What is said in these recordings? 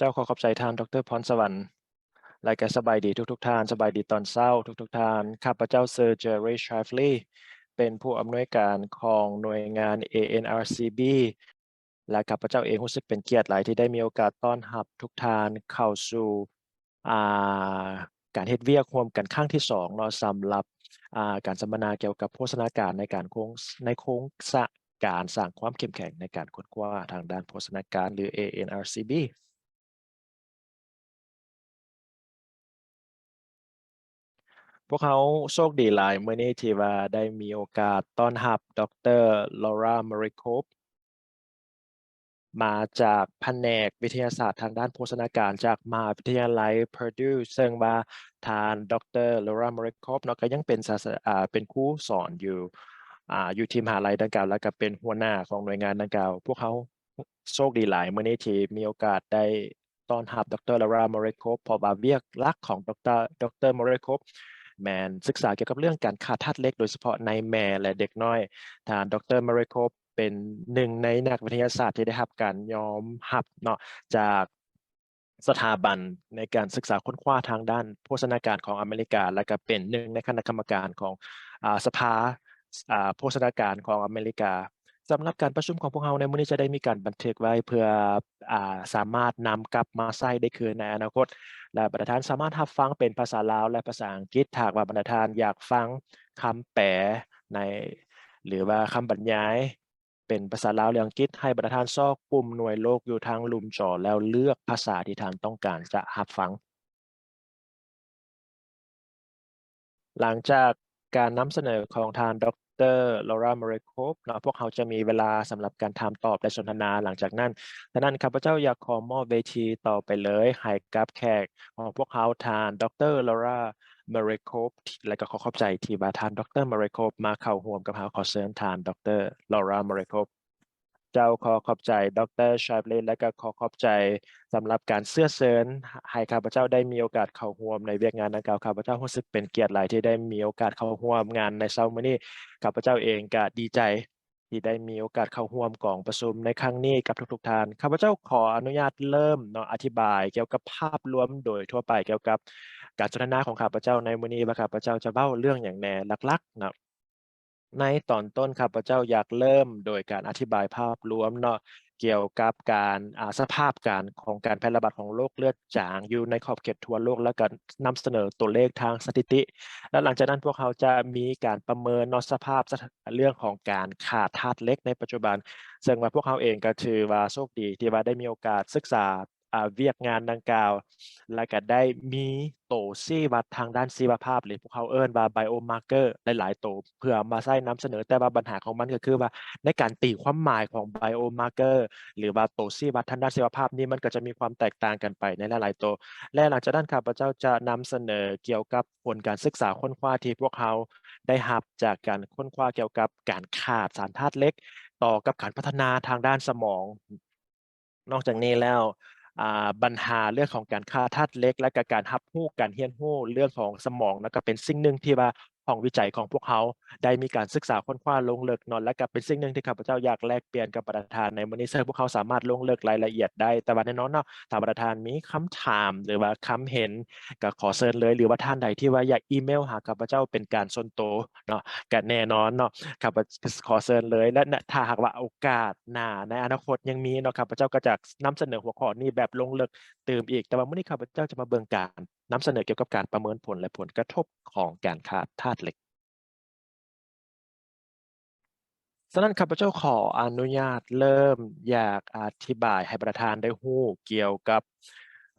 ເຈົ້າ ຂໍຂອບໃຈທ່ານ ດຣ ພອນສະຫວັນ ແລະ ກະສະບາຍດີທຸກໆທ່ານ, ສະບາຍດີຕອນເຊົ້າທຸກໆທ່ານ. ຂ້າພະເຈົ້າ Sir Jerry Shively ເປັນຜູ້ອຳນວຍການຂອງໜ່ວຍງານ ເອເອັນອາຊີບີ ແລະ ຂ້າພະເຈົ້າເອງຮູ້ສຶກເປັນກຽດຫຼາຍທີ່ໄດ້ມີໂອກາດຕ້ອນຮັບທຸກທ່ານເຂົ້າສູ່ ອ່າ ການເຮັດວຽກຮ່ວມກັນຄັ້ງທີສອງເນາະ ສຳລັບ ອ່າ ການສຳມະນາກ່ຽວກັບໂພຊະນາການໃນການໂຄງ ໃນໂຄງສະ ການສ້າງຄວາມເຂັ້ມແຂງໃນການຄົ້ນຄວ້າທາງດ້ານໂພຊະນາການ ຫຼື ເອເອັນອາຊີບີ. ພວກເຮົາໂຊກດີຫຼາຍມື້ນີ້ທີ່ວ່າໄດ້ມີໂອກາດຕ້ອນຮັບ ດຣ Laura Murray Cope ມາຈາກພະແນກວິທະຍາສາດທາງດ້ານໂພຊະນາການຈາກມະຫາວິທະຍາໄລ Purdue ເຊິ່ງວ່າທ່ານ ດຣ Laura Murray Cope ເນາະ ກໍຍັງເປັນສາ ສາ ອ່າ ເປັນຄູສອນຢູ່ ອ່າ ຢູ່ທີ່ມະຫາໄລດັ່ງກ່າວ ແລ້ວກໍເປັນຫົວໜ້າຂອງໜ່ວຍງານດັ່ງກ່າວ. ພວກເຮົາໂຊກດີຫຼາຍມື້ນີ້ທີ່ມີໂອກາດໄດ້ ຕ້ອນຮັບ ດຣ Laura Murray Cope ເພາະວ່າວຽກຫຼັກຂອງ ດຣ ດຣ Murray Cope ແມ່ນສຶກສາກ່ຽວກັບເລື່ອງການຂາດທາດເຫຼັກ ໂດຍສະເພາະໃນແມ່ ແລະ ເດັກນ້ອຍ. ທ່ານ ດຣ Murray Cope ເປັນໜຶ່ງໃນນັກວິທະຍາສາດທີ່ໄດ້ຮັບການຍອມຮັບເນາະ ຈາກສະຖາບັນໃນການສຶກສາຄົ້ນຄວ້າທາງດ້ານໂພຊະນາການຂອງອາເມລິກາ ແລະ ກະເປັນໜຶ່ງໃນຄະນະກຳມະການຂອງ ອາ ສະພາ ອາ ໂພຊະນາການຂອງອາເມລິກາ. ສຳລັບການປະຊຸມຂອງພວກເຮົາໃນມື້ນີ້ຈະໄດ້ມີການບັນທຶກໄວ້ເພື່ອ ອາ ສາມາດນຳກັບມາໃຊ້ໄດ້ຄືນໃນອະນາຄົດ ແລະ ບັນດາທ່ານສາມາດຮັບຟັງເປັນພາສາລາວ ແລະ ພາສາອັງກິດ. ຖ້າຫາກວ່າບັນດາທ່ານຢາກຟັງຄຳແປໃນ ຫຼືວ່າຄຳບັນຍາຍເປັນພາສາລາວ ຫຼື ອັງກິດ, ໃຫ້ບັນດາທ່ານຊອກປຸ່ມໜ່ວຍໂລກຢູ່ທາງລຸ່ມຈໍ ແລ້ວເລືອກພາສາທີ່ທ່ານຕ້ອງການຈະຮັບຟັງ. ຫຼັງຈາກການນຳສະເໜີຂອງທ່ານ ດຣ Laura Murray Cope ເນາະ, ພວກເຮົາຈະມີເວລາສຳລັບການຖາມຕອບ ແລະ ສົນທະນາຫຼັງຈາກນັ້ນ. ສະນັ້ນ, ຂ້າພະເຈົ້າຢາກຂໍມອບເວທີຕໍ່ໄປເລີຍໃຫ້ກັບແຂກຂອງພວກເຮົາ, ທ່ານ ດຣ Laura Murray Cope ແລະ ກໍຂໍຂອບໃຈທີ່ວ່າທ່ານ ດຣ Murray Cope ມາເຂົ້າຮ່ວມກັບເຮົາ. ຂໍເຊີນທ່ານ ດຣ Laura Murray Cope. ເຈົ້າ, ຂໍຂອບໃຈ ດຣ Shively ແລະ ກໍຂໍຂອບໃຈສຳລັບການເຊື້ອເຊີນໃຫ້ຂ້າພະເຈົ້າໄດ້ມີໂອກາດເຂົ້າຮ່ວມໃນວຽກງານດັ່ງກ່າວ. ຂ້າພະເຈົ້າຮູ້ສຶກເປັນກຽດຫຼາຍທີ່ໄດ້ມີໂອກາດເຂົ້າຮ່ວມງານໃນເຊົ້າມື້ນີ້. ຂ້າພະເຈົ້າເອງກໍດີໃຈທີ່ໄດ້ມີໂອກາດເຂົ້າຮ່ວມກອງປະຊຸມໃນຄັ້ງນີ້ກັບທຸກໆທ່ານ. ຂ້າພະເຈົ້າຂໍອະນຸຍາດເລີ່ມເນາະ ອະທິບາຍກ່ຽວກັບພາບລວມໂດຍທົ່ວໄປກ່ຽວກັບການສົນທະນາຂອງຂ້າພະເຈົ້າໃນມື້ນີ້ ວ່າຂ້າພະເຈົ້າຈະເວົ້າເລື່ອງຫຍັງແດ່ຫຼັກໆເນາະ. ໃນຕອນຕົ້ນ ຂ້າພະເຈົ້າຢາກເລີ່ມໂດຍການອະທິບາຍພາບລວມເນາະ ກ່ຽວກັບການ ອາ ສະພາບການຂອງການແຜ່ລະບາດຂອງໂລກເລືອດຈາງຢູ່ໃນຂອບເຂດທົ່ວໂລກ ແລ້ວກໍນຳສະເໜີຕົວເລກທາງສະຖິຕິ. ແລ້ວຫຼັງຈາກນັ້ນ ພວກເຮົາຈະມີການປະເມີນເນາະ ສະພາບ ສະ ເລື່ອງຂອງການຂາດທາດເຫຼັກໃນປັດຈຸບັນ, ເຊິ່ງວ່າພວກເຮົາເອງກໍຖືວ່າໂຊກດີທີ່ວ່າໄດ້ມີໂອກາດສຶກສາ ອ່າ ວຽກງານດັ່ງກ່າວ ແລ້ວກໍໄດ້ມີໂຕຊີ້ວັດທາງດ້ານຊີວະພາບ ຫຼື ພວກເຮົາເອີ້ນວ່າ biomarker ຫຼາຍໆໂຕ ເພື່ອມາໃຊ້ນຳສະເໜີ. ແຕ່ວ່າບັນຫາຂອງມັນກໍຄືວ່າ ໃນການຕີຄວາມໝາຍຂອງ biomarker ຫຼືວ່າໂຕຊີ້ວັດທາງດ້ານຊີວະພາບນີ້ ມັນກໍຈະມີຄວາມແຕກຕ່າງກັນໄປໃນຫຼາຍໆໂຕ. ແລະ ຫຼັງຈາກນັ້ນ ຂ້າພະເຈົ້າຈະນຳສະເໜີກ່ຽວກັບຜົນການສຶກສາຄົ້ນຄວ້າທີ່ພວກເຮົາໄດ້ຮັບຈາກການຄົ້ນຄວ້າກ່ຽວກັບການຂາດສານທາດເຫຼັກ ຕໍ່ກັບການພັດທະນາທາງດ້ານສະໝອງ. ນອກຈາກນີ້ແລ້ວ ອ່າ ບັນຫາເລື່ອງຂອງການຂາດທາດເຫຼັກ ແລະ ກະການຮັບຮູ້ ການຮຽນຮູ້ເລື່ອງຂອງສະໝອງ ແລ້ວກະເປັນສິ່ງໜຶ່ງທີ່ວ່າຫ້ອງວິໄຈຂອງພວກເຮົາໄດ້ມີການສຶກສາຄົ້ນຄວ້າລົງເລິກເນາະ ແລະ ກະເປັນສິ່ງໜຶ່ງທີ່ຂ້າພະເຈົ້າຢາກແລກປ່ຽນກັບບັນດາທ່ານໃນມື້ນີ້ ເຊິ່ງພວກເຮົາສາມາດລົງເລິກລາຍລະອຽດໄດ້. ແຕ່ວ່າແນ່ນອນເນາະ ຖ້າບັນດາທ່ານມີຄຳຖາມ ຫຼືວ່າຄຳເຫັນ ກະຂໍເຊີນເລີຍ ຫຼືວ່າທ່ານໃດທີ່ວ່າຢາກອີເມວຫາຂ້າພະເຈົ້າເປັນການສ່ວນໂຕ ເນາະ ກະແນ່ນອນເນາະ ຂ້າພະ ຂໍເຊີນເລີຍ ແລະ ນະ ຖ້າຫາກວ່າໂອກາດໜ້າໃນອະນາຄົດຍັງມີເນາະ ຂ້າພະເຈົ້າກໍຈະນຳສະເໜີຫົວຂໍ້ນີ້ແບບລົງເລິກຕື່ມອີກ. ແຕ່ວ່າມື້ນີ້ຂ້າພະເຈົ້າຈະມາເບິ່ງການນຳສະເໜີກ່ຽວກັບການປະເມີນຜົນ ແລະ ຜົນກະທົບຂອງການຂາດທາດເຫຼັກ. ສະນັ້ນ ຂ້າພະເຈົ້າຂໍອະນຸຍາດເລີ່ມຢາກອະທິບາຍໃຫ້ບັນດາທ່ານໄດ້ຮູ້ກ່ຽວກັບ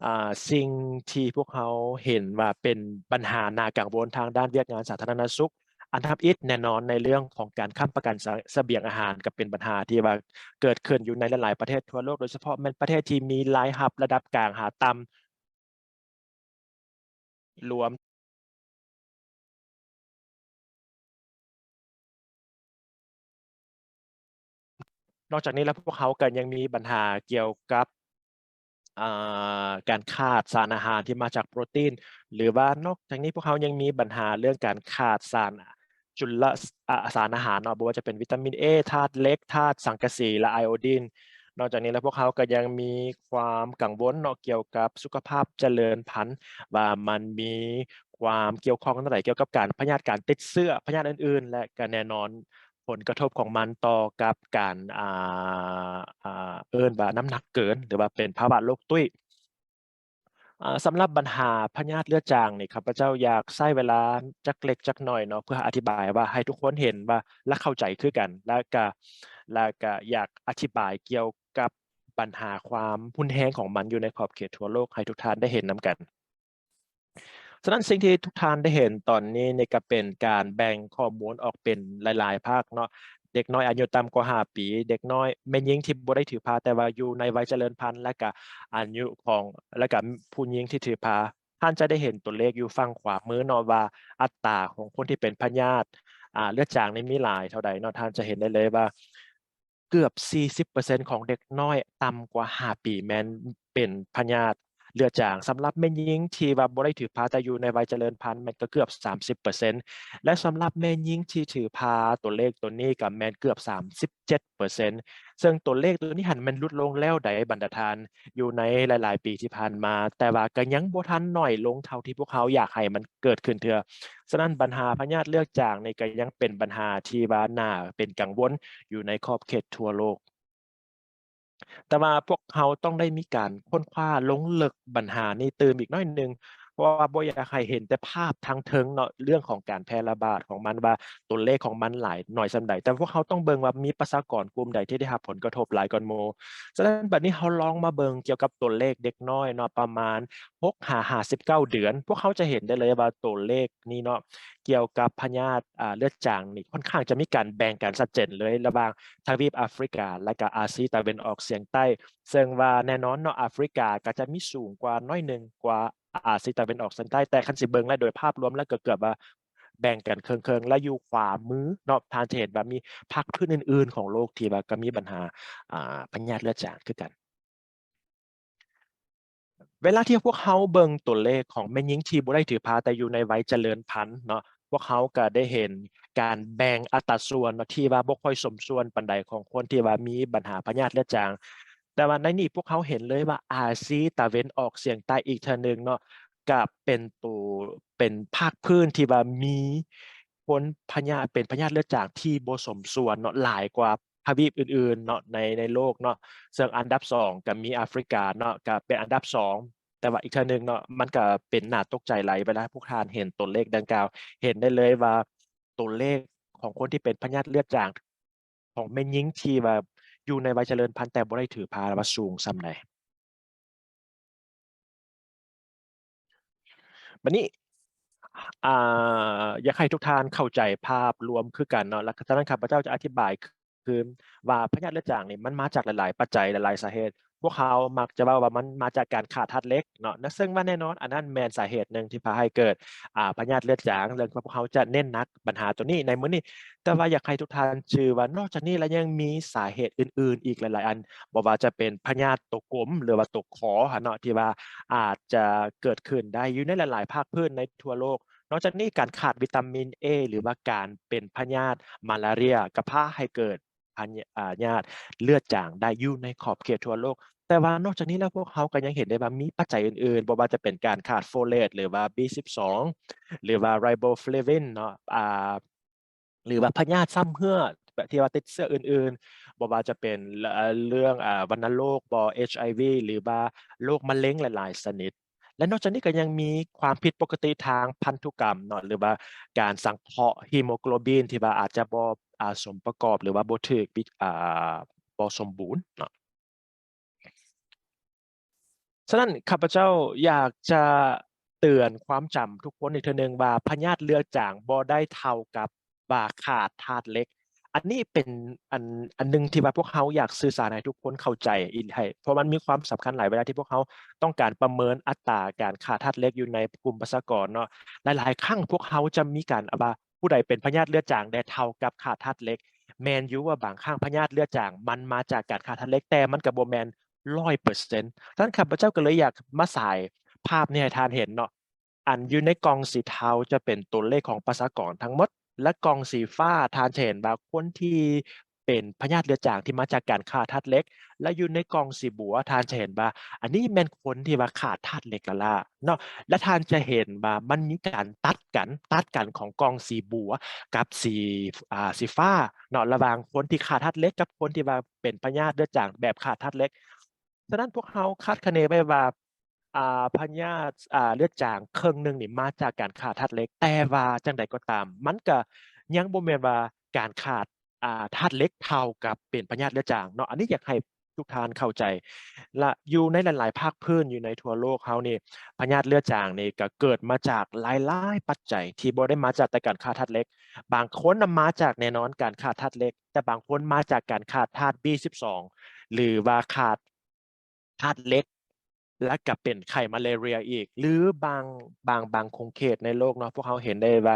ອ່າ ສິ່ງທີ່ພວກເຮົາເຫັນວ່າເປັນບັນຫາໜ້າກັງວົນທາງດ້ານວຽກງານສາທາລະນະສຸກ. ອັນທຳອິດແນ່ນອນໃນເລື່ອງຂອງການຄ້ຳປະກັນສະ ສະບຽງອາຫານ ກໍເປັນບັນຫາທີ່ວ່າເກີດຂຶ້ນຢູ່ໃນຫຼາຍໆປະເທດທົ່ວໂລກ, ໂດຍສະເພາະແມ່ນປະເທດທີ່ມີລາຍຮັບລະດັບກາງຫາຕ່ຳ ລວມ ນອກຈາກນີ້ແລ້ວ ພວກເຮົາກໍຍັງມີບັນຫາກ່ຽວກັບ ອ່າ ການຂາດສານອາຫານທີ່ມາຈາກໂປຣຕີນ ຫຼືວ່ານອກຈາກນີ້ພວກເຮົາຍັງມີບັນຫາເລື່ອງການຂາດສານຈຸລະ ອາ ສານອາຫານເນາະ ບໍ່ວ່າຈະເປັນວິຕາມິນເອ, ທາດເຫຼັກ, ທາດສັງກະສີ ແລະ ໄອໂອດີນ. ນອກຈາກນີ້ແລ້ວ ພວກເຮົາກໍຍັງມີຄວາມກັງວົນເນາະ ກ່ຽວກັບສຸຂະພາບຈະເລີນພັນ ວ່າມັນມີຄວາມກ່ຽວຂ້ອງແນວໃດ ກ່ຽວກັບການ ພະຍາດການຕິດເຊື້ອ ພະຍາດອື່ນໆ ແລະ ກໍແນ່ນອນຜົນກະທົບຂອງມັນຕໍ່ກັບການ ອ່າ ອ່າ ເອີ້ນວ່ານ້ຳໜັກເກີນ ຫຼືວ່າເປັນພາວະໂລກຕຸ້ຍ. ອ່າ ສຳລັບບັນຫາພະຍາດເລືອດຈາງນີ້ ຂ້າພະເຈົ້າຢາກໃຊ້ເວລາຈັກເລັກຈັກໜ້ອຍເນາະ ເພື່ອອະທິບາຍວ່າ ໃຫ້ທຸກຄົນເຫັນວ່າ ແລະ ເຂົ້າໃຈຄືກັນ ແລະກະ ແລະກະຢາກອະທິບາຍກ່ຽວກັບບັນຫາຄວາມຮຸນແຮງຂອງມັນຢູ່ໃນຂອບເຂດທົ່ວໂລກ ໃຫ້ທຸກທ່ານໄດ້ເຫັນນຳກັນ. ສະນັ້ນ ສິ່ງທີ່ທຸກທ່ານໄດ້ເຫັນຕອນນີ້ນີ້ ກໍເປັນການແບ່ງຂໍ້ມູນອອກເປັນຫຼາຍໆພາກເນາະ, ເດັກນ້ອຍອາຍຸຕ່ຳກວ່າຫ້າປີ, ເດັກນ້ອຍ ແມ່ຍິງທີ່ບໍ່ໄດ້ຖືພາ ແຕ່ວ່າຢູ່ໃນໄວຈະເລີນພັນ ແລະກະອາຍຸຂອງ ແລະກະຜູ້ຍິງທີ່ຖືພາ. ທ່ານຈະໄດ້ເຫັນຕົວເລກຢູ່ຝັ່ງຂວາມືເນາະ ວ່າອັດຕາຂອງຄົນທີ່ເປັນພະຍາດ ອ່າ ເລືອດຈາງນີ້ມີຫຼາຍເທົ່າໃດເນາະ. ທ່ານຈະເຫັນໄດ້ເລີຍວ່າ ເກືອບສີ່ສິບເປີເຊັນຂອງເດັກນ້ອຍຕ່ຳກວ່າຫ້າປີ ແມ່ນເປັນພະຍາດເລືອດຈາງ. ສຳລັບແມ່ຍິງທີ່ວ່າບໍ່ໄດ້ຖືພາ ແຕ່ຢູ່ໃນໄວຈະເລີນພັນ ແມ່ນກໍເກືອບສາມສິບເປີເຊັນ ແລະ ສຳລັບແມ່ຍິງທີ່ຖືພາ ຕົວເລກຕົວນີ້ກໍແມ່ນເກືອບສາມສິບເຈັດເປີເຊັນ. ເຊິ່ງຕົວເລກຕົວນີ້ຫັ້ນແມ່ນຫຼຸດລົງແລ້ວໃດ ບັນດາທ່ານ ຢູ່ໃນຫຼາຍໆປີທີ່ຜ່ານມາ, ແຕ່ວ່າກໍຍັງບໍ່ທັນໜ້ອຍລົງເທົ່າທີ່ພວກເຮົາຢາກໃຫ້ມັນເກີດຂຶ້ນເທື່ອ. ສະນັ້ນ ບັນຫາພະຍາດເລືອດຈາງນີ້ກໍຍັງເປັນບັນຫາທີ່ວ່າໜ້າເປັນກັງວົນຢູ່ໃນຂອບເຂດທົ່ວໂລກ. ແຕ່ວ່າພວກເຮົາຕ້ອງໄດ້ມີການຄົ້ນຄວ້າລົງເລິກບັນຫານີ້ຕື່ມອີກໜ້ອຍໜຶ່ງ, ເພາະວ່າບໍ່ຢາກໃຫ້ເຫັນແຕ່ພາບທາງເທິງເນາະ, ເລື່ອງຂອງການແຜ່ລະບາດຂອງມັນ ວ່າຕົວເລກຂອງມັນຫຼາຍໜ້ອຍສ່ຳໃດ, ແຕ່ພວກເຮົາຕ້ອງເບິ່ງວ່າມີປະຊາກອນກຸ່ມໃດທີ່ໄດ້ຮັບຜົນກະທົບຫຼາຍກວ່າໝູ່. ສະນັ້ນ ບັດນີ້ເຮົາລອງມາເບິ່ງກ່ຽວກັບຕົວເລກເດັກນ້ອຍເນາະ, ປະມານ ຫົກຫາຫ້າສິບເກົ້າເດືອນ, ພວກເຮົາຈະເຫັນໄດ້ເລີຍວ່າຕົວເລກນີ້ເນາະ ກ່ຽວກັບພະຍາດ ອ່າ ເລືອດຈາງນີ້ ຂ້ອນຂ້າງຈະມີການແບ່ງກັນຊັດເຈນເລີຍ ລະຫວ່າງທະວີບອາຟຣິກາ ແລະກະອາຊີຕາເວັນອອກສຽງໃຕ້, ເຊິ່ງວ່າແນ່ນອນເນາະ ອາຟຣິກາກໍຈະມີສູງກວ່າໜ້ອຍໜຶ່ງກວ່າອາຊີຕາເວັນອອກສຽງໃຕ້, ແຕ່ຄັນຊິເບິ່ງແລ້ວໂດຍພາບລວມແລ້ວກໍເກືອບວ່າແບ່ງກັນເຄິ່ງໆ ແລະຢູ່ຂວາມືເນາະ ທ່ານຈະເຫັນວ່າມີພາກພື້ນອື່ນໆຂອງໂລກທີ່ວ່າກໍມີບັນຫາ ອ່າ ພະຍາດເລືອດຈາງຄືກັນ. ເວລາທີ່ພວກເຮົາເບິ່ງຕົວເລກຂອງແມ່ຍິງທີ່ບໍ່ໄດ້ຖືພາແຕ່ຢູ່ໃນໄວຈະເລີນພັນເນາະ, ພວກເຮົາກໍໄດ້ເຫັນການແບ່ງອັດຕາສ່ວນເນາະ ທີ່ວ່າບໍ່ຄ່ອຍສົມສ່ວນປານໃດຂອງຄົນທີ່ວ່າມີບັນຫາພະຍາດເລືອດຈາງ. ແຕ່ວ່າໃນນີ້ພວກເຮົາເຫັນເລີຍວ່າອາຊີຕາເວັນອອກສຽງໃຕ້ອີກເທື່ອໜຶ່ງເນາະ ກໍເປັນໂຕ ເປັນພາກພື້ນທີ່ວ່າມີຄົນພະຍາດ ເປັນພະຍາດເລືອດຈາງທີ່ບໍ່ສົມສ່ວນເນາະ ຫຼາຍກວ່າ ທະວີບອື່ນໆເນາະ ໃນ ໃນໂລກເນາະ, ເຊິ່ງອັນດັບສອງກໍມີອາຟຣິກາເນາະ ກໍເປັນອັນດັບສອງ, ແຕ່ວ່າອີກເທື່ອໜຶ່ງເນາະ ມັນກໍເປັນໜ້າຕົກໃຈຫຼາຍ ເວລາພວກທ່ານເຫັນຕົວເລກດັ່ງກ່າວ ເຫັນໄດ້ເລີຍວ່າຕົວເລກຂອງຄົນທີ່ເປັນພະຍາດເລືອດຈາງຂອງແມ່ຍິງທີ່ວ່າຢູ່ໃນໄວຈະເລີນພັນ ແຕ່ບໍ່ໄດ້ຖືພາ ວ່າສູງສ່ຳໃດ. ບັດນີ້ ອ່າ ຢາກໃຫ້ທຸກທ່ານເຂົ້າໃຈພາບລວມຄືກັນເນາະ, ແລ້ວສະນັ້ນຂ້າພະເຈົ້າຈະອະທິບາຍຄືນວ່າພະຍາດເລືອດຈາງນີ້ມັນມາຈາກຫຼາຍໆປັດໄຈ ຫຼາຍໆສາເຫດ. ພວກເຮົາມັກຈະເວົ້າວ່າມັນມາຈາກການຂາດທາດເຫຼັກເນາະ, ເຊິ່ງວ່າແນ່ນອນອັນນັ້ນແມ່ນສາເຫດໜຶ່ງທີ່ພາໃຫ້ເກີດ ອ່າ ພະຍາດເລືອດຈາງ, ເລື່ອງທີ່ພວກເຮົາຈະເນັ້ນໜັກບັນຫາຕົວນີ້ໃນມື້ນີ້. ແຕ່ວ່າຢາກໃຫ້ທຸກທ່ານຈື່ວ່ານອກຈາກນີ້ແລ້ວຍັງມີສາເຫດອື່ນໆອີກຫຼາຍໆອັນ, ບໍ່ວ່າຈະເປັນພະຍາດໂຕກົມ ຫຼືວ່າໂຕຂໍຫັ້ນເນາະ ທີ່ວ່າອາດຈະເກີດຂຶ້ນໄດ້ຢູ່ໃນຫຼາຍໆພາກພື້ນໃນທົ່ວໂລກ. ນອກຈາກນີ້ ການຂາດວິຕາມິນເອ ຫຼືວ່າການເປັນພະຍາດມາລາເຣຍ ກໍພາໃຫ້ເກີດພະຍາດເລືອດຈາງໄດ້ຢູ່ໃນຂອບເຂດທົ່ວໂລກ. ແຕ່ວ່ານອກຈາກນີ້ແລ້ວ ພວກເຮົາກໍຍັງເຫັນໄດ້ວ່າມີປັດໄຈອື່ນໆ, ບໍ່ວ່າຈະເປັນການຂາດໂຟເລດ ຫຼືວ່າ ບີສິບສອງ ຫຼືວ່າ ໄຣໂບຟລາວິນເນາະ ອ່າ ຫຼືວ່າພະຍາດຊ້ຳເຮື້ອ ແບບທີ່ວ່າຕິດເຊື້ອອື່ນໆ, ບໍ່ວ່າຈະເປັນ ເລື່ອງ ອ່າ ວັນນະໂລກບໍ ເອັດໄອວີ ຫຼືວ່າໂລກມະເລັງຫຼາຍໆຊະນິດ. ແລະ ນອກຈາກນີ້ກໍຍັງມີຄວາມຜິດປົກກະຕິທາງພັນທຸກຳເນາະ ຫຼືວ່າການສັງເຄາະຮີໂມໂກລບິນທີ່ວ່າອາດຈະບໍ່ ອ່າ ສົມປະກອບ ຫຼືວ່າບໍ່ຖືກ ອ່າ ບໍ່ສົມບູນເນາະ. ສະນັ້ນ ຂ້າພະເຈົ້າຢາກຈະເຕືອນຄວາມຈຳທຸກຄົນອີກເທື່ອໜຶ່ງວ່າ ພະຍາດເລືອດຈາງບໍ່ໄດ້ເທົ່າກັບວ່າຂາດທາດເຫຼັກ. ອັນນີ້ເປັນອັນ ອັນໜຶ່ງທີ່ວ່າພວກເຮົາຢາກສື່ສານໃຫ້ທຸກຄົນເຂົ້າໃຈອີກ ໃຫ້ ເພາະມັນມີຄວາມສຳຄັນຫຼາຍ ເວລາທີ່ພວກເຮົາຕ້ອງການປະເມີນອັດຕາການຂາດທາດເຫຼັກຢູ່ໃນກຸ່ມປະຊາກອນເນາະ. ຫຼາຍໆຄັ້ງພວກເຮົາຈະມີການວ່າ ຜູ້ໃດເປັນພະຍາດເລືອດຈາງແດ່ເທົ່າກັບຂາດທາດເຫຼັກ. ແມ່ນຢູ່ວ່າບາງຄັ້ງພະຍາດເລືອດຈາງມັນມາຈາກການຂາດທາດເຫຼັກ, ແຕ່ມັນກໍບໍ່ແມ່ນຮ້ອຍເປີເຊັນ. ສະນັ້ນ ຂ້າພະເຈົ້າກໍເລີຍຢາກມາສາຍພາບນີ້ໃຫ້ທ່ານເຫັນເນາະ. ອັນຢູ່ໃນກ່ອງສີເທົາຈະເປັນຕົວເລກຂອງປະຊາກອນທັງໝົດ ແລະ ກ່ອງສີຟ້າທ່ານຈະເຫັນວ່າຄົນທີ່ ເປັນພະຍາດເລືອດຈາງທີ່ມາຈາກການຂາດທາດເຫຼັກ. ແລະ ຢູ່ໃນກ່ອງສີບົວ ທ່ານຈະເຫັນວ່າ ອັນນີ້ແມ່ນຄົນທີ່ວ່າຂາດທາດເຫຼັກລ້າໆເນາະ ແລະ ທ່ານຈະເຫັນວ່າມັນມີການຕັດກັນ, ຕັດກັນຂອງກ່ອງສີບົວກັບສີ ອ່າ ສີຟ້າເນາະ, ລະຫວ່າງຄົນທີ່ຂາດທາດເຫຼັກກັບຄົນທີ່ວ່າເປັນພະຍາດເລືອດຈາງແບບຂາດທາດເຫຼັກ. ສະນັ້ນພວກເຮົາຄາດຄະເນໄວ້ວ່າ ອ່າ ພະຍາດ ອ່າ ເລືອດຈາງເຄິ່ງໜຶ່ງນີ້ມາຈາກການຂາດທາດເຫຼັກ, ແຕ່ວ່າຈັ່ງໃດກໍຕາມ ມັນກະຍັງບໍ່ແມ່ນວ່າການຂາດ ອ່າ ທາດເຫຼັກເທົ່າກັບເປັນພະຍາດເລືອດຈາງເນາະ. ອັນນີ້ຢາກໃຫ້ທຸກທ່ານເຂົ້າໃຈ ລະຢູ່ໃນຫຼາຍໆພາກພື້ນຢູ່ໃນທົ່ວໂລກເຮົານີ້ ພະຍາດເລືອດຈາງນີ້ກະເກີດມາຈາກຫຼາຍໆປັດໄຈ ທີ່ບໍ່ໄດ້ມາຈາກແຕ່ການຂາດທາດເຫຼັກ. ບາງຄົນນະມາຈາກແນ່ນອນການຂາດທາດເຫຼັກ, ແຕ່ບາງຄົນມາຈາກການຂາດທາດບີສິບສອງ ຫຼືວ່າຂາດ ທາດເຫຼັກ ແລ້ວກະເປັນໄຂ້ມາເລເຣຍອີກ ຫຼືບາງ ບາງ ບາງຂົງເຂດໃນໂລກເນາະ ພວກເຮົາເຫັນໄດ້ວ່າ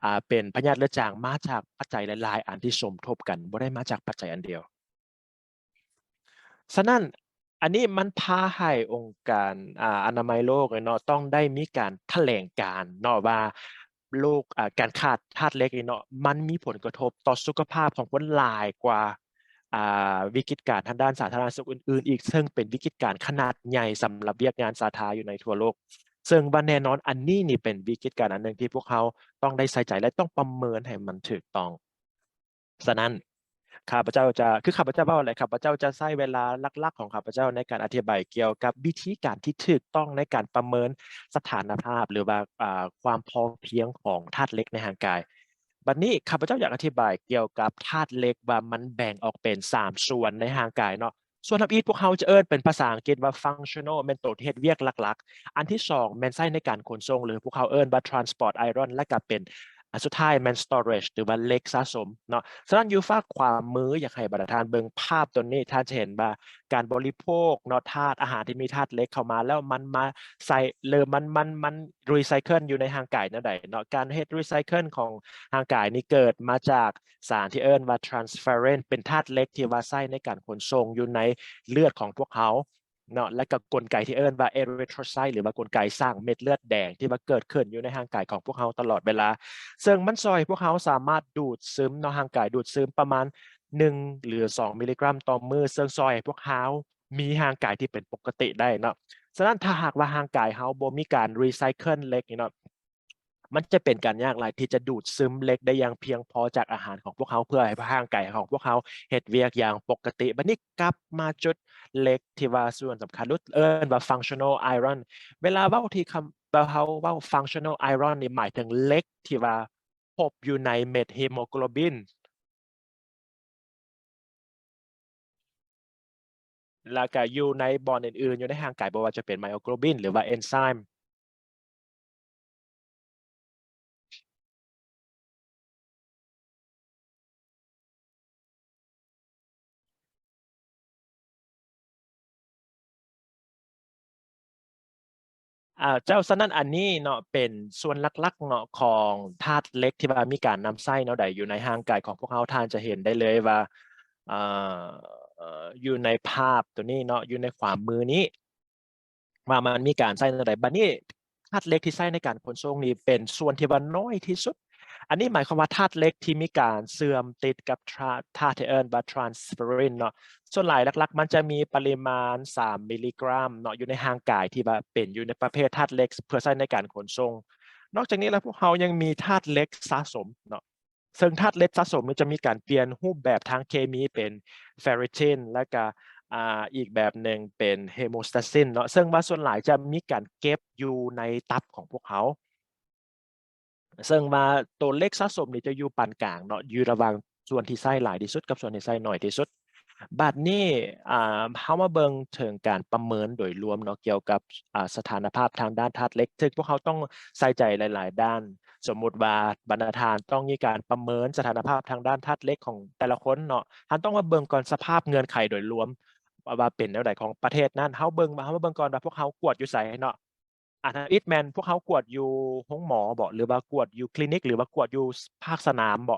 ອ່າ ເປັນພະຍາດເລືອດຈາງມາຈາກປັດໄຈຫຼາຍໆອັນທີ່ສົມທົບກັນ ບໍ່ໄດ້ມາຈາກປັດໄຈອັນດຽວ. ສະນັ້ນ ອັນນີ້ມັນພາໃຫ້ອົງການ ອ່າ ອະນາໄມໂລກເນາະ ຕ້ອງໄດ້ມີການຖະແຫຼງການເນາະວ່າ ໂລກ ອ່າ ການຂາດທາດເຫຼັກນີ້ເນາະ ມັນມີຜົນກະທົບຕໍ່ສຸຂະພາບຂອງຄົນຫຼາຍກວ່າ ອ່າ ວິກິດການທາງດ້ານສາທາລະນະສຸກອື່ນໆອີກ ເຊິ່ງເປັນວິກິດການຂະໜາດໃຫຍ່ສຳລັບວຽກງານສາທາຢູ່ໃນທົ່ວໂລກ. ເຊິ່ງວ່າແນ່ນອນ ອັນນີ້ນີ້ເປັນວິກິດການອັນໜຶ່ງທີ່ພວກເຮົາຕ້ອງໄດ້ໃສ່ໃຈ ແລະ ຕ້ອງປະເມີນໃຫ້ມັນຖືກຕ້ອງ. ສະນັ້ນ ຂ້າພະເຈົ້າຈະ ຄືຂ້າພະເຈົ້າເວົ້າແຫຼະ ຂ້າພະເຈົ້າຈະໃຊ້ເວລາຫຼັກໆຂອງຂ້າພະເຈົ້າໃນການອະທິບາຍກ່ຽວກັບວິທີການທີ່ຖືກຕ້ອງໃນການປະເມີນສະຖານະພາບ ຫຼືວ່າ ອ່າ ຄວາມພໍພຽງຂອງທາດເຫຼັກໃນຮ່າງກາຍ. ບັດນີ້ຂ້າພະເຈົ້າຢາກອະທິບາຍກ່ຽວກັບທາດເຫຼັກວ່າມັນແບ່ງອອກເປັນສາມສ່ວນໃນຮ່າງກາຍເນາະ. ສ່ວນທຳອິດພວກເຮົາຈະເອີ້ນເປັນພາສາອັງກິດວ່າ functional ແມ່ນໂຕທີ່ເຮັດວຽກຫຼັກໆ. ອັນທີສອງແມ່ນໃຊ້ໃນການຂົນສົ່ງ ຫຼືພວກເຮົາເອີ້ນວ່າ transport iron ແລະກະເປັນ ອັນສຸດທ້າຍແມ່ນ storage ຫຼືວ່າເຫຼັກສະສົມເນາະ. ສະນັ້ນຢູ່ຟາກຂວາມື ຢາກໃຫ້ບັນດາທ່ານເບິ່ງພາບຕົວນີ້ ທ່ານຈະເຫັນວ່າການບໍລິໂພກເນາະ ທາດ ອາຫານທີ່ມີທາດເຫຼັກເຂົ້າມາແລ້ວ ມັນມາໃສ່ ຫຼື ມັນ ມັນ ມັນ recycle ຢູ່ໃນຮ່າງກາຍແນວໃດເນາະ. ການເຮັດ recycle ຂອງຮ່າງກາຍນີ້ເກີດມາຈາກສານທີ່ເອີ້ນວ່າ transferrin ເປັນທາດເຫຼັກທີ່ວ່າໃຊ້ໃນການຂົນສົ່ງຢູ່ໃນເລືອດຂອງພວກເຮົາ ເນາະ ແລະກະກົນໄກທີ່ເອີ້ນວ່າ erythrocyte ຫຼືວ່າກົນໄກສ້າງເມັດເລືອດແດງທີ່ວ່າເກີດຂຶ້ນຢູ່ໃນຮ່າງກາຍຂອງພວກເຮົາຕະຫຼອດເວລາ ເຊິ່ງມັນຊ່ອຍໃຫ້ພວກເຮົາສາມາດດູດຊຶມເນາະ ຮ່າງກາຍດູດຊຶມປະມານໜຶ່ງ ຫຼື ສອງມິລລິກຣາມຕໍ່ມື້ ເຊິ່ງຊ່ອຍໃຫ້ພວກເຮົາມີຮ່າງກາຍທີ່ເປັນປົກກະຕິໄດ້ເນາະ. ສະນັ້ນຖ້າຫາກວ່າຮ່າງກາຍເຮົາບໍ່ມີການ recycle ເຫຼັກນີ້ເນາະ ມັນຈະເປັນການຍາກຫຼາຍທີ່ຈະດູດຊຶມເຫຼັກໄດ້ຢ່າງພຽງພໍຈາກອາຫານຂອງພວກເຮົາ ເພື່ອໃຫ້ຮ່າງກາຍຂອງພວກເຮົາເຮັດວຽກຢ່າງປົກກະຕິ. ບັດນີ້ກັບມາຈຸດເຫຼັກທີ່ວ່າສ່ວນສຳຄັນ ຫຼື ເອີ້ນວ່າ functional iron. ເວລາເວົ້າທີ່ຄຳ ເວລາເຮົາເວົ້າ functional iron ນີ້ໝາຍເຖິງເຫຼັກທີ່ວ່າພົບຢູ່ໃນເມັດ hemoglobin ແລ້ວກະຢູ່ໃນບ່ອນອື່ນໆຢູ່ໃນຮ່າງກາຍ ບໍ່ວ່າຈະເປັນ myoglobin ຫຼືວ່າ enzyme. ອ່າ ເຈົ້າ ສະນັ້ນອັນນີ້ເນາະ ເປັນສ່ວນຫຼັກໆເນາະ ຂອງທາດເຫຼັກທີ່ວ່າມີການນຳໃຊ້ແນວໃດຢູ່ໃນຮ່າງກາຍຂອງພວກເຮົາ. ທ່ານຈະເຫັນໄດ້ເລີຍວ່າ ເອີ ຢູ່ໃນພາບໂຕນີ້ເນາະ ຢູ່ໃນຂວາມືນີ້ ວ່າມັນມີການໃຊ້ແນວໃດ. ບັດນີ້ທາດເຫຼັກທີ່ໃຊ້ໃນການຂົນສົ່ງນີ້ເປັນສ່ວນທີ່ວ່ານ້ອຍທີ່ສຸດ. ອັນນີ້ໝາຍຄວາມວ່າທາດເຫຼັກທີ່ມີການເຊື່ອມຕິດກັບທາດ ທາດທີ່ເອີ້ນວ່າ transferrin ເນາະ ສ່ວນຫຼາຍຫຼັກໆມັນຈະມີປະລິມານສາມມິລລິກຣາມເນາະ ຢູ່ໃນຮ່າງກາຍທີ່ວ່າເປັນຢູ່ໃນປະເພດທາດເຫຼັກເພື່ອໃຊ້ໃນການຂົນສົ່ງ. ນອກຈາກນີ້ແລ້ວ ພວກເຮົາຍັງມີທາດເຫຼັກສະສົມເນາະ ເຊິ່ງທາດເຫຼັກສະສົມນີ້ຈະມີການປ່ຽນຮູບແບບທາງເຄມີເປັນ ferritin ແລ້ວກະ ອ່າ ອີກແບບໜຶ່ງເປັນ hemostatin ເນາະ ເຊິ່ງວ່າສ່ວນຫຼາຍຈະມີການເກັບຢູ່ໃນຕັບຂອງພວກເຮົາ. ເຊິ່ງວ່າໂຕເຫຼັກສະສົມນີ້ຈະຢູ່ປານກາງເນາະ ຢູ່ລະຫວ່າງສ່ວນທີ່ໃຊ້ຫຼາຍທີ່ສຸດກັບສ່ວນທີ່ໃຊ້ໜ້ອຍທີ່ສຸດ. ບັດນີ້ ອ່າ ເຮົາມາເບິ່ງເຖິງການປະເມີນໂດຍລວມເນາະ ກ່ຽວກັບ ອ່າ ສະຖານະພາບທາງດ້ານທາດເຫຼັກ ເຊິ່ງພວກເຮົາຕ້ອງໃສ່ໃຈຫຼາຍໆດ້ານ. ສົມມຸດວ່າບັນດາທ່ານຕ້ອງມີການປະເມີນສະຖານະພາບທາງດ້ານທາດເຫຼັກຂອງແຕ່ລະຄົນເນາະ ທ່ານຕ້ອງມາເບິ່ງກ່ອນສະພາບເງື່ອນໄຂໂດຍລວມວ່າເປັນແນວໃດຂອງປະເທດນັ້ນ. ເຮົາເບິ່ງ ເຮົາມາເບິ່ງກ່ອນວ່າພວກເຮົາກວດຢູ່ໃສເນາະ. ອັນທຳອິດແມ່ນພວກເຮົາກວດຢູ່ໂຮງໝໍບໍ ຫຼືວ່າກວດຢູ່ຄລີນິກ ຫຼືວ່າກວດຢູ່ພາກສະໜາມບໍ?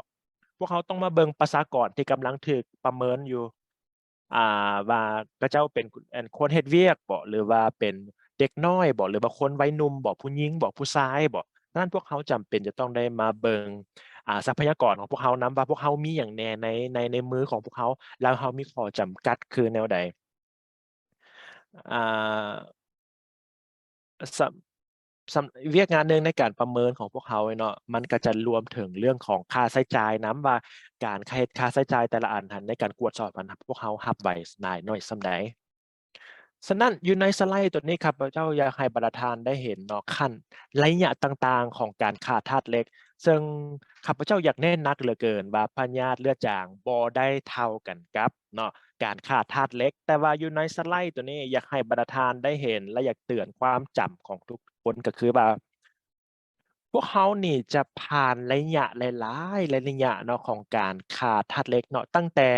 ພວກເຮົາຕ້ອງມາເບິ່ງປະຊາກອນທີ່ກຳລັງຖືກປະເມີນຢູ່ ອ່າ ວ່າເຂົາເຈົ້າເປັນ ອັນ ຄົນເຮັດວຽກບໍ ຫຼືວ່າເປັນເດັກນ້ອຍບໍ ຫຼືວ່າຄົນໄວໜຸ່ມບໍ ຜູ້ຍິງບໍ ຜູ້ຊາຍບໍ? ສະນັ້ນພວກເຮົາຈຳເປັນຈະຕ້ອງໄດ້ມາເບິ່ງ ອ່າ ຊັບພະຍາກອນຂອງພວກເຮົານຳ ວ່າພວກເຮົາມີຫຍັງແດ່ໃນ ໃນ ໃນມືຂອງພວກເຮົາ ແລ້ວເຮົາມີຂໍ້ຈຳກັດຄືແນວໃດ. ອ່າ ສຳ ສຳ ວຽກງານໜຶ່ງໃນການປະເມີນຂອງພວກເຮົາເນາະ ມັນກໍຈະລວມເຖິງເລື່ອງຂອງຄ່າໃຊ້ຈ່າຍນຳ ວ່າການເຮັດຄ່າໃຊ້ຈ່າຍແຕ່ລະອັນຫັ້ນ ໃນການກວດສອບຫັ້ນ ພວກເຮົາຮັບໄຫວຫຼາຍໜ້ອຍສ່ຳໃດ. ສະນັ້ນ ຢູ່ໃນສະໄລຕົວນີ້ ຂ້າພະເຈົ້າຢາກໃຫ້ບັນດາທ່ານໄດ້ເຫັນເນາະ ຂັ້ນໄລຍະຕ່າງໆຂອງການຂາດທາດເຫຼັກ ເຊິ່ງຂ້າພະເຈົ້າຢາກເນັ້ນໜັກເຫຼືອເກີນວ່າ ພະຍາດເລືອດຈາງບໍ່ໄດ້ເທົ່າກັນກັບເນາະ ການຂາດທາດເຫຼັກ. ແຕ່ວ່າຢູ່ໃນສະໄລຕົວນີ້ ຢາກໃຫ້ບັນດາທ່ານໄດ້ເຫັນ ແລະ ຢາກເຕືອນຄວາມຈຳຂອງທຸກຄົນ ກໍຄືວ່າ ພວກເຮົານີ້ຈະຜ່ານໄລຍະຫຼາຍໆໄລຍະເນາະ ຂອງການຂາດທາດເຫຼັກເນາະ ຕັ້ງແຕ່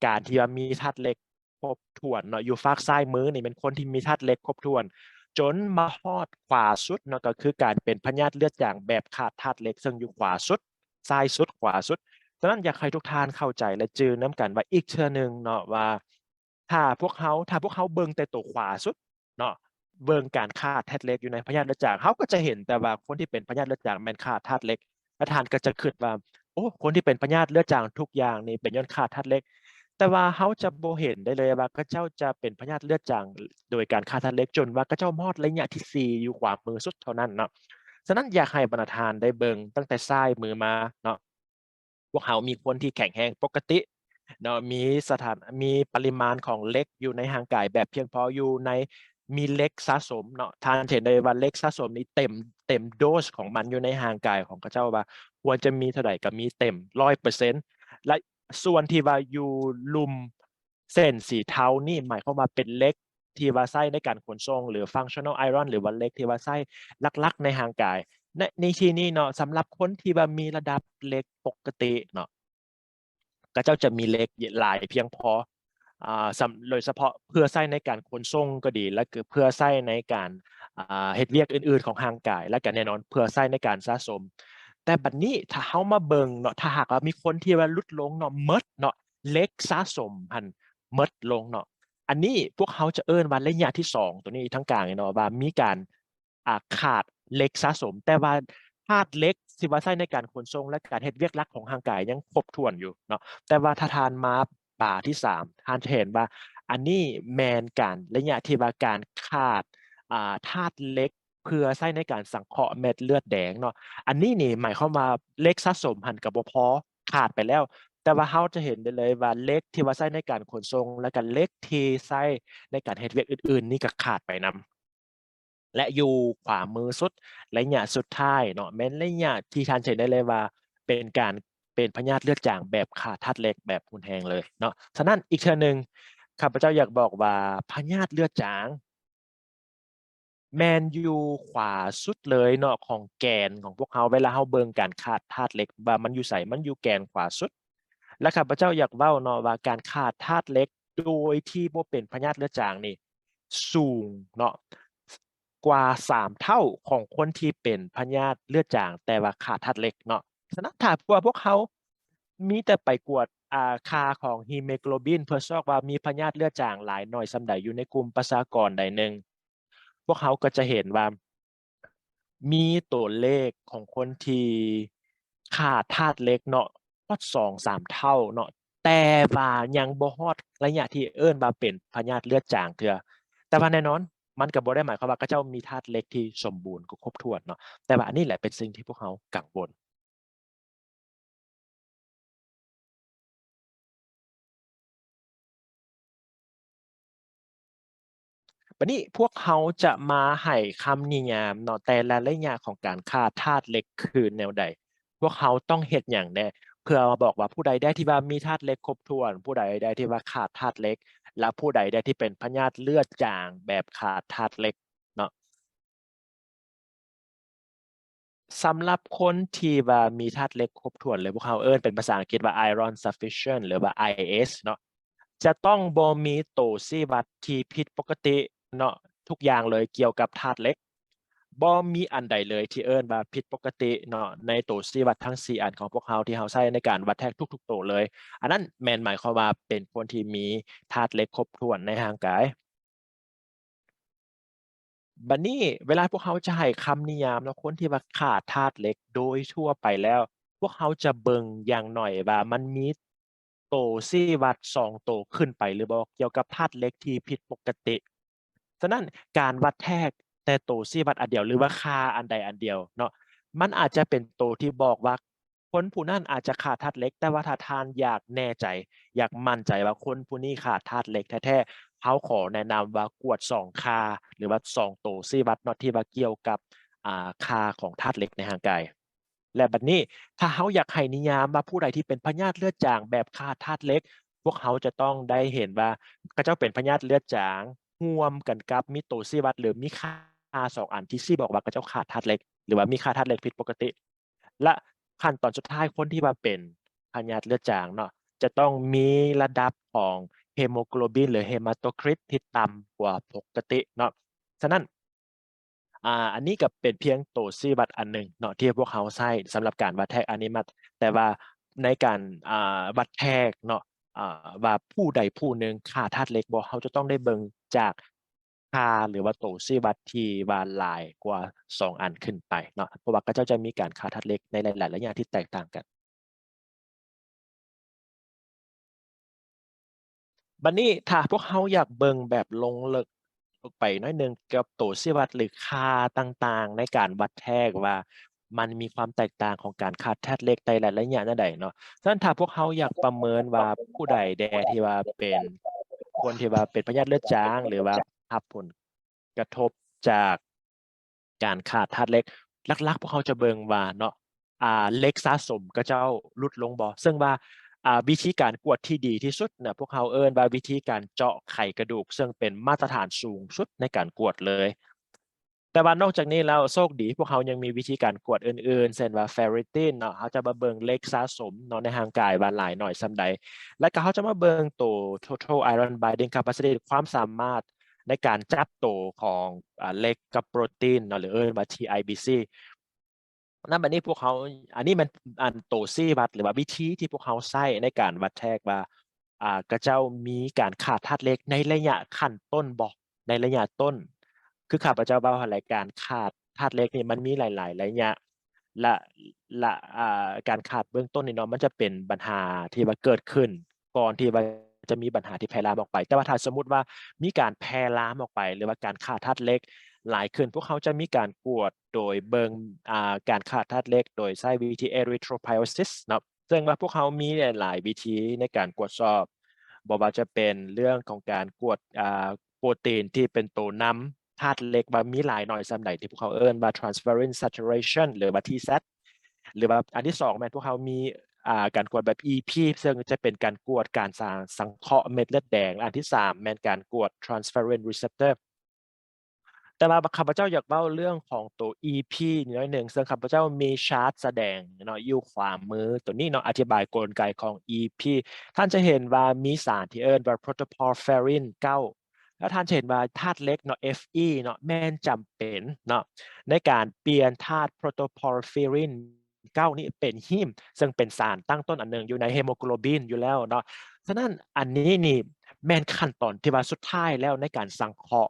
ການທີ່ວ່າມີທາດເຫຼັກຄົບຖ້ວນເນາະ ຢູ່ຟາກຊ້າຍມືນີ້ແມ່ນຄົນທີ່ມີທາດເຫຼັກຄົບຖ້ວນ ຈົນມາຮອດຂວາສຸດເນາະ ກໍຄືການເປັນພະຍາດເລືອດຈາງແບບຂາດທາດເຫຼັກ ເຊິ່ງຢູ່ຂວາສຸດ ຊ້າຍສຸດ ຂວາສຸດ. ສະນັ້ນ ຢາກໃຫ້ທຸກທ່ານເຂົ້າໃຈ ແລະ ຈື່ນຳກັນວ່າອີກເທື່ອໜຶ່ງເນາະວ່າ ຖ້າພວກເຮົາ ຖ້າພວກເຮົາເບິ່ງແຕ່ໂຕຂວາສຸດເນາະ ເບິ່ງການຂາດທາດເຫຼັກຢູ່ໃນພະຍາດເລືອດຈາງ ເຮົາກໍຈະເຫັນແຕ່ວ່າຄົນທີ່ເປັນພະຍາດເລືອດຈາງແມ່ນຂາດທາດເຫຼັກ ແລະ ທ່ານກໍຈະຄິດວ່າ ໂອ້ ຄົນທີ່ເປັນພະຍາດເລືອດຈາງທຸກຢ່າງນີ້ເປັນຍ້ອນຂາດທາດເຫຼັກ. ແຕ່ວ່າເຮົາຈະບໍ່ເຫັນໄດ້ເລີຍວ່າເຂົາເຈົ້າຈະເປັນພະຍາດເລືອດຈາງໂດຍການຂາດທາດເຫຼັກ ຈົນວ່າເຂົາເຈົ້າມາຮອດໄລຍະທີສີ່ ຢູ່ຂວາມືສຸດເທົ່ານັ້ນເນາະ. ສະນັ້ນ ຢາກໃຫ້ບັນດາທ່ານໄດ້ເບິ່ງຕັ້ງແຕ່ຊ້າຍມືມາເນາະ. ພວກເຮົາມີຄົນທີ່ແຂງແຮງປົກກະຕິເນາະ ມີສະຖານ ມີປະລິມານຂອງເຫຼັກຢູ່ໃນຮ່າງກາຍແບບພຽງພໍຢູ່ໃນ ມີເຫຼັກສະສົມເນາະ ທ່ານຈະເຫັນໄດ້ວ່າເຫຼັກສະສົມນີ້ເຕັມ ເຕັມໂດສຂອງມັນຢູ່ໃນຮ່າງກາຍຂອງເຂົາເຈົ້າວ່າ ຄວນຈະມີເທົ່າໃດກໍມີເຕັມຮ້ອຍເປີເຊັນ ແລະ ສ່ວນທີ່ວ່າຢູ່ລຸ່ມເສັ້ນສີເທົານີ້ ໝາຍຄວາມວ່າເປັນເຫຼັກ ທີ່ວ່າໃຊ້ໃນການຂົນສົ່ງ ຫຼື functional iron ຫຼືວ່າເຫຼັກທີ່ວ່າໃຊ້ຫຼັກໆໃນຮ່າງກາຍ. ໃນ ໃນທີ່ນີ້ເນາະ ສຳລັບຄົນທີ່ວ່າມີລະດັບເຫຼັກປົກກະຕິເນາະ ເຂົາເຈົ້າຈະມີເຫຼັກຫຼາຍພຽງພໍ ອ່າ ສຳ ໂດຍສະເພາະເພື່ອໃຊ້ໃນການຂົນສົ່ງກໍດີ ແລະ ກໍເພື່ອໃຊ້ໃນການ ອ່າ ເຮັດວຽກອື່ນໆຂອງຮ່າງກາຍ ແລະ ກໍແນ່ນອນເພື່ອໃຊ້ໃນການສະສົມ. ແຕ່ບັດນີ້ຖ້າເຮົາມາເບິ່ງເນາະ ຖ້າຫາກວ່າມີຄົນທີ່ວ່າຫຼຸດລົງເນາະ ໝົດເນາະ ເຫຼັກສະສົມຫັ້ນໝົດລົງເນາະ ອັນນີ້ພວກເຮົາຈະເອີ້ນວ່າໄລຍະທີສອງ ຕົວນີ້ທາງກາງເນາະ ວ່າມີການ ອ່າ ຂາດເຫຼັກສະສົມ ແຕ່ວ່າທາດເຫຼັກທີ່ວ່າໃຊ້ໃນການຂົນສົ່ງ ແລະ ການເຮັດວຽກຫຼັກຂອງຮ່າງກາຍຍັງຄົບຖ້ວນຢູ່ເນາະ. ແຕ່ວ່າຖ້າທ່ານມາບາທີສາມ ທ່ານຈະເຫັນວ່າອັນນີ້ແມ່ນການ ໄລຍະທີ່ວ່າການຂາດ ອ່າ ທາດເຫຼັກ ເພື່ອໃຊ້ໃນການສັງເຄາະເມັດເລືອດແດງເນາະ. ອັນນີ້ນີ້ໝາຍຄວາມວ່າເຫຼັກສະສົມຫັ້ນກໍບໍ່ພໍ ຂາດໄປແລ້ວ ແຕ່ວ່າເຮົາຈະເຫັນໄດ້ເລີຍວ່າເຫຼັກທີ່ວ່າໃຊ້ໃນການຂົນສົ່ງ ແລະ ກໍເຫຼັກທີ່ໃຊ້ໃນການເຮັດວຽກອື່ນໆນີ້ກໍຂາດໄປນຳ. ແລະ ຢູ່ຂວາມືສຸດ ໄລຍະສຸດທ້າຍເນາະ ແມ່ນໄລຍະທີ່ທ່ານຈະເຫັນໄດ້ເລີຍວ່າເປັນການ ເປັນພະຍາດເລືອດຈາງແບບຂາດທາດເຫຼັກແບບຮຸນແຮງເລີຍເນາະ. ສະນັ້ນ ອີກເທື່ອໜຶ່ງ ຂ້າພະເຈົ້າຢາກບອກວ່າພະຍາດເລືອດຈາງ ແມ່ນຢູ່ຂວາສຸດເລີຍເນາະ ຂອງແກນຂອງພວກເຮົາ ເວລາເຮົາເບິ່ງການຂາດທາດເຫຼັກວ່າມັນຢູ່ໃສ ມັນຢູ່ແກນຂວາສຸດ. ແລະ ຂ້າພະເຈົ້າຢາກເວົ້າເນາະວ່າການຂາດທາດເຫຼັກໂດຍທີ່ບໍ່ເປັນພະຍາດເລືອດຈາງນີ້ສູງເນາະ ກວ່າສາມເທົ່າຂອງຄົນທີ່ເປັນພະຍາດເລືອດຈາງ ແຕ່ວ່າຂາດທາດເຫຼັກເນາະ. ສະນັ້ນ ຖ້າວ່າພວກເຮົາມີແຕ່ໄປກວດ ອ່າ ຄ່າຂອງຮີໂມໂກລບິນ ເພື່ອຊອກວ່າມີພະຍາດເລືອດຈາງຫຼາຍໜ້ອຍສ່ຳໃດຢູ່ໃນກຸ່ມປະຊາກອນໃດໜຶ່ງ ພວກເຮົາກໍຈະເຫັນວ່າມີຕົວເລກຂອງຄົນທີ່ຂາດທາດເຫຼັກເນາະ ຮອດສອງສາມເທົ່າເນາະ ແຕ່ວ່າຍັງບໍ່ຮອດໄລຍະທີ່ເອີ້ນວ່າເປັນພະຍາດເລືອດຈາງເທື່ອ. ແຕ່ວ່າແນ່ນອນ ມັນກໍບໍ່ໄດ້ໝາຍຄວາມວ່າເຂົາເຈົ້າມີທາດເຫຼັກທີ່ສົມບູນ ກໍຄົບຖ້ວນເນາະ ແຕ່ວ່າອັນນີ້ແຫຼະເປັນສິ່ງທີ່ພວກເຮົາກັງວົນ. ບັດນີ້ພວກເຮົາຈະມາໃຫ້ຄຳນິຍາມເນາະ ແຕ່ລະໄລຍະຂອງການຂາດທາດເຫຼັກຄືແນວໃດ? ພວກເຮົາຕ້ອງເຮັດຫຍັງແດ່ ເພື່ອມາບອກວ່າຜູ້ໃດແດ່ທີ່ວ່າມີທາດເຫຼັກຄົບຖ້ວນ, ຜູ້ໃດແດ່ທີ່ວ່າຂາດທາດເຫຼັກ ແລະ ຜູ້ໃດແດ່ທີ່ເປັນພະຍາດເລືອດຈາງແບບຂາດທາດເຫຼັກເນາະ? ສຳລັບຄົນທີ່ວ່າມີທາດເຫຼັກຄົບຖ້ວນ ຫຼື ພວກເຮົາເອີ້ນເປັນພາສາອັງກິດວ່າ iron sufficient ຫຼືວ່າ IS ເນາະ ຈະຕ້ອງບໍ່ມີໂຕຊີ້ວັດທີ່ຜິດປົກກະຕິເນາະ ທຸກຢ່າງເລີຍກ່ຽວກັບທາດເຫຼັກ. ບໍ່ມີອັນໃດເລີຍທີ່ເອີ້ນວ່າຜິດປົກກະຕິເນາະ ໃນໂຕຊີ້ວັດທັງສີ່ອັນຂອງພວກເຮົາທີ່ເຮົາໃຊ້ໃນການວັດແທກທຸກໆໂຕເລີຍ. ອັນນັ້ນແມ່ນໝາຍຄວາມວ່າເປັນຄົນທີ່ມີທາດເຫຼັກຄົບຖ້ວນໃນຮ່າງກາຍ. ບັດນີ້ເວລາພວກເຮົາຈະໃຫ້ຄຳນິຍາມເນາະ ຄົນທີ່ວ່າຂາດທາດເຫຼັກໂດຍທົ່ວໄປແລ້ວ ພ ວກເຮົາຈະເບິ່ງຢ່າງໜ້ອຍວ່າມັນມີໂຕຊີ້ວັດສອງໂຕຂຶ້ນໄປຫຼືບໍ່ ກ່ຽວກັບທາດເຫຼັກທີ່ຜິດປົກກະຕິ. ສະນັ້ນ ການວັດແທກແຕ່ໂຕຊີ້ວັດອັນດຽວ ຫຼືວ່າຄ່າອັນໃດອັນດຽວເນາະ ມັນອາດຈະເປັນໂຕທີ່ບອກວ່າ ຄົນຜູ້ນັ້ນອາດຈະຂາດທາດເຫຼັກ, ແຕ່ວ່າຖ້າທ່ານຢາກແນ່ໃຈ, ຢາກໝັ້ນໃຈວ່າຄົນຜູ້ນີ້ຂາດທາດເຫຼັກແທ້ໆ, ເຮົາຂໍແນະນຳວ່າກວດສອງຄ່າ ຫຼືວ່າສອງໂຕຊີ້ວັດເນາະ ທີ່ວ່າກ່ຽວກັບ ອ່າ ຄ່າຂອງທາດເຫຼັກໃນຮ່າງກາຍ. ແລະ ບັດນີ້ ຖ້າເຮົາຢາກໃຫ້ນິຍາມວ່າຜູ້ໃດທີ່ເປັນພະຍາດເລືອດຈາງແບບຂາດທາດເຫຼັກ, ພວກເຮົາຈະຕ້ອງໄດ້ເຫັນວ່າເຂົາເຈົ້າເປັນພະຍາດເລືອດຈາງຮ່ວມກັນກັບມີໂຕຊີ້ວັດ ຫຼື ມີຄ່າສອງອັນທີ່ຊີ້ບອກວ່າເຂົາເຈົ້າຂາດທາດເຫຼັກ ຫຼືວ່າມີຄ່າທາດເຫຼັກຜິດປົກກະຕິ. ແລະ ຂັ້ນຕອນສຸດທ້າຍ ຄົນທີ່ວ່າເປັນພະຍາດເລືອດຈາງເນາະ ຈະຕ້ອງມີລະດັບຂອງເຮໂມໂກລບິນ ຫຼື ເຮມາໂຕຄຣິດ ທີ່ຕ່ຳກວ່າປົກກະຕິເນາະ. ສະນັ້ນ ອ່າ ອັນນີ້ກໍເປັນພຽງໂຕຊີ້ວັດອັນໜຶ່ງເນາະ ທີ່ພວກເຮົາໃຊ້ສຳລັບການວັດແທກອະນິມັດ, ແຕ່ວ່າໃນການ ອ່າ ວັດແທກເນາະ ອ່າ ວ່າຜູ້ໃດຜູ້ໜຶ່ງຂາດທາດເຫຼັກບໍ່, ເຮົາຈະຕ້ອງໄດ້ເບິ່ງຈາກຄ່າ ຫຼືວ່າໂຕຊີ້ວັດທີ່ວ່າຫຼາຍກວ່າສອງອັນຂຶ້ນໄປເນາະ, ເພາະວ່າເຂົາເຈົ້າຈະມີການຂາດທາດເຫຼັກໃນຫຼາຍໆໄລຍະທີ່ແຕກຕ່າງກັນ. ບັດນີ້ ຖ້າພວກເຮົາຢາກເບິ່ງແບບລົງເລິກ ລົງໄປໜ້ອຍໜຶ່ງ ກ່ຽວກັບໂຕຊີ້ວັດ ຫຼື ຄ່າຕ່າງໆໃນການວັດແທກວ່າ ມັນມີຄວາມແຕກຕ່າງຂອງການຂາດທາດເຫຼັກໃນຫຼາຍໄລຍະແນວໃດເນາະ. ສະນັ້ນ ຖ້າພວກເຮົາຢາກປະເມີນວ່າຜູ້ໃດແດ່ທີ່ວ່າເປັນຄົນທີ່ວ່າເປັນພະຍາດເລືອດຈາງ ຫຼືວ່າຮັບຜົນກະທົບຈາກການຂາດທາດເຫຼັກ, ຫຼັກໆ ພວກເຮົາຈະເບິ່ງວ່າເນາະ ອ່າ ເຫຼັກສະສົມຂະເຈົ້າຫຼຸດລົງບໍ່? ເຊິ່ງວ່າ ອ່າ ວິທີການກວດທີ່ດີທີ່ສຸດນະ ພວກເຮົາເອີ້ນວ່າວິທີການເຈາະໄຂກະດູກ, ເຊິ່ງເປັນມາດຕະຖານສູງສຸດໃນການກວດເລີຍ. ແຕ່ວ່ານອກຈາກນີ້ແລ້ວ ໂຊກດີພວກເຮົາຍັງມີວິທີການກວດອື່ນໆ ເຊັ່ນວ່າ ferritin ເນາະ, ເຮົາຈະມາເບິ່ງເຫຼັກສະສົມເນາະ ໃນຮ່າງກາຍວ່າຫຼາຍໜ້ອຍສ່ຳໃດ, ແລ້ວກໍເຮົາຈະມາເບິ່ງໂຕ total iron binding capacity ຄວາມສາມາດໃນການຈັບໂຕຂອງ ອາ ເຫຼັກກັບໂປຣຕີນເນາະ ຫຼືເອີ້ນວ່າ TIBC. ນຳອັນນີ້ພວກເຮົາ ອັນນີ້ແມ່ນອັນໂຕຊີ້ວັດ ຫຼືວ່າວິທີທີ່ພວກເຮົາໃຊ້ໃນການວັດແທກວ່າ ອ່າ ຂະເຈົ້າມີການຂາດທາດເຫຼັກໃນໄລຍະຂັ້ນຕົ້ນບໍ່ ໃນໄລຍະຕົ້ນ. ຄືຂ້າພະເຈົ້າເວົ້າຫັ້ນແຫຼະ ການຂາດທາດເຫຼັກນີ້ມັນມີຫຼາຍໆໄລຍະ ແລະ ແລະ ອ່າ ການຂາດເບື້ອງຕົ້ນນີ້ເນາະ ມັນຈະເປັນບັນຫາທີ່ວ່າເກີດຂຶ້ນ ກ່ອນທີ່ວ່າຈະມີບັນຫາທີ່ແຜ່ລາມອອກໄປ. ແຕ່ວ່າຖ້າສົມມຸດວ່າມີການແຜ່ລາມອອກໄປ ຫຼືວ່າການຂາດທາດເຫຼັກຫຼາຍຂຶ້ນ, ພວກເຮົາຈະມີການກວດໂດຍເບິ່ງ ອ່າ ການຂາດທາດເຫຼັກໂດຍໃຊ້ວິທີ erythropoiesis ເນາະ, ເຊິ່ງວ່າພວກເຮົາມີຫຼາຍໆວິທີໃນການກວດສອບ, ບໍ່ວ່າຈະເປັນເລື່ອງຂອງການກວດ ອ່າ ໂປຣຕີນທີ່ເປັນໂຕນຳທາດເຫຼັກວ່າມີຫຼາຍໜ້ອຍສ່ຳໃດ ທີ່ພວກເຮົາເອີ້ນວ່າ transferrin saturation ຫຼືວ່າ TSAT ຫຼືວ່າອັນທີສອງແມ່ນພວກເຮົາມີ ອ່າ ການກວດແບບ EP ເຊິ່ງຈະເປັນການກວດການສັງ ສັງເຄາະເມັດເລືອດແດງ, ແລະ ອັນທີສາມແມ່ນການກວດ transferrin receptor. ແຕ່ວ່າຂ້າພະເຈົ້າຢາກເວົ້າເລື່ອງຂອງໂຕ EP ໜ້ອຍໜຶ່ງ, ເຊິ່ງຂ້າພະເຈົ້າມີຊາດສະແດງເນາະ ຢູ່ຂວາມືໂຕນີ້ເນາະ, ອະທິບາຍກົນໄກຂອງ EP. ທ່ານຈະເຫັນວ່າມີສານທີ່ເອີ້ນວ່າ protoporphyrin ເກົ້າ ແລ້ວທ່ານຈະເຫັນວ່າທາດເຫຼັກເນາະ Fe ເນາະ ແມ່ນຈຳເປັນເນາະ ໃນການປ່ຽນທາດ protoporphyrin ເກົ້ານີ້ເປັນຮີມ ເຊິ່ງເປັນສານຕັ້ງຕົ້ນອັນໜຶ່ງຢູ່ໃນເຮໂມໂກລບິນຢູ່ແລ້ວເນາະ. ສະນັ້ນ ອັນນີ້ນີ້ແມ່ນຂັ້ນຕອນທີ່ວ່າສຸດທ້າຍແລ້ວໃນການສັງເຄາະ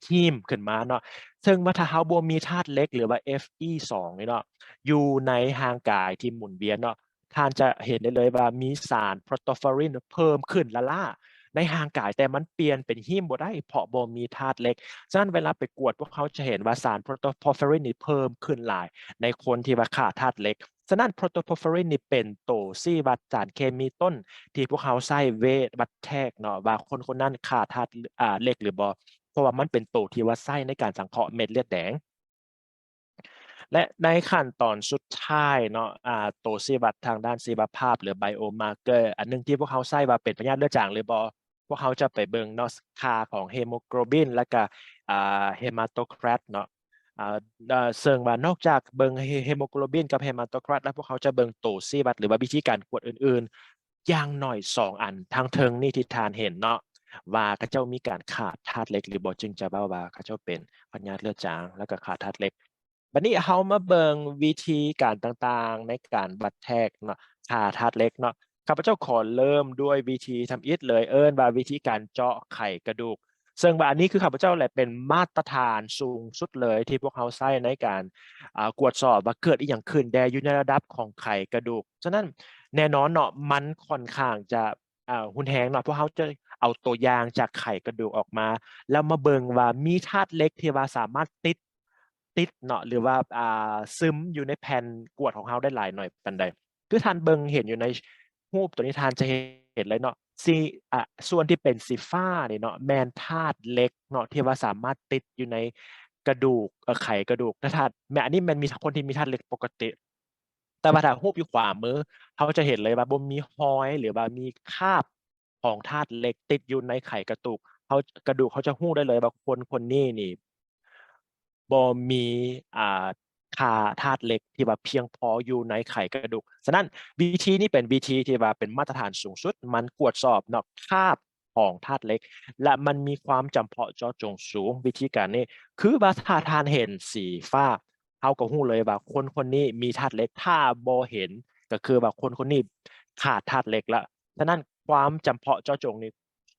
ຮີມຂຶ້ນມາເນາະ, ເຊິ່ງວ່າຖ້າເຮົາບໍ່ມີທາດເຫຼັກ ຫຼືວ່າ Fe ສອງນີ້ເນາະ ຢູ່ໃນຮ່າງກາຍທີ່ໝູນວຽນເນາະ, ທ່ານຈະເຫັນໄດ້ເລີຍວ່າມີສານ protoporphyrin ເພີ່ມຂຶ້ນລ້າໆໃນຮ່າງກາຍ, ແຕ່ມັນປ່ຽນເປັນຮີມບໍ່ໄດ້ ເພາະບໍ່ມີທາດເຫຼັກ. ສະນັ້ນເວລາໄປກວດ ພວກເຮົາຈະເຫັນວ່າສານ protoporphyrin ນີ້ເພີ່ມຂຶ້ນຫຼາຍໃນຄົນທີ່ວ່າຂາດທາດເຫຼັກ. ສະນັ້ນ protoporphyrin ນີ້ເປັນໂຕຊີ້ວັດສານເຄມີຕົ້ນທີ່ພວກເຮົາໃຊ້ເວດວັດແທກເນາະ ວ່າຄົນຄົນນັ້ນຂາດທາດ ອາ ເຫຼັກຫຼືບໍ່, ເພາະວ່າມັນເປັນໂຕທີ່ວ່າໃຊ້ໃນການສັງເຄາະເມັດເລືອດແດງ. ແລະ ໃນຂັ້ນຕອນສຸດທ້າຍເນາະ ອາ ໂຕຊີ້ວັດທາງດ້ານຊີວະພາບ ຫຼື biomarker ອັນໜຶ່ງທີ່ພວກເຮົາໃຊ້ວ່າເປັນພະຍາດເລືອດຈາງຫຼືບໍ່, ພວກເຮົາຈະໄປເບິ່ງເນາະ ຄ່າຂອງເຮໂມໂກລບິນ ແລະກະ ອາ ເຮມາໂຕຄຣາດເນາະ ອາ ເຊິ່ງວ່ານອກຈາກເບິ່ງເຮໂມໂກລບິນກັບເຮມາໂຕຄຣາດແລ້ວ ພວກເຮົາຈະເບິ່ງໂຕຊີ້ວັດ ຫຼືວ່າວິທີການກວດອື່ນໆ ຢ່າງໜ້ອຍສອງອັນທາງເທິງນີ້ທີ່ທ່ານເຫັນເນາະ ວ່າເຂົາເຈົ້າມີການຂາດທາດເຫຼັກຫຼືບໍ່, ຈຶ່ງຈະເວົ້າວ່າເຂົາເຈົ້າເປັນພະຍາດເລືອດຈາງ ແລ້ວກໍຂາດທາດເຫຼັກ. ບັດນີ້ເຮົາມາເບິ່ງວິທີການຕ່າງໆໃນການວັດແທກເນາະ ຄ່າທາດເຫຼັກເນາະ. ຂ້າພະເຈົ້າຂໍເລີ່ມດ້ວຍວິທີທຳອິດເລີຍ, ເອີ້ນວ່າວິທີການເຈາະໄຂກະດູກ. ເຊິ່ງວ່າອັນນີ້ຄືຂ້າພະເຈົ້າແຫຼະ ເປັນມາດຕະຖານສູງສຸດເລີຍທີ່ພວກເຮົາໃຊ້ໃນການ ອ່າ ກວດສອບວ່າເກີດອີ່ຫຍັງຂຶ້ນແດ່ຢູ່ໃນລະດັບຂອງໄຂກະດູກ. ສະນັ້ນແນ່ນອນເນາະ ມັນຂ້ອນຂ້າງຈະ ອ່າ ຮຸນແຮງເນາະ, ພວກເຮົາຈະເອົາຕົວຢ່າງຈາກໄຂກະດູກອອກມາ ແລ້ວມາເບິ່ງວ່າມີທາດເຫຼັກທີ່ວ່າສາມາດຕິດ ຕິດເນາະ ຫຼືວ່າ ອ່າ ຊຶມຢູ່ໃນແຜ່ນກວດຂອງເຮົາໄດ້ຫຼາຍໜ້ອຍປານໃດ. ຄືທ່ານເບິ່ງເຫັນຢູ່ໃນຮູບໂຕນີ້ ທ່ານຈະເຫັນເລີຍເນາະ ສີ ອ່າ ສ່ວນທີ່ເປັນສີຟ້ານີ້ເນາະ ແມ່ນທາດເຫຼັກເນາະ ທີ່ວ່າສາມາດຕິດຢູ່ໃນກະດູກ ເອີ ໄຂກະດູກ. ແຕ່ທາດ ແມ່ນ ອັນນີ້ແມ່ນມີຄົນທີ່ມີທາດເຫຼັກປົກກະຕິ. ແຕ່ວ່າຖ້າຮູບຢູ່ຂວາມື ເຮົາຈະເຫັນເລີຍວ່າບໍ່ມີຮອຍ ຫຼືວ່າມີຄາບຂອງທາດເຫຼັກຕິດຢູ່ໃນໄຂກະດູກ. ເຮົາ ກະດູກເຮົາຈະຮູ້ໄດ້ເລີຍວ່າຄົນຄົນນີ້ນີ້ບໍ່ມີ ອ່າ ຄ່າທາດເຫຼັກທີ່ວ່າພຽງພໍຢູ່ໃນໄຂກະດູກ. ສະນັ້ນວິທີນີ້ເປັນວິທີທີ່ວ່າເປັນມາດຕະຖານສູງສຸດ, ມັນກວດສອບເນາະ ຄາບຂອງທາດເຫຼັກ ແລະ ມັນມີຄວາມຈຳເພາະເຈາະຈົງສູງ. ວິທີການນີ້ຄືວ່າຖ້າທ່ານເຫັນສີຟ້າ ເຮົາກໍຮູ້ເລີຍວ່າຄົນຄົນນີ້ມີທາດເຫຼັກ, ຖ້າບໍ່ເຫັນກໍຄືວ່າຄົນຄົນນີ້ຂາດທາດເຫຼັກລະ. ສະນັ້ນຄວາມຈຳເພາະເຈາະຈົງນີ້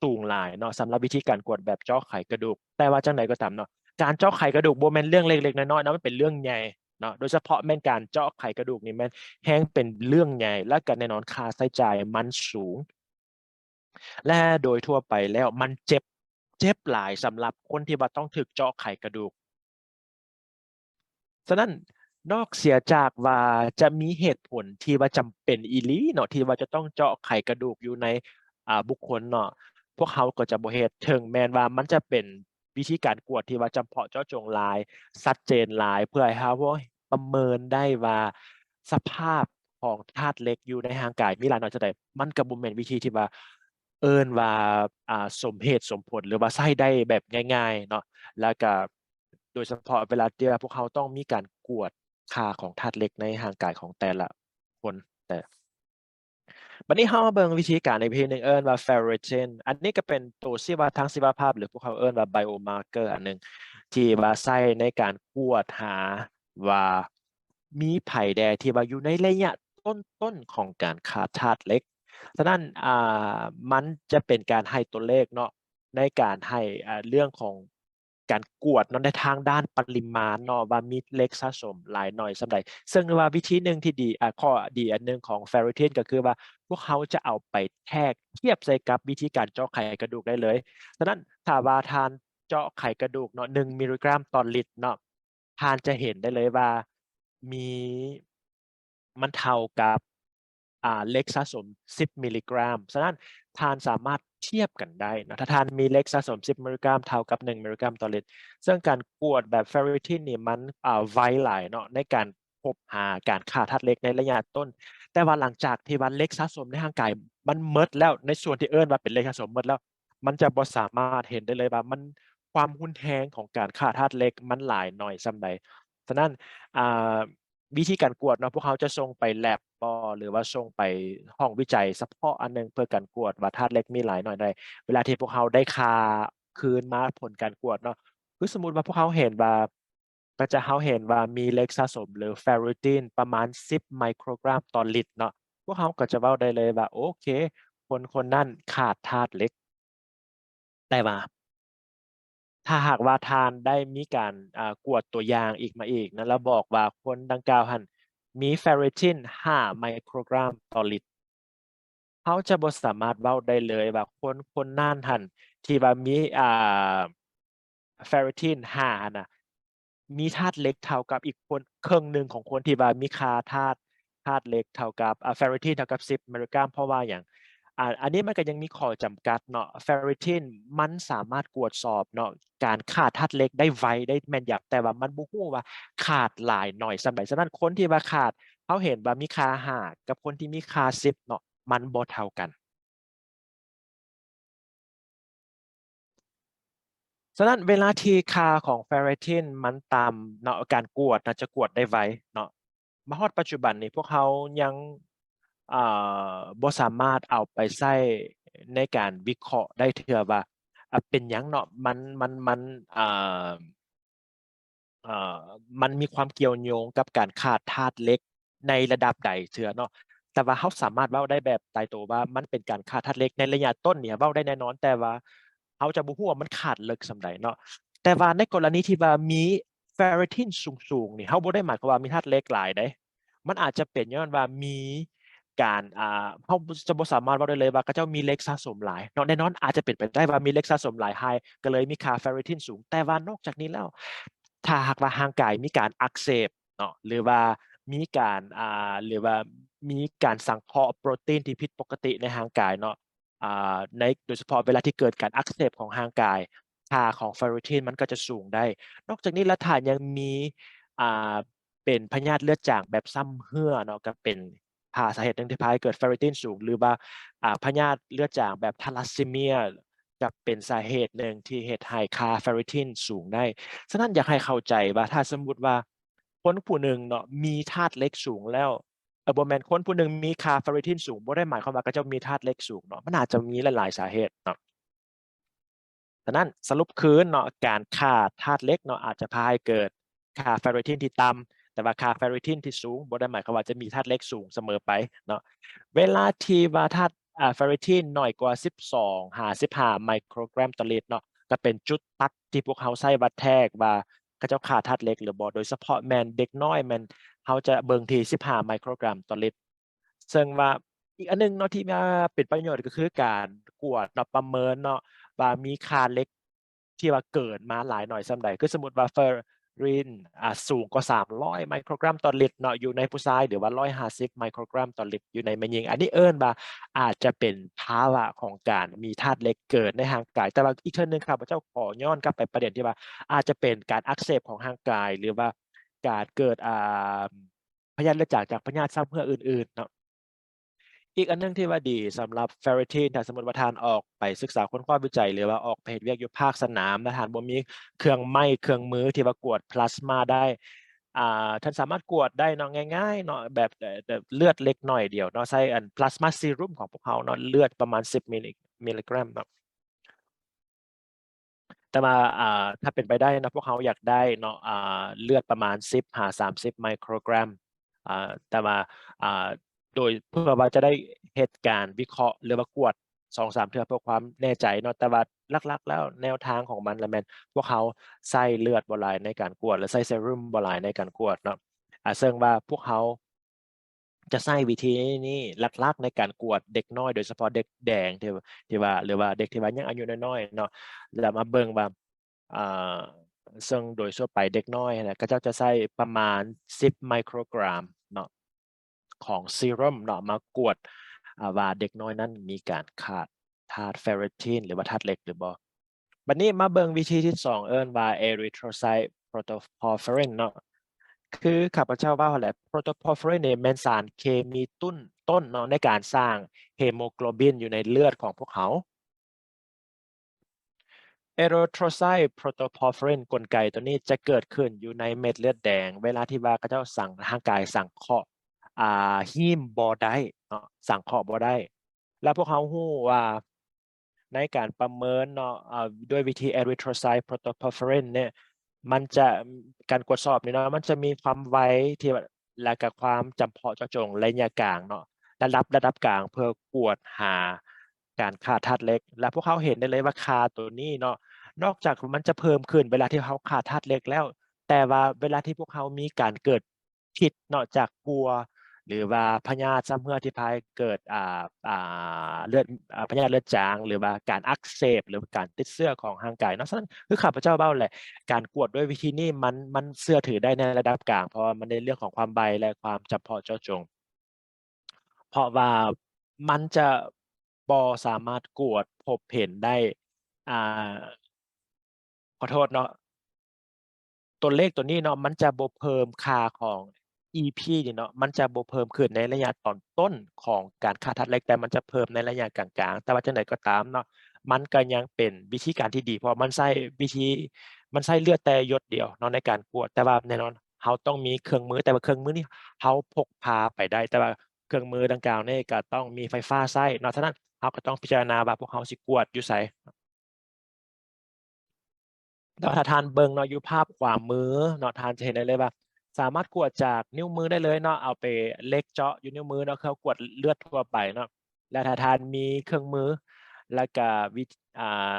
ສູງຫຼາຍເນາະ ສຳລັບວິທີການກວດແບບເຈາະໄຂກະດູກ. ແຕ່ວ່າຈັ່ງໃດກໍຕາມເນາະ ການເຈາະໄຂກະດູກບໍ່ແມ່ນເລື່ອງເລັກໆນ້ອຍໆເນາະ, ມັນເປັນເລື່ອງໃຫຍ່ເນາະ, ໂດຍສະເພາະແມ່ນການເຈາະໄຂກະດູກນີ້ແມ່ນແຮງເປັນເລື່ອງໃຫຍ່ ແລະ ກໍແນ່ນອນຄ່າໃຊ້ຈ່າຍມັນສູງ ແລະ ໂດຍທົ່ວໄປແລ້ວມັນເຈັບ ເຈັບຫຼາຍສຳລັບຄົນທີ່ວ່າຕ້ອງຖືກເຈາະໄຂກະດູກ. ສະນັ້ນ ນອກເສຍຈາກວ່າຈະມີເຫດຜົນທີ່ວ່າຈຳເປັນອີ່ຫຼີເນາະ ທີ່ວ່າຈະຕ້ອງເຈາະໄຂກະດູກຢູ່ໃນ ອ່າ ບຸກຄົນເນາະ ພວກເຮົາກໍຈະບໍ່ເຮັດ, ເຖິງແມ່ນວ່າມັນຈະເປັນວິທີການກວດທີ່ວ່າຈຳເພາະເຈາະຈົງຫຼາຍ ຊັດເຈນຫຼາຍ ເພື່ອໃຫ້ເຮົາປະເມີນໄດ້ວ່າສະພາບຂອງທາດເຫຼັກຢູ່ໃນຮ່າງກາຍມີຫຼາຍໜ້ອຍສ່ຳໃດ, ມັນກໍບໍ່ແມ່ນວິທີທີ່ວ່າ ເອີ້ນວ່າ ອ່າ ສົມເຫດສົມຜົນ ຫຼືວ່າໃຊ້ໄດ້ແບບງ່າຍໆເນາະ. ແລ້ວກະໂດຍສະເພາະເວລາທີ່ວ່າພວກເຮົາຕ້ອງມີການກວດຄ່າຂອງທາດເຫຼັກໃນຮ່າງກາຍຂອງແຕ່ລະຄົນ. ແຕ່ບັດນີ້ເຮົາມາເບິ່ງວິທີການອີກວິທີໜຶ່ງ ເອີ້ນວ່າ ferritin. ອັນນີ້ກໍເປັນໂຕຊີ້ວັດທາງຊີວະພາບ ຫຼືພວກເຮົາເອີ້ນວ່າ biomarker ອັນໜຶ່ງ ທີ່ວ່າໃຊ້ໃນການກວດຫາວ່າ ມີໃຜແດ່ທີ່ວ່າຢູ່ໃນໄລຍະຕົ້ນໆຂອງການຂາດທາດເຫຼັກ. ສະນັ້ນ ອ່າ ມັນຈະເປັນການໃຫ້ຕົວເລກເນາະ ໃນການໃຫ້ ອ່າ ເລື່ອງຂອງການກວດເນາະ ໃນທາງດ້ານປະລິມານເນາະ ວ່າມີເຫຼັກສະສົມຫຼາຍໜ້ອຍສ່ຳໃດ. ເຊິ່ງວ່າວິທີໜຶ່ງທີ່ດີ ອ່າ ຂໍ້ດີອັນໜຶ່ງຂອງ ferritin ກໍຄືວ່າພວກເຮົາຈະເອົາໄປແທກທຽບໃສ່ກັບວິທີການເຈາະໄຂກະດູກໄດ້ເລີຍ. ສະນັ້ນ ຖ້າວ່າທ່ານເຈາະໄຂກະດູກເນາະ ໜຶ່ງມິລລິກຣາມຕໍ່ລິດເນາະ ທ່ານຈະເຫັນໄດ້ເລີຍວ່າມີ ມັນເທົ່າກັບ ອ່າ ເຫຼັກສະສົມສິບມິລລິກຣາມ. ສະນັ້ນທ່ານສາມາດທຽບກັນໄດ້ເນາະ ຖ້າທ່ານມີເຫຼັກສະສົມສິບມິລລິກຣາມເທົ່າກັບໜຶ່ງມິລລິກຣາມຕໍ່ລິດ. ເຊິ່ງການກວດແບບ ferritin ນີ້ມັນ ອ່າ ໄວຫຼາຍເນາະ ໃນການພົບຫາການຂາດທາດເຫຼັກໃນໄລຍະຕົ້ນ, ແຕ່ວ່າຫຼັງຈາກທີ່ວ່າເຫຼັກສະສົມໃນຮ່າງກາຍມັນໝົດແລ້ວ ໃນສ່ວນທີ່ເອີ້ນວ່າເປັນເຫຼັກສະສົມໝົດແລ້ວ ມັນຈະບໍ່ສາມາດເຫັນໄດ້ເລີຍວ່າມັນ ຄວາມຮຸນແຮງຂອງການຂາດທາດເຫຼັກມັນຫຼາຍໜ້ອຍສ່ຳໃດ. ສະນັ້ນ ອ່າ ວິທີການກວດເນາະ ພວກເຮົາຈະສົ່ງໄປ lab ບໍ ຫຼືວ່າສົ່ງໄປຫ້ອງວິໄຈສະເພາະອັນໜຶ່ງ ເພື່ອການກວດວ່າທາດເຫຼັກມີຫຼາຍໜ້ອຍໃດ. ເວລາທີ່ພວກເຮົາໄດ້ຄ່າຄືນມາຜົນການກວດເນາະ ຄືສົມມຸດວ່າພວກເຮົາເຫັນວ່າ ກໍຈະ ເຮົາເຫັນວ່າມີເຫຼັກສະສົມ ຫຼື ferritin ປະມານສິບໄມໂຄຣກຣາມຕໍ່ລິດເນາະ, ພວກເຮົາກໍຈະເວົ້າໄດ້ເລີຍວ່າ ໂອເຄ ຄົນຄົນນັ້ນຂາດທາດເຫຼັກ. ແຕ່ວ່າ ຖ້າຫາກວ່າທ່ານໄດ້ມີການ ອ່າ ກວດຕົວຢ່າງອີກມາອີກນະ ແລ້ວບອກວ່າຄົນດັ່ງກ່າວຫັ້ນມີ ferritin ຫ້າໄມໂຄຣກຣາມຕໍ່ລິດ, ເຮົາຈະບໍ່ສາມາດເວົ້າໄດ້ເລີຍວ່າຄົນຄົນນັ້ນຫັ້ນ ທີ່ວ່າມີ ອ່າ ferritin ຫ້າຫັ້ນນະ ມີທາດເຫຼັກເທົ່າກັບອີກຄົນ ເຄິ່ງໜຶ່ງຂອງຄົນທີ່ວ່າມີຄ່າທາດ ທາດເຫຼັກເທົ່າກັບ ອ່າ ferritin ເທົ່າກັບສິບມິລລິກຣາມ. ເພາະວ່າຫຍັງ? ອ່າ ອັນນີ້ມັນກໍຍັງມີຂໍ້ຈຳກັດເນາະ, ferritin ມັນສາມາດກວດສອບເນາະ ການຂາດທາດເຫຼັກໄດ້ໄວ ໄດ້ແມ່ນຢຳ, ແຕ່ວ່າມັນບໍ່ຮູ້ວ່າຂາດຫຼາຍໜ້ອຍສ່ຳໃດ. ສະນັ້ນຄົນທີ່ວ່າຂາດ ເຮົາເຫັນວ່າມີຄ່າຫ້າ ກັບຄົນທີ່ມີຄ່າສິບເນາະ ມັນບໍ່ເທົ່າກັນ. ສະນັ້ນເວລາທີ່ຄ່າຂອງ ferritin ມັນຕ່ຳເນາະ ການກວດນະຈະກວດໄດ້ໄວເນາະ. ມາຮອດປັດຈຸບັນນີ້ ພວກເຮົາຍັງ ອ່າ ບໍ່ສາມາດເອົາໄປໃຊ້ໃນການວິເຄາະໄດ້ເທື່ອວ່າ ອ່າ ເປັນຫຍັງເນາະ ມັນ ມັນ ມັນ ອ່າ ເອີ ມັນມີຄວາມກ່ຽວໂຍງກັບການຂາດທາດເຫຼັກໃນລະດັບໃດເທື່ອເນາະ. ແຕ່ວ່າເຮົາສາມາດເວົ້າໄດ້ແບບຕາຍໂຕວ່າມັນເປັນການຂາດທາດເຫຼັກໃນໄລຍະຕົ້ນນີ້ ເວົ້າໄດ້ແນ່ນອນ, ແຕ່ວ່າ ເຮົາຈະບໍ່ຮູ້ວ່າມັນຂາດເລິກສ່ຳໃດເນາະ. ແຕ່ວ່າໃນກໍລະນີທີ່ວ່າມີເຟເຣຕິນສູງໆນີ້ ເຮົາບໍ່ໄດ້ໝາຍຄວາມວ່າມີທາດເຫຼັກຫຼາຍເດ້. ມັນອາດຈະເປັນຍ້ອນວ່າມີການ ອ່າ ເຮົາຈະບໍ່ສາມາດເວົ້າໄດ້ເລີຍວ່າເຂົາເຈົ້າມີເຫຼັກສະສົມຫຼາຍເນາະ. ແນ່ນອນອາດຈະເປັນໄປໄດ້ວ່າມີເຫຼັກສະສົມຫຼາຍ ໃຫ້ ກໍເລີຍມີຄ່າເຟເຣຕິນສູງ. ແຕ່ວ່ານອກຈາກນີ້ແລ້ວ ຖ້າຫາກວ່າຮ່າງກາຍມີການອັກເສບເນາະ ຫຼືວ່າມີການ ອ່າ ຫຼືວ່າມີການສັງເຄາະໂປຣຕີນທີ່ຜິດປົກກະຕິໃນຮ່າງກາຍເນາະ ອ່າ ໃນ ໂດຍສະເພາະເວລາທີ່ເກີດການອັກເສບຂອງຮ່າງກາຍ ຄ່າຂອງເຟເຣຕິນມັນກໍຈະສູງໄດ້. ນອກຈາກນີ້ແລ້ວ ຖ້າຍັງມີ ອ່າ ເປັນພະຍາດເລືອດຈາງແບບຊ້ຳເຮື້ອເນາະ ກໍເປັນພາ ສາເຫດໜຶ່ງທີ່ພາໃຫ້ເກີດເຟເຣຕິນສູງ ຫຼືວ່າ ອ່າ ພະຍາດເລືອດຈາງແບບທາລາຊີເມຍ ກໍເປັນສາເຫດໜຶ່ງທີ່ເຮັດໃຫ້ຄ່າເຟເຣຕິນສູງໄດ້. ສະນັ້ນ ຢາກໃຫ້ເຂົ້າໃຈວ່າ ຖ້າສົມມຸດວ່າຄົນຜູ້ໜຶ່ງເນາະ ມີທາດເຫຼັກສູງແລ້ວ ເອີ ບໍ່ແມ່ນ ຄົນຜູ້ໜຶ່ງມີຄ່າເຟເຣຕິນສູງ ບໍ່ໄດ້ໝາຍຄວາມວ່າເຂົາເຈົ້າມີທາດເຫຼັກສູງເນາະ. ມັນອາດຈະມີຫຼາຍໆສາເຫດເນາະ. ສະນັ້ນ ສະຫຼຸບຄືນເນາະ ການຂາດທາດເຫຼັກເນາະ ອາດຈະພາໃຫ້ເກີດຄ່າເຟເຣຕິນທີ່ຕ່ຳ, ແຕ່ວ່າຄ່າເຟເຣຕິນທີ່ສູງ ບໍ່ໄດ້ໝາຍຄວາມວ່າຈະມີທາດເຫຼັກສູງສະເໝີໄປເນາະ. ເວລາທີ່ວ່າທາດ ອາ ເຟເຣຕິນໜ້ອຍກວ່າສິບສອງຫາສິບຫ້າໄມໂຄຣແກຣມຕໍ່ລິດເນາະ ກໍເປັນຈຸດຕັດທີ່ພວກເຮົາໃຊ້ວັດແທກວ່າເຂົາເຈົ້າຂາດທາດເຫຼັກຫຼືບໍ່, ໂດຍສະເພາະແມ່ນເດັກນ້ອຍ ແມ່ນເຮົາຈະເບິ່ງທີ່ສິບຫ້າໄມໂຄຣແກຣມຕໍ່ລິດ. ເຊິ່ງວ່າອີກອັນໜຶ່ງເນາະ ທີ່ວ່າເປັນປະໂຫຍດ ກໍຄືການກວດເນາະ ປະເມີນເນາະ ວ່າມີຄ່າເຫຼັກທີ່ວ່າເກີນມາຫຼາຍໜ້ອຍສ່ຳໃດ. ຄືສົມມຸດວ່າເຟຣິນ ອາ ສູງກວ່າສາມຮ້ອຍໄມໂຄຣແກຣມຕໍ່ລິດເນາະ ຢູ່ໃນຜູ້ຊາຍ ຫຼືວ່າຮ້ອຍຫ້າສິບໄມໂຄຣແກຣມຕໍ່ລິດຢູ່ໃນແມ່ຍິງ. ອັນນີ້ເອີ້ນວ່າອາດຈະເປັນພາວະຂອງການມີທາດເຫຼັກເກີນໃນຮ່າງກາຍ. ແຕ່ວ່າອີກເທື່ອໜຶ່ງ ຂ້າພະເຈົ້າຂໍຍ້ອນກັບໄປປະເດັນທີ່ວ່າ ອາດຈະເປັນການອັກເສບຂອງຮ່າງກາຍ ຫຼືວ່າການເກີດ ອາ ພະຍາດເລືອດຈາງຈາກພະຍາດຊ້ຳເຮື້ອອື່ນໆເນາະ. ອີກອັນໜຶ່ງທີ່ວ່າດີສຳລັບເຟເຣຕິນ ຖ້າສົມມຸດວ່າທ່ານອອກໄປສຶກສາຄົ້ນຄວ້າວິໄຈ ຫຼືວ່າອອກໄປເຮັດວຽກຢູ່ພາກສະໜາມ ແລະ ທ່ານບໍ່ມີເຄື່ອງໄມ້ເຄື່ອງມືທີ່ວ່າກວດພລາສມາໄດ້ ອ່າ ທ່ານສາມາດກວດໄດ້ເນາະ ງ່າຍໆເນາະ ແບບ ແບບເລືອດເລັກໜ້ອຍດຽວເນາະ ໃຊ້ອັນພລາສມາຊີຣັມຂອງພວກເຮົາເນາະ ເລືອດປະມານສິບມິລລິ ມິລລິແກຣມເນາະ. ແຕ່ວ່າ ອ່າ ຖ້າເປັນໄປໄດ້ເນາະ ພວກເຮົາຢາກໄດ້ເນາະ ອ່າ ເລືອດປະມານສິບຫາສາມສິບໄມໂຄຣແກຣມ ອ່າ ແຕ່ວ່າ ອ່າ ໂດຍ ເພື່ອວ່າຈະໄດ້ເຮັດການວິເຄາະ ຫຼືວ່າກວດສອງສາມເທື່ອເພື່ອຄວາມແນ່ໃຈເນາະ. ແຕ່ວ່າຫຼັກໆແລ້ວແນວທາງຂອງມັນລະແມ່ນ ພວກເຮົາໃຊ້ເລືອດບໍ່ຫຼາຍໃນການກວດ ແລະ ໃຊ້ເຊຣູມບໍ່ຫຼາຍໃນການກວດເນາະ. ອາ ເຊິ່ງວ່າພວກເຮົາ ຈະໃຊ້ວິທີນີ້ຫຼັກໆໃນການກວດເດັກນ້ອຍ ໂດຍສະເພາະເດັກແດງທີ່ ທີ່ວ່າ ຫຼືວ່າເດັກທີ່ວ່າຍັງອາຍຸນ້ອຍໆເນາະ ແລ້ວມາເບິ່ງວ່າ ອ່າ ເຊິ່ງໂດຍທົ່ວໄປເດັກນ້ອຍຫັ້ນນະ ເຂົາເຈົ້າຈະໃຊ້ປະມານສິບໄມໂຄຣແກຣມເນາະ ຂອງຊີຣັມເນາະ ມາກວດ ອ່າ ວ່າເດັກນ້ອຍນັ້ນມີການຂາດທາດເຟເຣຕິນ ຫຼືວ່າທາດເຫຼັກຫຼືບໍ່. ບັດນີ້ມາເບິ່ງວິທີທີສອງ ເອີ້ນວ່າ erythrocyte protoporphyrin ເນາະ ຄືຂ້າພະເຈົ້າເວົ້າຫັ້ນແຫຼະ protoporphyrin ນີ້ແມ່ນສານເຄມີຕົ້ນ ຕົ້ນເນາະ ໃນການສ້າງເຮໂມໂກລບິນຢູ່ໃນເລືອດຂອງພວກເຮົາ. erythrocyte protoporphyrin ກົນໄກໂຕນີ້ຈະເກີດຂຶ້ນຢູ່ໃນເມັດເລືອດແດງ ເວລາທີ່ວ່າເຂົາເຈົ້າສັງ ຮ່າງກາຍສັງເຄາະ ອ່າ ຮີມບໍ່ໄດ້ເນາະ ສັງເຄາະບໍ່ໄດ້ ແລ້ວພວກເຮົາຮູ້ວ່າ ໃນການປະເມີນເນາະ ເອີ ດ້ວຍວິທີ erythrocyte protoporphyrin ເນຍ ມັນຈະ ການກວດສອບນີ້ເນາະ ມັນຈະມີຄວາມໄວທີ່ ແລະກະຄວາມຈຳເພາະເຈາະຈົງໄລຍະກາງເນາະ ລະດັບ ລະດັບກາງ ເພື່ອກວດຫາການຂາດທາດເຫຼັກ ແລະ ພວກເຮົາເຫັນໄດ້ເລີຍວ່າຄ່າໂຕນີ້ເນາະ ນອກຈາກມັນຈະເພີ່ມຂຶ້ນເວລາທີ່ເຮົາຂາດທາດເຫຼັກແລ້ວ ແຕ່ວ່າເວລາທີ່ພວກເຮົາມີການເກີດ ພິດເນາະ ຈາກກົວ ຫຼືວ່າພະຍາດຊຳເຮື້ອທີ່ພາໃຫ້ເກີດ ອ່າ ອ່າ ເລືອດ ອ່າ ພະຍາດເລືອດຈາງ ຫຼືວ່າການອັກເສບ ຫຼືການຕິດເຊື້ອຂອງຮ່າງກາຍເນາະ. ສະນັ້ນ ຄືຂ້າພະເຈົ້າເວົ້າແຫຼະ ການກວດດ້ວຍວິທີນີ້ ມັນ ມັນເຊື່ອຖືໄດ້ໃນລະດັບກາງ ເພາະວ່າມັນໃນເລື່ອງຂອງຄວາມໄວ ແລະ ຄວາມຈຳເພາະເຈາະຈົງ ເພາະວ່າມັນຈະບໍ່ສາມາດກວດພົບເຫັນໄດ້ ອ່າ ຂໍໂທດເນາະ ຕົວເລກຕົວນີ້ເນາະ ມັນຈະບໍ່ເພີ່ມຄ່າຂອງ ອີພີ ນີ້ເນາະ ມັນຈະບໍ່ເພີ່ມຂຶ້ນໃນໄລຍະຕອນຕົ້ນຂອງການຂາດທາດເຫຼັກ ແຕ່ມັນຈະເພີ່ມໃນໄລຍະກາງໆ. ແຕ່ວ່າຈັ່ງໃດກໍຕາມເນາະ ມັນກໍຍັງເປັນວິທີການທີ່ດີ ເພາະມັນໃຊ້ວິທີ ມັນໃຊ້ເລືອດແຕ່ຢົດດຽວເນາະໃນການກວດ ແຕ່ວ່າແນ່ນອນເຮົາຕ້ອງມີເຄື່ອງມື ແຕ່ວ່າເຄື່ອງມືນີ້ເຮົາພົກພາໄປໄດ້ ແຕ່ວ່າເຄື່ອງມືດັ່ງກ່າວນີ້ກໍຕ້ອງມີໄຟຟ້າໃຊ້ເນາະ. ສະນັ້ນເຮົາກໍຕ້ອງພິຈາລະນາວ່າພວກເຮົາຊິກວດຢູ່ໃສ. ແລ້ວຖ້າທ່ານເບິ່ງເນາະ ຢູ່ພາບຂວາມືເນາະ ທ່ານຈະເຫັນໄດ້ເລີຍວ່າ ສາມາດກວດຈາກນິ້ວມືໄດ້ເລີຍເນາະ ເອົາໄປເຫຼັກເຈາະຢູ່ນິ້ວມືເນາະ ຄືເຮົາກວດເລືອດທົ່ວໄປເນາະ. ແລະ ຖ້າທ່ານມີເຄື່ອງມື ແລ້ວກະວິ ອ່າ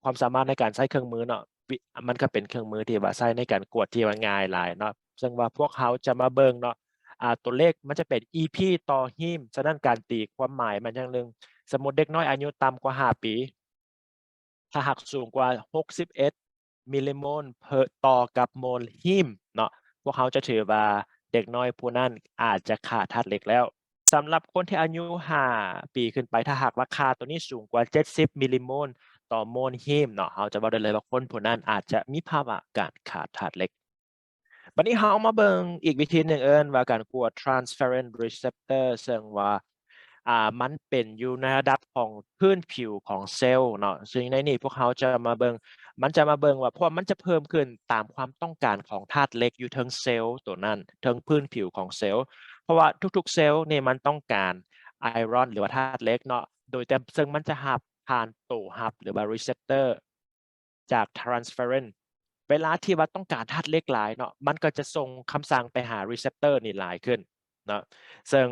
ວາມສາມາດໃນການໃຊ້ເຄື່ອງມືເນາະ ວິ ມັນກໍເປັນເຄື່ອງມືທີ່ວ່າໃຊ້ໃນການກວດທີ່ວ່າງ່າຍຫຼາຍເນາະ ເຊິ່ງວ່າພວກເຮົາຈະມາເບິ່ງເນາະ ອ່າ ຕົວເລກມັນຈະເປັນ ອີພີ ຕໍ່ ຮາມ ສະນັ້ນການຕີຄວາມໝາຍມັນຢ່າງໜຶ່ງ ສົມມຸດເດັກນ້ອຍອາຍຸຕ່ຳກວ່າຫ້າປີ ຖ້າຫາກສູງກວ່າຫົກສິບເອັດມິລລິໂມນເພິ່ ຕໍ່ກັບໂມນຮາມເນາະ ພວກເຮົາຈະຖືວ່າເດັກນ້ອຍຜູ້ນັ້ນອາດຈະຂາດທາດເຫຼັກແລ້ວ. ສຳລັບຄົນທີ່ອາຍຸຫ້າປີຂຶ້ນໄປ ຖ້າຫາກວ່າຄ່າໂຕນີ້ສູງກວ່າເຈັດສິບມິລລິໂມນຕໍ່ໂມນຮາມເນາະ ເຮົາຈະເວົ້າໄດ້ເລີຍວ່າຄົນຜູ້ນັ້ນອາດຈະມີພາວະການຂາດທາດເຫຼັກ. ບັດນີ້ເຮົາມາເບິ່ງອີກວິທີໜຶ່ງ ເອີ້ນວ່າການກວດ transferrin receptor ເຊິ່ງວ່າ ອ່າ ມັນເປັນຢູ່ໃນລະດັບຂອງພື້ນຜິວຂອງເຊວເນາະ ເຊິ່ງໃນນີ້ພວກເຮົາຈະມາເບິ່ງ ມັນຈະມາເບິ່ງວ່າ ເພາະວ່າມັນຈະເພີ່ມຂຶ້ນຕາມຄວາມຕ້ອງການຂອງທາດເຫຼັກຢູ່ເທິງເຊວໂຕນັ້ນ ເທິງພື້ນຜິວຂອງເຊວ ເພາະວ່າທຸກໆເຊວນີ້ມັນຕ້ອງການໄອຣອນ ຫຼືວ່າທາດເຫຼັກເນາະ ໂດຍແຕ່ ເຊິ່ງມັນຈະຮັບຜ່ານໂຕຮັບ ຫຼືວ່າ receptor ຈາກ transferrin ເວລາທີ່ວ່າຕ້ອງການທາດເຫຼັກຫຼາຍເນາະ ມັນກໍຈະສົ່ງຄຳສັ່ງໄປຫາ receptor ນີ້ຫຼາຍຂຶ້ນເນາະ ເຊິ່ງ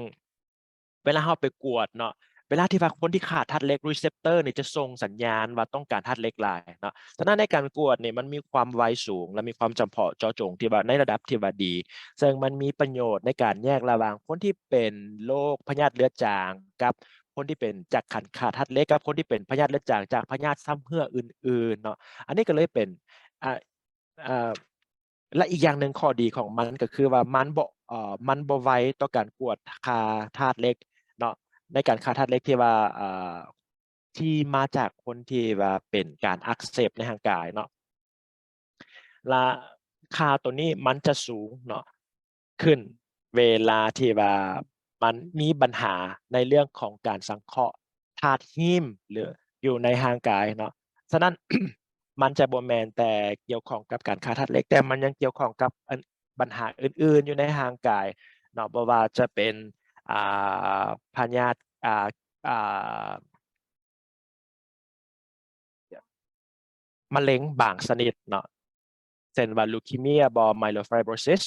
ເວລາເຮົາໄປກວດເນາະ ເວລາທີ່ວ່າຄົນທີ່ຂາດທາດເຫຼັກ receptor ນີ້ຈະສົ່ງສັນຍານວ່າຕ້ອງການທາດເຫຼັກຫຼາຍເນາະ ສະນັ້ນໃນການກວດນີ້ມັນມີຄວາມໄວສູງ ແລະ ມີຄວາມຈຳເພາະເຈາະຈົງທີ່ວ່າໃນລະດັບທີ່ວ່າດີ ເຊິ່ງມັນມີປະໂຫຍດໃນການແຍກລະຫວ່າງຄົນທີ່ເປັນໂລກພະຍາດເລືອດຈາງ ກັບຄົນທີ່ເປັນຈາກການຂາດທາດເຫຼັກ ກັບຄົນທີ່ເປັນພະຍາດເລືອດຈາງຈາກພະຍາດຊຳເຮື້ອອື່ນໆເນາະ ອັນນີ້ກໍເລີຍເປັນ ອ່າ ອ່າ ແລະ ອີກຢ່າງໜຶ່ງຂໍ້ດີຂອງມັນກໍຄືວ່າມັນບໍ່ ເອີ ມັນບໍ່ໄວຕໍ່ການກວດຄ່າທາດເຫຼັກເນາະ ໃນການຂາດທາດເຫຼັກທີ່ວ່າ ເອີ ທີ່ມາຈາກຄົນທີ່ວ່າເປັນການອັກເສບໃນຮ່າງກາຍເນາະ ລະຄ່າໂຕນີ້ມັນຈະສູງເນາະ ຂຶ້ນເວລາທີ່ວ່າມັນມີບັນຫາໃນເລື່ອງຂອງການສັງເຄາະທາດຮາມ ຫຼື ຢູ່ໃນຮ່າງກາຍເນາະ ສະນັ້ນ ມັນຈະບໍ່ແມ່ນແຕ່ກ່ຽວຂ້ອງກັບການຂາດທາດເຫຼັກ ແຕ່ມັນຍັງກ່ຽວຂ້ອງກັບອັນ ບັນຫາອື່ນໆຢູ່ໃນຮ່າງກາຍເນາະ ບໍ່ວ່າຈະເປັນ ອ່າ ພະຍາດ ອ່າ ອ່າ ມະເຮັງບາງຊະນິດເນາະ ເຊັ່ນວ່າ leukemia ບໍ່ myelofibrosis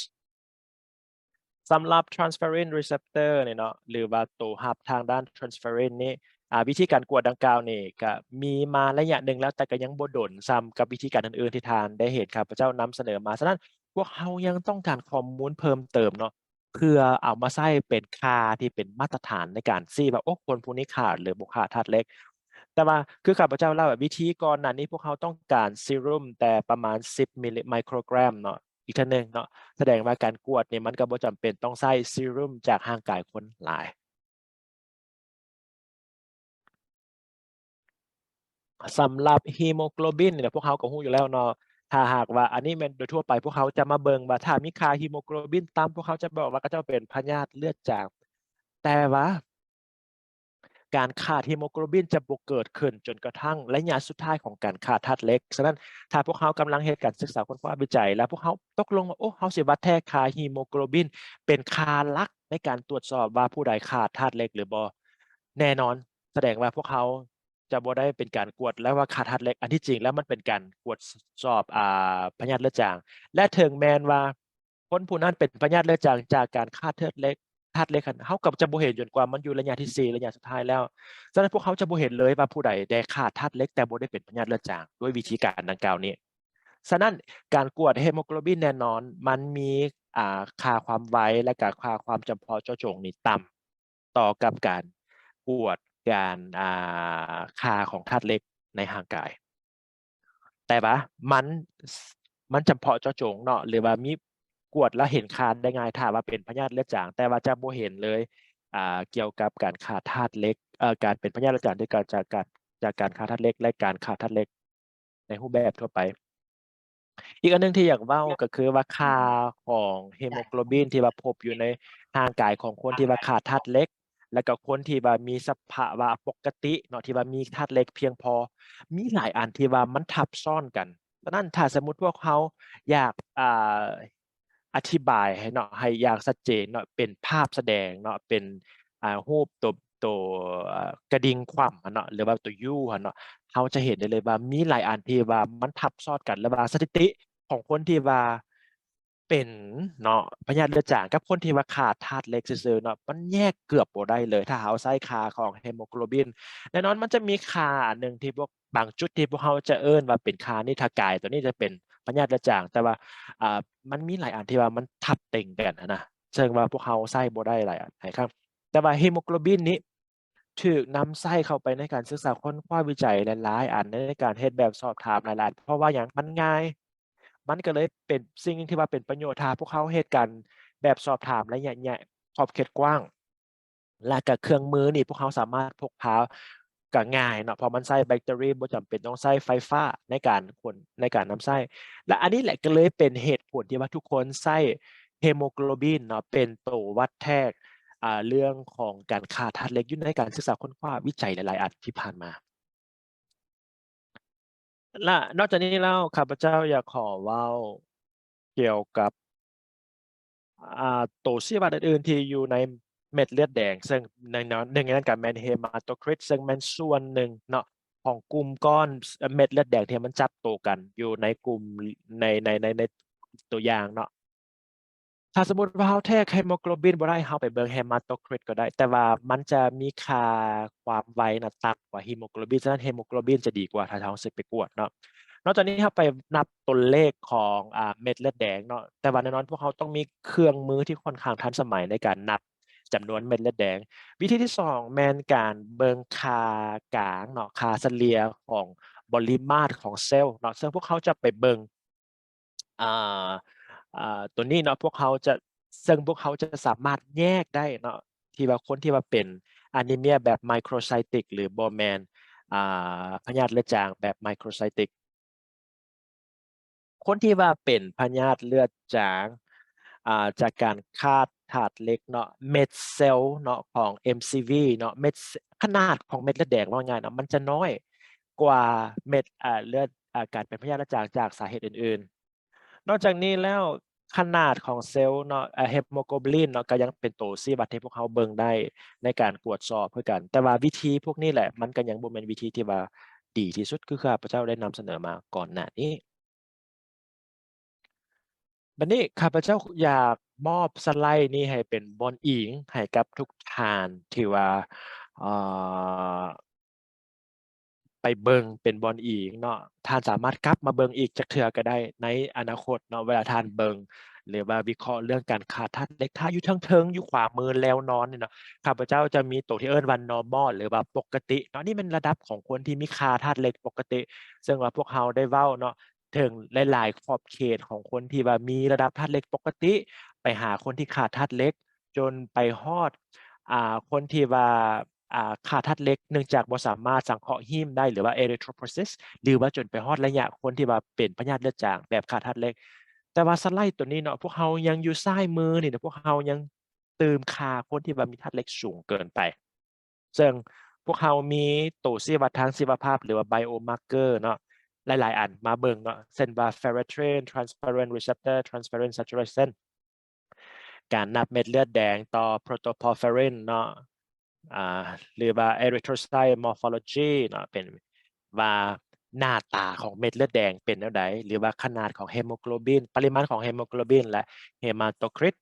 ສຳລັບ transferrin receptor ນີ້ເນາະ ຫຼືວ່າໂຕຮັບທາງດ້ານ transferrin ນີ້ ອ່າ ວິທີການກວດດັ່ງກ່າວນີ້ກະມີມາໄລຍະໜຶ່ງແລ້ວ ແຕ່ກະຍັງບໍ່ດົນສ່ຳກັບວິທີການອື່ນໆທີ່ທ່ານໄດ້ເຫັນຂ້າພະເຈົ້ານຳສະເໜີມາ. ສະນັ້ນ ພວກເຮົາຍັງຕ້ອງການຂໍ້ມູນເພີ່ມເຕີມເນາະ ເພື່ອເອົາມາໃຊ້ເປັນຄ່າທີ່ເປັນມາດຕະຖານໃນການຊີ້ວ່າ ໂອ້ ຄົນຜູ້ນີ້ຂາດ ຫຼື ບໍ່ຂາດທາດເຫຼັກ. ແຕ່ວ່າຄືຂ້າພະເຈົ້າເລົ່າ ວິທີກ່ອນໜ້ານີ້ພວກເຮົາຕ້ອງການ serum ແຕ່ປະມານສິບມິລລິ ໄມໂຄຣແກຣມເນາະ ອີກເທື່ອໜຶ່ງເນາະ ສະແດງວ່າການກວດນີ້ມັນກໍບໍ່ຈຳເປັນຕ້ອງໃຊ້ serum ຈາກຮ່າງກາຍຄົນຫຼາຍ. ສຳລັບ hemoglobin ນີ້ນະ ພວກເຮົາກໍຮູ້ຢູ່ແລ້ວເນາະ ຖ້າຫາກວ່າ ອັນນີ້ແມ່ນໂດຍທົ່ວໄປ ພວກເຮົາຈະມາເບິ່ງວ່າ ຖ້າມີຄ່າ hemoglobin ຕ່ຳ ພວກເຮົາຈະບອກວ່າເຂົາເຈົ້າເປັນພະຍາດເລືອດຈາງ ແຕ່ວ່າ ການຂາດ hemoglobin ຈະບໍ່ເກີດຂຶ້ນຈົນກະທັ້ງໄລຍະສຸດທ້າຍຂອງການຂາດທາດເຫຼັກ. ສະນັ້ນ ຖ້າພວກເຮົາກຳລັງເຮັດການສຶກສາຄົ້ນຄວ້າວິໄຈ ແລ້ວພວກເຮົາຕົກລົງວ່າ ໂອ້ ເຮົາຊິວັດແທກຄ່າ hemoglobin ເປັນຄ່າຫຼັກໃນການຕວດສອບວ່າຜູ້ໃດຂາດທາດເຫຼັກຫຼືບໍ່, ແນ່ນອນ ສະແດງວ່າພວກເຮົາຈະບໍ່ໄດ້ເປັນການກວດແລ້ວວ່າຂາດທາດເຫຼັກ. ອັນທີ່ຈິງແລ້ວມັນເປັນການກວດສອບ ອ່າ ພະຍາດເລືອດຈາງ ແລະ ເຖິງແມ່ນວ່າ ຄົນຜູ້ນັ້ນເປັນພະຍາດເລືອດຈາງຈາກການຂາດທາດເຫຼັກ, ທາດເຫຼັກຫັ້ນ ເຮົາກໍຈະບໍ່ເຫັນຈົນກວ່າມັນຢູ່ໄລຍະທີສີ່ ໄລຍະສຸດທ້າຍແລ້ວ. ສະນັ້ນ ພວກເຮົາຈະບໍ່ເຫັນເລີຍວ່າຜູ້ໃດໄດ້ຂາດທາດເຫຼັກ ແຕ່ບໍ່ໄດ້ເປັນພະຍາດເລືອດຈາງ ດ້ວຍວິທີການດັ່ງກ່າວນີ້. ສະນັ້ນ ການກວດ hemoglobin ແນ່ນອນ ມັນມີ ອ່າ ຄ່າຄວາມໄວ ແລະ ກະຄ່າຄວາມຈຳເພາະເຈາະຈົງນີ້ຕ່ຳ ຕໍ່ກັບການກວດການ ອ່າ ຄ່າຂອງທາດເຫຼັກໃນຮ່າງກາຍ. ແຕ່ວ່າມັນ ມັນຈຳເພາະເຈາະຈົງເນາະ ຫຼືວ່າມີກວດແລ້ວເຫັນຄ່າໄດ້ງ່າຍ ຖ້າວ່າເປັນພະຍາດເລືອດຈາງ, ແຕ່ວ່າຈະບໍ່ເຫັນເລີຍ ອ່າ ກ່ຽວກັບການຂາດທາດເຫຼັກ ເອີ ການເປັນພະຍາດເລືອດຈາງທີ່ເກີດຈາກການ ຈາກການຂາດທາດເຫຼັກ ແລະ ການຂາດທາດເຫຼັກໃນຮູບແບບທົ່ວໄປ. ອີກອັນໜຶ່ງທີ່ຢາກເວົ້າກໍຄືວ່າ ຄ່າຂອງ hemoglobin ທີ່ວ່າພົບຢູ່ໃນຮ່າງກາຍຂອງຄົນທີ່ວ່າຂາດທາດເຫຼັກ ແລະ ກໍຄົນທີ່ວ່າມີສະພາວະປົກກະຕິເນາະ ທີ່ວ່າມີທາດເຫຼັກພຽງພໍ ມີຫຼາຍອັນທີ່ວ່າມັນທັບຊ້ອນກັນ. ສະນັ້ນ ຖ້າສົມມຸດພວກເຮົາຢາກ ອ່າ ອະທິບາຍໃຫ້ເນາະ ໃຫ້ຢ່າງຊັດເຈນເນາະ ເປັນພາບສະແດງເນາະ ເປັນ ອ່າ ຮູບໂຕ ໂຕ ເອີ ກະດິ່ງຂວ້ຳຫັ້ນເນາະ ຫຼືວ່າໂຕ U ຫັ້ນເນາະ ເຮົາຈະເຫັນໄດ້ເລີຍວ່າມີຫຼາຍອັນທີ່ວ່າມັນທັບຊ້ອນກັນ ແລະ ວ່າສະຖິຕິຂອງຄົນທີ່ວ່າເປັນເນາະ ພະຍາດເລືອດຈາງ ກັບຄົນທີ່ວ່າຂາດທາດເຫຼັກຊື່ໆເນາະ ມັນແຍກເກືອບບໍ່ໄດ້ເລີຍ ຖ້າເຮົາໃຊ້ຄ່າຂອງ hemoglobin. ແນ່ນອນ ມັນຈະມີຄ່າອັນໜຶ່ງທີ່ພວກ ບາງຈຸດທີ່ພວກເຮົາຈະເອີ້ນວ່າເປັນຄ່ານີ້ ຖ້າກາຍຕົວນີ້ຈະເປັນພະຍາດເລືອດຈາງ ແຕ່ວ່າ ອ່າ ມັນມີຫຼາຍອັນທີ່ວ່າມັນທັບເຕັງກັນຫັ້ນນະ ເຊິ່ງວ່າພວກເຮົາໃຊ້ບໍ່ໄດ້ຫຼາຍອັນ ຫຼາຍຄັ້ງ. ແຕ່ວ່າ hemoglobin ນີ້ ຖືກນຳໃຊ້ເຂົ້າໄປໃນການສຶກສາຄົ້ນຄວ້າວິໄຈຫຼາຍໆອັນ ໃນການເຮັດແບບສອບຖາມຫຼາຍໆ ເພາະວ່າຫຍັງ? ມັນງ່າຍ ມັນກໍເລີຍເປັນສິ່ງໜຶ່ງທີ່ວ່າເປັນປະໂຫຍດ ຖ້າພວກເຮົາເຮັດການແບບສອບຖາມໄລຍະໃຫຍ່ ຂອບເຂດກວ້າງ ແລະ ກໍເຄື່ອງມືນີ້ພວກເຮົາສາມາດພົກພາກໍງ່າຍເນາະ ເພາະມັນໃຊ້ແບັກເຕີຣີ ບໍ່ຈຳເປັນຕ້ອງໃຊ້ໄຟຟ້າໃນການຂົນ ໃນການນຳໃຊ້ ແລະ ອັນນີ້ແຫຼະກໍເລີຍເປັນເຫດຜົນທີ່ວ່າທຸກຄົນໃຊ້ hemoglobin ເນາະ ເປັນໂຕວັດແທກ ອ່າ ເລື່ອງຂອງການຄ່າທາດເຫຼັກຢູ່ໃນການສຶກສາຄົ້ນຄວ້າວິໄຈຫຼາຍໆອັນທີ່ຜ່ານມາ. ແລະ ນອກຈາກນີ້ແລ້ວ ຂ້າພະເຈົ້າຢາກຂໍເວົ້າກ່ຽວກັບ ອ່າ ໂຕຊີ້ວັດອື່ນໆທີ່ຢູ່ໃນເມັດເລືອດແດງ ເຊິ່ງໃນນັ້ນ ໜຶ່ງໃນນັ້ນກໍແມ່ນ hematocrit ເຊິ່ງແມ່ນສ່ວນໜຶ່ງເນາະ ຂອງກຸ່ມກ້ອນເມັດເລືອດແດງທີ່ມັນຈັບໂຕກັນຢູ່ໃນກຸ່ມ ໃນ ໃນ ໃນ ໃນຕົວຢ່າງເນາະ. ຖ້າສົມມຸດວ່າເຮົາແທກ hemoglobin ບໍ່ໄດ້ ເຮົາໄປເບິ່ງ hematocrit ກໍໄດ້ ແຕ່ວ່າມັນຈະມີຄ່າຄວາມໄວນະ ຕ່ຳກວ່າ hemoglobin ສະນັ້ນ hemoglobin ຈະດີກວ່າ ຖ້າເຮົາຊິໄປກວດເນາະ. ນອກຈາກນີ້ ເຮົາໄປນັບຕົວເລກຂອງ ອາ ເມັດເລືອດແດງເນາະ ແຕ່ວ່າແນ່ນອນພວກເຮົາຕ້ອງມີເຄື່ອງມືທີ່ຄ່ອນຂ້າງທັນສະໄໝໃນການນັບຈຳນວນເມັດເລືອດແດງ. ວິທີທີສອງແມ່ນການເບິ່ງຄ່າກາງເນາະ ຄ່າສະເລ່ຍຂອງປະລິມານຂອງເຊວເນາະ ເຊິ່ງພວກເຮົາຈະໄປເບິ່ງ ອ່າ ອ່າ ຕົວນີ້ເນາະ ພວກເຮົາຈະ ເຊິ່ງພວກເຮົາຈະສາມາດແຍກໄດ້ເນາະ ທີ່ວ່າຄົນທີ່ວ່າເປັນອານີເມຍແບບໄມໂຄຣໄຊຕິກ ຫຼືບໍ່ແມ່ນ ອ່າ ພະຍາດເລືອດຈາງແບບໄມໂຄຣໄຊຕິກ. ຄົນທີ່ວ່າເປັນພະຍາດເລືອດຈາງ ອ່າ ຈາກການຂາດທາດເຫຼັກເນາະ ເມັດເຊວເນາະ ຂອງ MCV ເນາະ ເມັດ ຂະໜາດຂອງເມັດເລືອດແດງ ເວົ້າງ່າຍເນາະ ມັນຈະນ້ອຍກວ່າເມັດ ອ່າ ເລືອດ ອ່າ ການເປັນພະຍາດເລືອດຈາງຈາກສາເຫດອື່ນໆ. ນອກຈາກນີ້ແລ້ວ ຂະໜາດຂອງເຊວເນາະ ເອີ hemoglobin ເນາະ ກໍຍັງເປັນໂຕຊີ້ວັດທີ່ພວກເຮົາເບິ່ງໄດ້ໃນການກວດສອບຄືກັນ. ແຕ່ວ່າວິທີພວກນີ້ແຫຼະ ມັນກໍຍັງບໍ່ແມ່ນວິທີທີ່ວ່າດີທີ່ສຸດ ຄືຂ້າພະເຈົ້າໄດ້ນຳສະເໜີມາກ່ອນໜ້ານີ້. ບັດນີ້ຂ້າພະເຈົ້າຢາກມອບສະໄລນີ້ໃຫ້ເປັນບ່ອນອີງໃຫ້ກັບທຸກທ່ານທີ່ວ່າ ເອີ ໄປເບິ່ງເປັນບ່ອນອີງເນາະ ທ່ານສາມາດກັບມາເບິ່ງອີກຈັກເທື່ອກໍໄດ້ໃນອະນາຄົດເນາະ ເວລາທ່ານເບິ່ງ ຫຼືວ່າວິເຄາະເລື່ອງການຂາດທາດເຫຼັກ ຖ້າຢູ່ເທິງໆ ຢູ່ຂວາມືແລວນອນນີ້ເນາະ ຂ້າພະເຈົ້າຈະມີໂຕທີ່ເອີ້ນວ່າ normal ຫຼືວ່າປົກກະຕິເນາະ ນີ້ແມ່ນລະດັບຂອງຄົນທີ່ມີຄ່າທາດເຫຼັກປົກກະຕິ ເຊິ່ງວ່າພວກເຮົາໄດ້ເວົ້າເນາະ ເຖິງຫຼາຍໆຂອບເຂດຂອງຄົນທີ່ວ່າມີລະດັບທາດເຫຼັກປົກກະຕິ ໄປຫາຄົນທີ່ຂາດທາດເຫຼັກ ຈົນໄປຮອດ ອ່າ ຄົນທີ່ວ່າ ອ່າ ຂາດທາດເຫຼັກ ເນື່ອງຈາກບໍ່ສາມາດສັງເຄາະຮີມໄດ້ ຫຼືວ່າ erythropoiesis ຫຼືວ່າຈົນໄປຮອດໄລຍະຄົນທີ່ວ່າເປັນພະຍາດເລືອດຈາງແບບຂາດທາດເຫຼັກ. ແຕ່ວ່າສະໄລຕົວນີ້ເນາະ ພວກເຮົາຍັງຢູ່ຊ້າຍມືນີ້ເນາະ ພວກເຮົາຍັງຕື່ມຄ່າຄົນທີ່ວ່າມີທາດເຫຼັກສູງເກີນໄປ. ເຊິ່ງພວກເຮົາມີໂຕຊີ້ວັດທາງຊີວະພາບ ຫຼືວ່າ biomarker ເນາະ ຫຼາຍໆອັນມາເບິ່ງເນາະ ເຊັ່ນວ່າ ferritin, transferrin receptor, transferrin saturation ການນັບເມັດເລືອດແດງຕໍ່ protoporphyrin ເນາະ ອ່າ ຫຼືວ່າ erythrocyte morphology ເນາະ ເປັນວ່າໜ້າຕາຂອງເມັດເລືອດແດງເປັນແນວໃດ ຫຼືວ່າຂະໜາດຂອງ hemoglobin ປະລິມານຂອງ hemoglobin ແລະ hematocrit.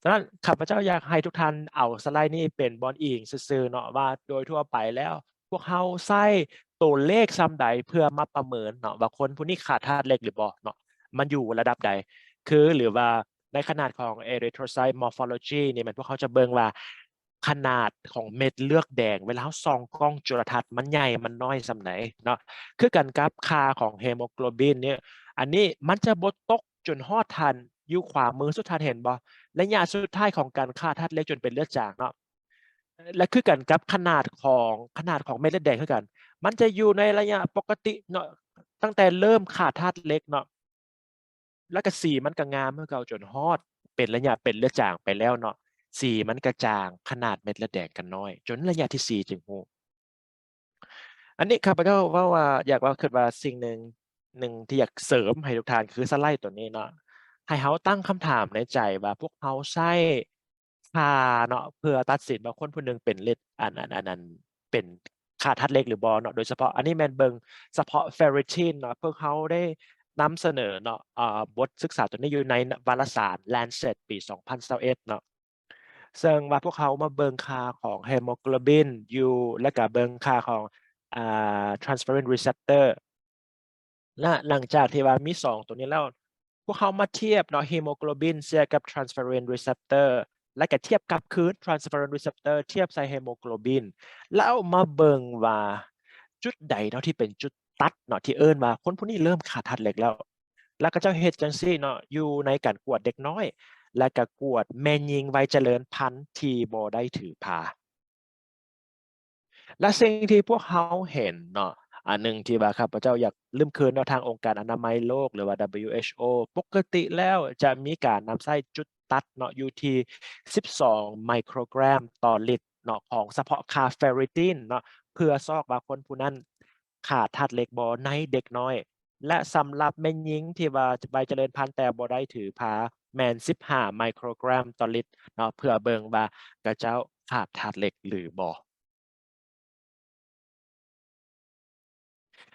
ສະນັ້ນ ຂ້າພະເຈົ້າຢາກໃຫ້ທຸກທ່ານເອົາສະໄລນີ້ເປັນບ່ອນອີງຊື່ໆເນາະ ວ່າໂດຍທົ່ວໄປແລ້ວ ພວກເຮົາໃຊ້ໂຕເລກສ່ຳໃດເພື່ອມາປະເມີນເນາະ ວ່າຄົນຜູ້ນີ້ຂາດທາດເຫຼັກຫຼືບໍ່ເນາະ ມັນຢູ່ລະດັບໃດ ຄື ຫຼືວ່າໃນຂະໜາດຂອງ erythrocyte morphology ນີ້ ແມ່ນພວກເຮົາຈະເບິ່ງວ່າຂະໜາດຂອງເມັດເລືອດແດງ ເວລາເຮົາສ່ອງກ້ອງຈຸລະທັດ ມັນໃຫຍ່ມັນນ້ອຍສ່ຳໃດເນາະ ຄືກັນກັບຄ່າຂອງ hemoglobin ນີ້ ອັນນີ້ມັນຈະບໍ່ຕົກ ຈົນຮອດທ່ານຢູ່ຂວາມືສຸດ ທ່ານເຫັນບໍ່? ໄລຍະສຸດທ້າຍຂອງການຂາດທາດເຫຼັກຈົນເປັນເລືອດຈາງເນາະ ແລະ ຄືກັນກັບຂະໜາດຂອງ ຂະໜາດຂອງເມັດເລືອດແດງຄືກັນ ມັນຈະຢູ່ໃນໄລຍະປົກກະຕິເນາະ ຕັ້ງແຕ່ເລີ່ມຂາດທາດເຫຼັກເນາະ ແລ້ວກໍສີມັນກໍງາມຄືເກົ່າ ຈົນຮອດເປັນໄລຍະເປັນເລືອດຈາງໄປແລ້ວເນາະ ສີມັນກະຈາງ ຂະໜາດເມັດເລືອດແດງກໍນ້ອຍ ຈົນໄລຍະທີສີ່ຈຶ່ງຮູ້. ອັນນີ້ຂ້າພະເຈົ້າເວົ້າວ່າ ຢາກເວົ້າ ຄິດວ່າສິ່ງໜຶ່ງ ໜຶ່ງທີ່ຢາກເສີມໃຫ້ທຸກທ່ານ ຄືສະໄລຕົວນີ້ເນາະ ໃຫ້ເຮົາຕັ້ງຄຳຖາມໃນໃຈວ່າ ພວກເຮົາໃຊ້ຄ່າເນາະ ເພື່ອຕັດສິນວ່າຄົນຜູ້ໜຶ່ງເປັນເລັດ ອັນ ອັນ ອັນ ອັນ ເປັນຂາດທາດເຫຼັກຫຼືບໍ່ເນາະ ໂດຍສະເພາະ ອັນນີ້ແມ່ນເບິ່ງສະເພາະ ferritin ເນາະ ພວກເຮົາໄດ້ນຳສະເໜີເນາະ ເອີ ບົດສຶກສາຕົວນີ້ຢູ່ໃນວາລະສານ Lancet ປີສອງພັນຊາວເອັດເນາະ. ເຊິ່ງວ່າພວກເຮົາມາເບິ່ງຄ່າຂອງ hemoglobin ຢູ່ ແລະກະເບິ່ງຄ່າຂອງ ອ່າ transferrin receptor ແລະ ຫຼັງຈາກທີ່ວ່າມີສອງໂຕນີ້ແລ້ວ ພວກເຮົາມາທຽບເນາະ hemoglobin ເຊື່ອມກັບ transferrin receptor ແລ້ວກໍທຽບກັບຄືນ transferrin receptor ທຽບໃສ່ hemoglobin ແລ້ວເອົາມາເບິ່ງວ່າຈຸດໃດເນາະທີ່ເປັນຈຸດຕັດເນາະ ທີ່ເອີ້ນວ່າຄົນຜູ້ນີ້ເລີ່ມຂາດທາດເຫຼັກແລ້ວ ແລ້ວເຂົາເຈົ້າເຮັດຈັ່ງຊີ້ເນາະ ຢູ່ໃນການກວດເດັກນ້ອຍ ແລ້ວກໍກວດແມ່ຍິງໄວຈະເລີນພັນທີ່ບໍ່ໄດ້ຖືພາ. ແລະ ສິ່ງທີ່ພວກເຮົາເຫັນເນາະ ອັນໜຶ່ງທີ່ວ່າຂ້າພະເຈົ້າຢາກລືມຄືນເນາະ ທາງອົງການອະນາໄມໂລກ ຫຼືວ່າ WHO ປົກກະຕິແລ້ວຈະມີການນຳໃຊ້ຈຸດຕັດເນາະ ຢູ່ທີ່ສິບສອງໄມໂຄຣແກຣມຕໍ່ລິດເນາະ ຂອງສະເພາະຄ່າເຟຣິຕິນເນາະ ເພື່ອຊອກວ່າຄົນຜູ້ນັ້ນຂາດທາດເຫຼັກບໍ່ໃນເດັກນ້ອຍ ແລະ ສຳລັບແມ່ຍິງທີ່ວ່າໄວຈະເລີນພັນແຕ່ບໍ່ໄດ້ຖືພາ ແມ່ນສິບຫ້າໄມໂຄຣແກຣມຕໍ່ລິດເນາະ ເພື່ອເບິ່ງວ່າຂະເຈົ້າຂາດທາດເຫຼັກຫຼືບໍ່.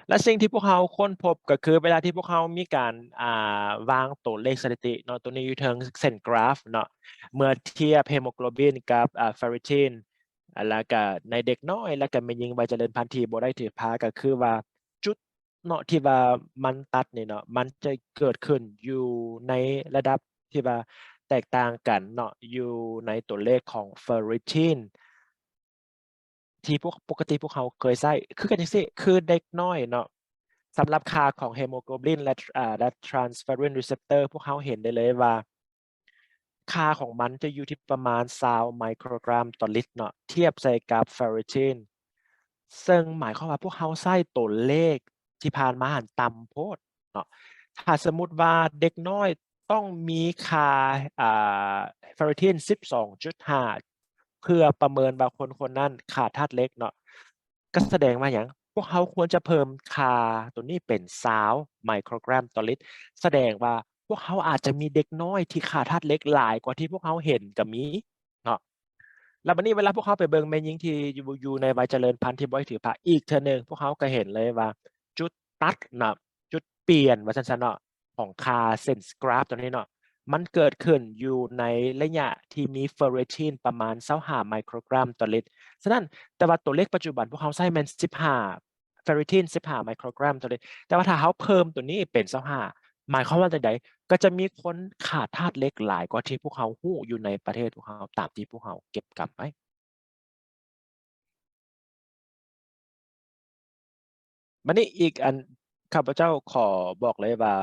ແລະ ສິ່ງທີ່ພວກເຮົາຄົ້ນພົບກໍຄື ເວລາທີ່ພວກເຮົາມີການ ອ່າ ວາງຕົວເລກສະຖິຕິເນາະ ຕົວນີ້ຢູ່ເທິງເສັ້ນກຣາຟເນາະ ເມື່ອທຽບເຮໂມໂກລບິນກັບ ອ່າ ເຟຣິຕິນ ແລ້ວກະໃນເດັກນ້ອຍ ແລ້ວກະແມ່ຍິງໄວຈະເລີນພັນທີ່ບໍ່ໄດ້ຖືພາ ກໍຄືວ່າຈຸດ ເນາະ ທີ່ວ່າມັນຕັດນີ້ເນາະ ມັນຈະເກີດຂຶ້ນຢູ່ໃນລະດັບທີ່ວ່າແຕກຕ່າງກັນເນາະ ຢູ່ໃນຕົວເລກຂອງເຟຣິຕິນ ທີ່ພວກ ປົກກະຕິພວກເຮົາເຄີຍໃຊ້ ຄືກັນຈັ່ງຊີ້ ຄືເດັກນ້ອຍເນາະ ສຳລັບຄ່າຂອງເຮໂມໂກລບິນ ແລະ ອ່າ ແລະ transferrin receptor ພວກເຮົາເຫັນໄດ້ເລີຍວ່າ ຄ່າຂອງມັນຈະຢູ່ທີ່ປະມານຊາວໄມໂຄຣແກຣມຕໍ່ລິດເນາະ ທຽບໃສ່ກັບເຟຣິຕິນ ເຊິ່ງໝາຍຄວາມວ່າພວກເຮົາໃຊ້ຕົວເລກທີ່ຜ່ານມາຫັ້ນຕ່ຳໂພດເນາະ. ຖ້າສົມມຸດວ່າເດັກນ້ອຍຕ້ອງມີຄ່າ ອ່າ ເຟຣິຕິນສິບສອງຈຸດຫ້າ ເພື່ອປະເມີນວ່າຄົນຄົນນັ້ນຂາດທາດເຫຼັກເນາະ ກໍສະແດງວ່າຫຍັງ? ພວກເຮົາຄວນຈະເພີ່ມຄ່າຕົວນີ້ເປັນຊາວໄມໂຄຣແກຣມຕໍ່ລິດ ສະແດງວ່າພວກເຮົາອາດຈະມີເດັກນ້ອຍທີ່ຂາດທາດເຫຼັກຫຼາຍກວ່າທີ່ພວກເຮົາເຫັນກໍມີເນາະ. ແລ້ວບັດນີ້ເວລາພວກເຮົາໄປເບິ່ງແມ່ຍິງທີ່ຢູ່ ຢູ່ໃນໄວຈະເລີນພັນທີ່ບໍ່ໄດ້ຖືພາອີກເທື່ອໜຶ່ງ ພວກເຮົາກໍເຫັນເລີຍວ່າຈຸດຕັດເນາະ ຈຸດປ່ຽນວ່າຊັ້ນຊະເນາະ ຂອງຄ່າເສັ້ນກຣາຟຕົວນີ້ເນາະ ມັນເກີດຂຶ້ນຢູ່ໃນໄລຍະທີ່ມີເຟຣິຕິນປະມານຊາວຫ້າໄມໂຄຣແກຣມຕໍ່ລິດ. ສະນັ້ນ ແຕ່ວ່າຕົວເລກປັດຈຸບັນພວກເຮົາໃຊ້ແມ່ນສິບຫ້າ ເຟຣິຕິນສິບຫ້າໄມໂຄຣແກຣມຕໍ່ລິດ ແຕ່ວ່າຖ້າເຮົາເພີ່ມຕົວນີ້ເປັນຊາວຫ້າ ໝາຍຄວາມວ່າຈັ່ງໃດ? ກໍຈະມີຄົນຂາດທາດເຫຼັກຫຼາຍກວ່າທີ່ພວກເຮົາຮູ້ຢູ່ໃນປະເທດພວກເຮົາ ຕາມທີ່ພວກເຮົາເກັບກຳໄວ້. ບັດນີ້ອີກອັນ ຂ້າພະເຈົ້າຂໍບອກເລີຍວ່າ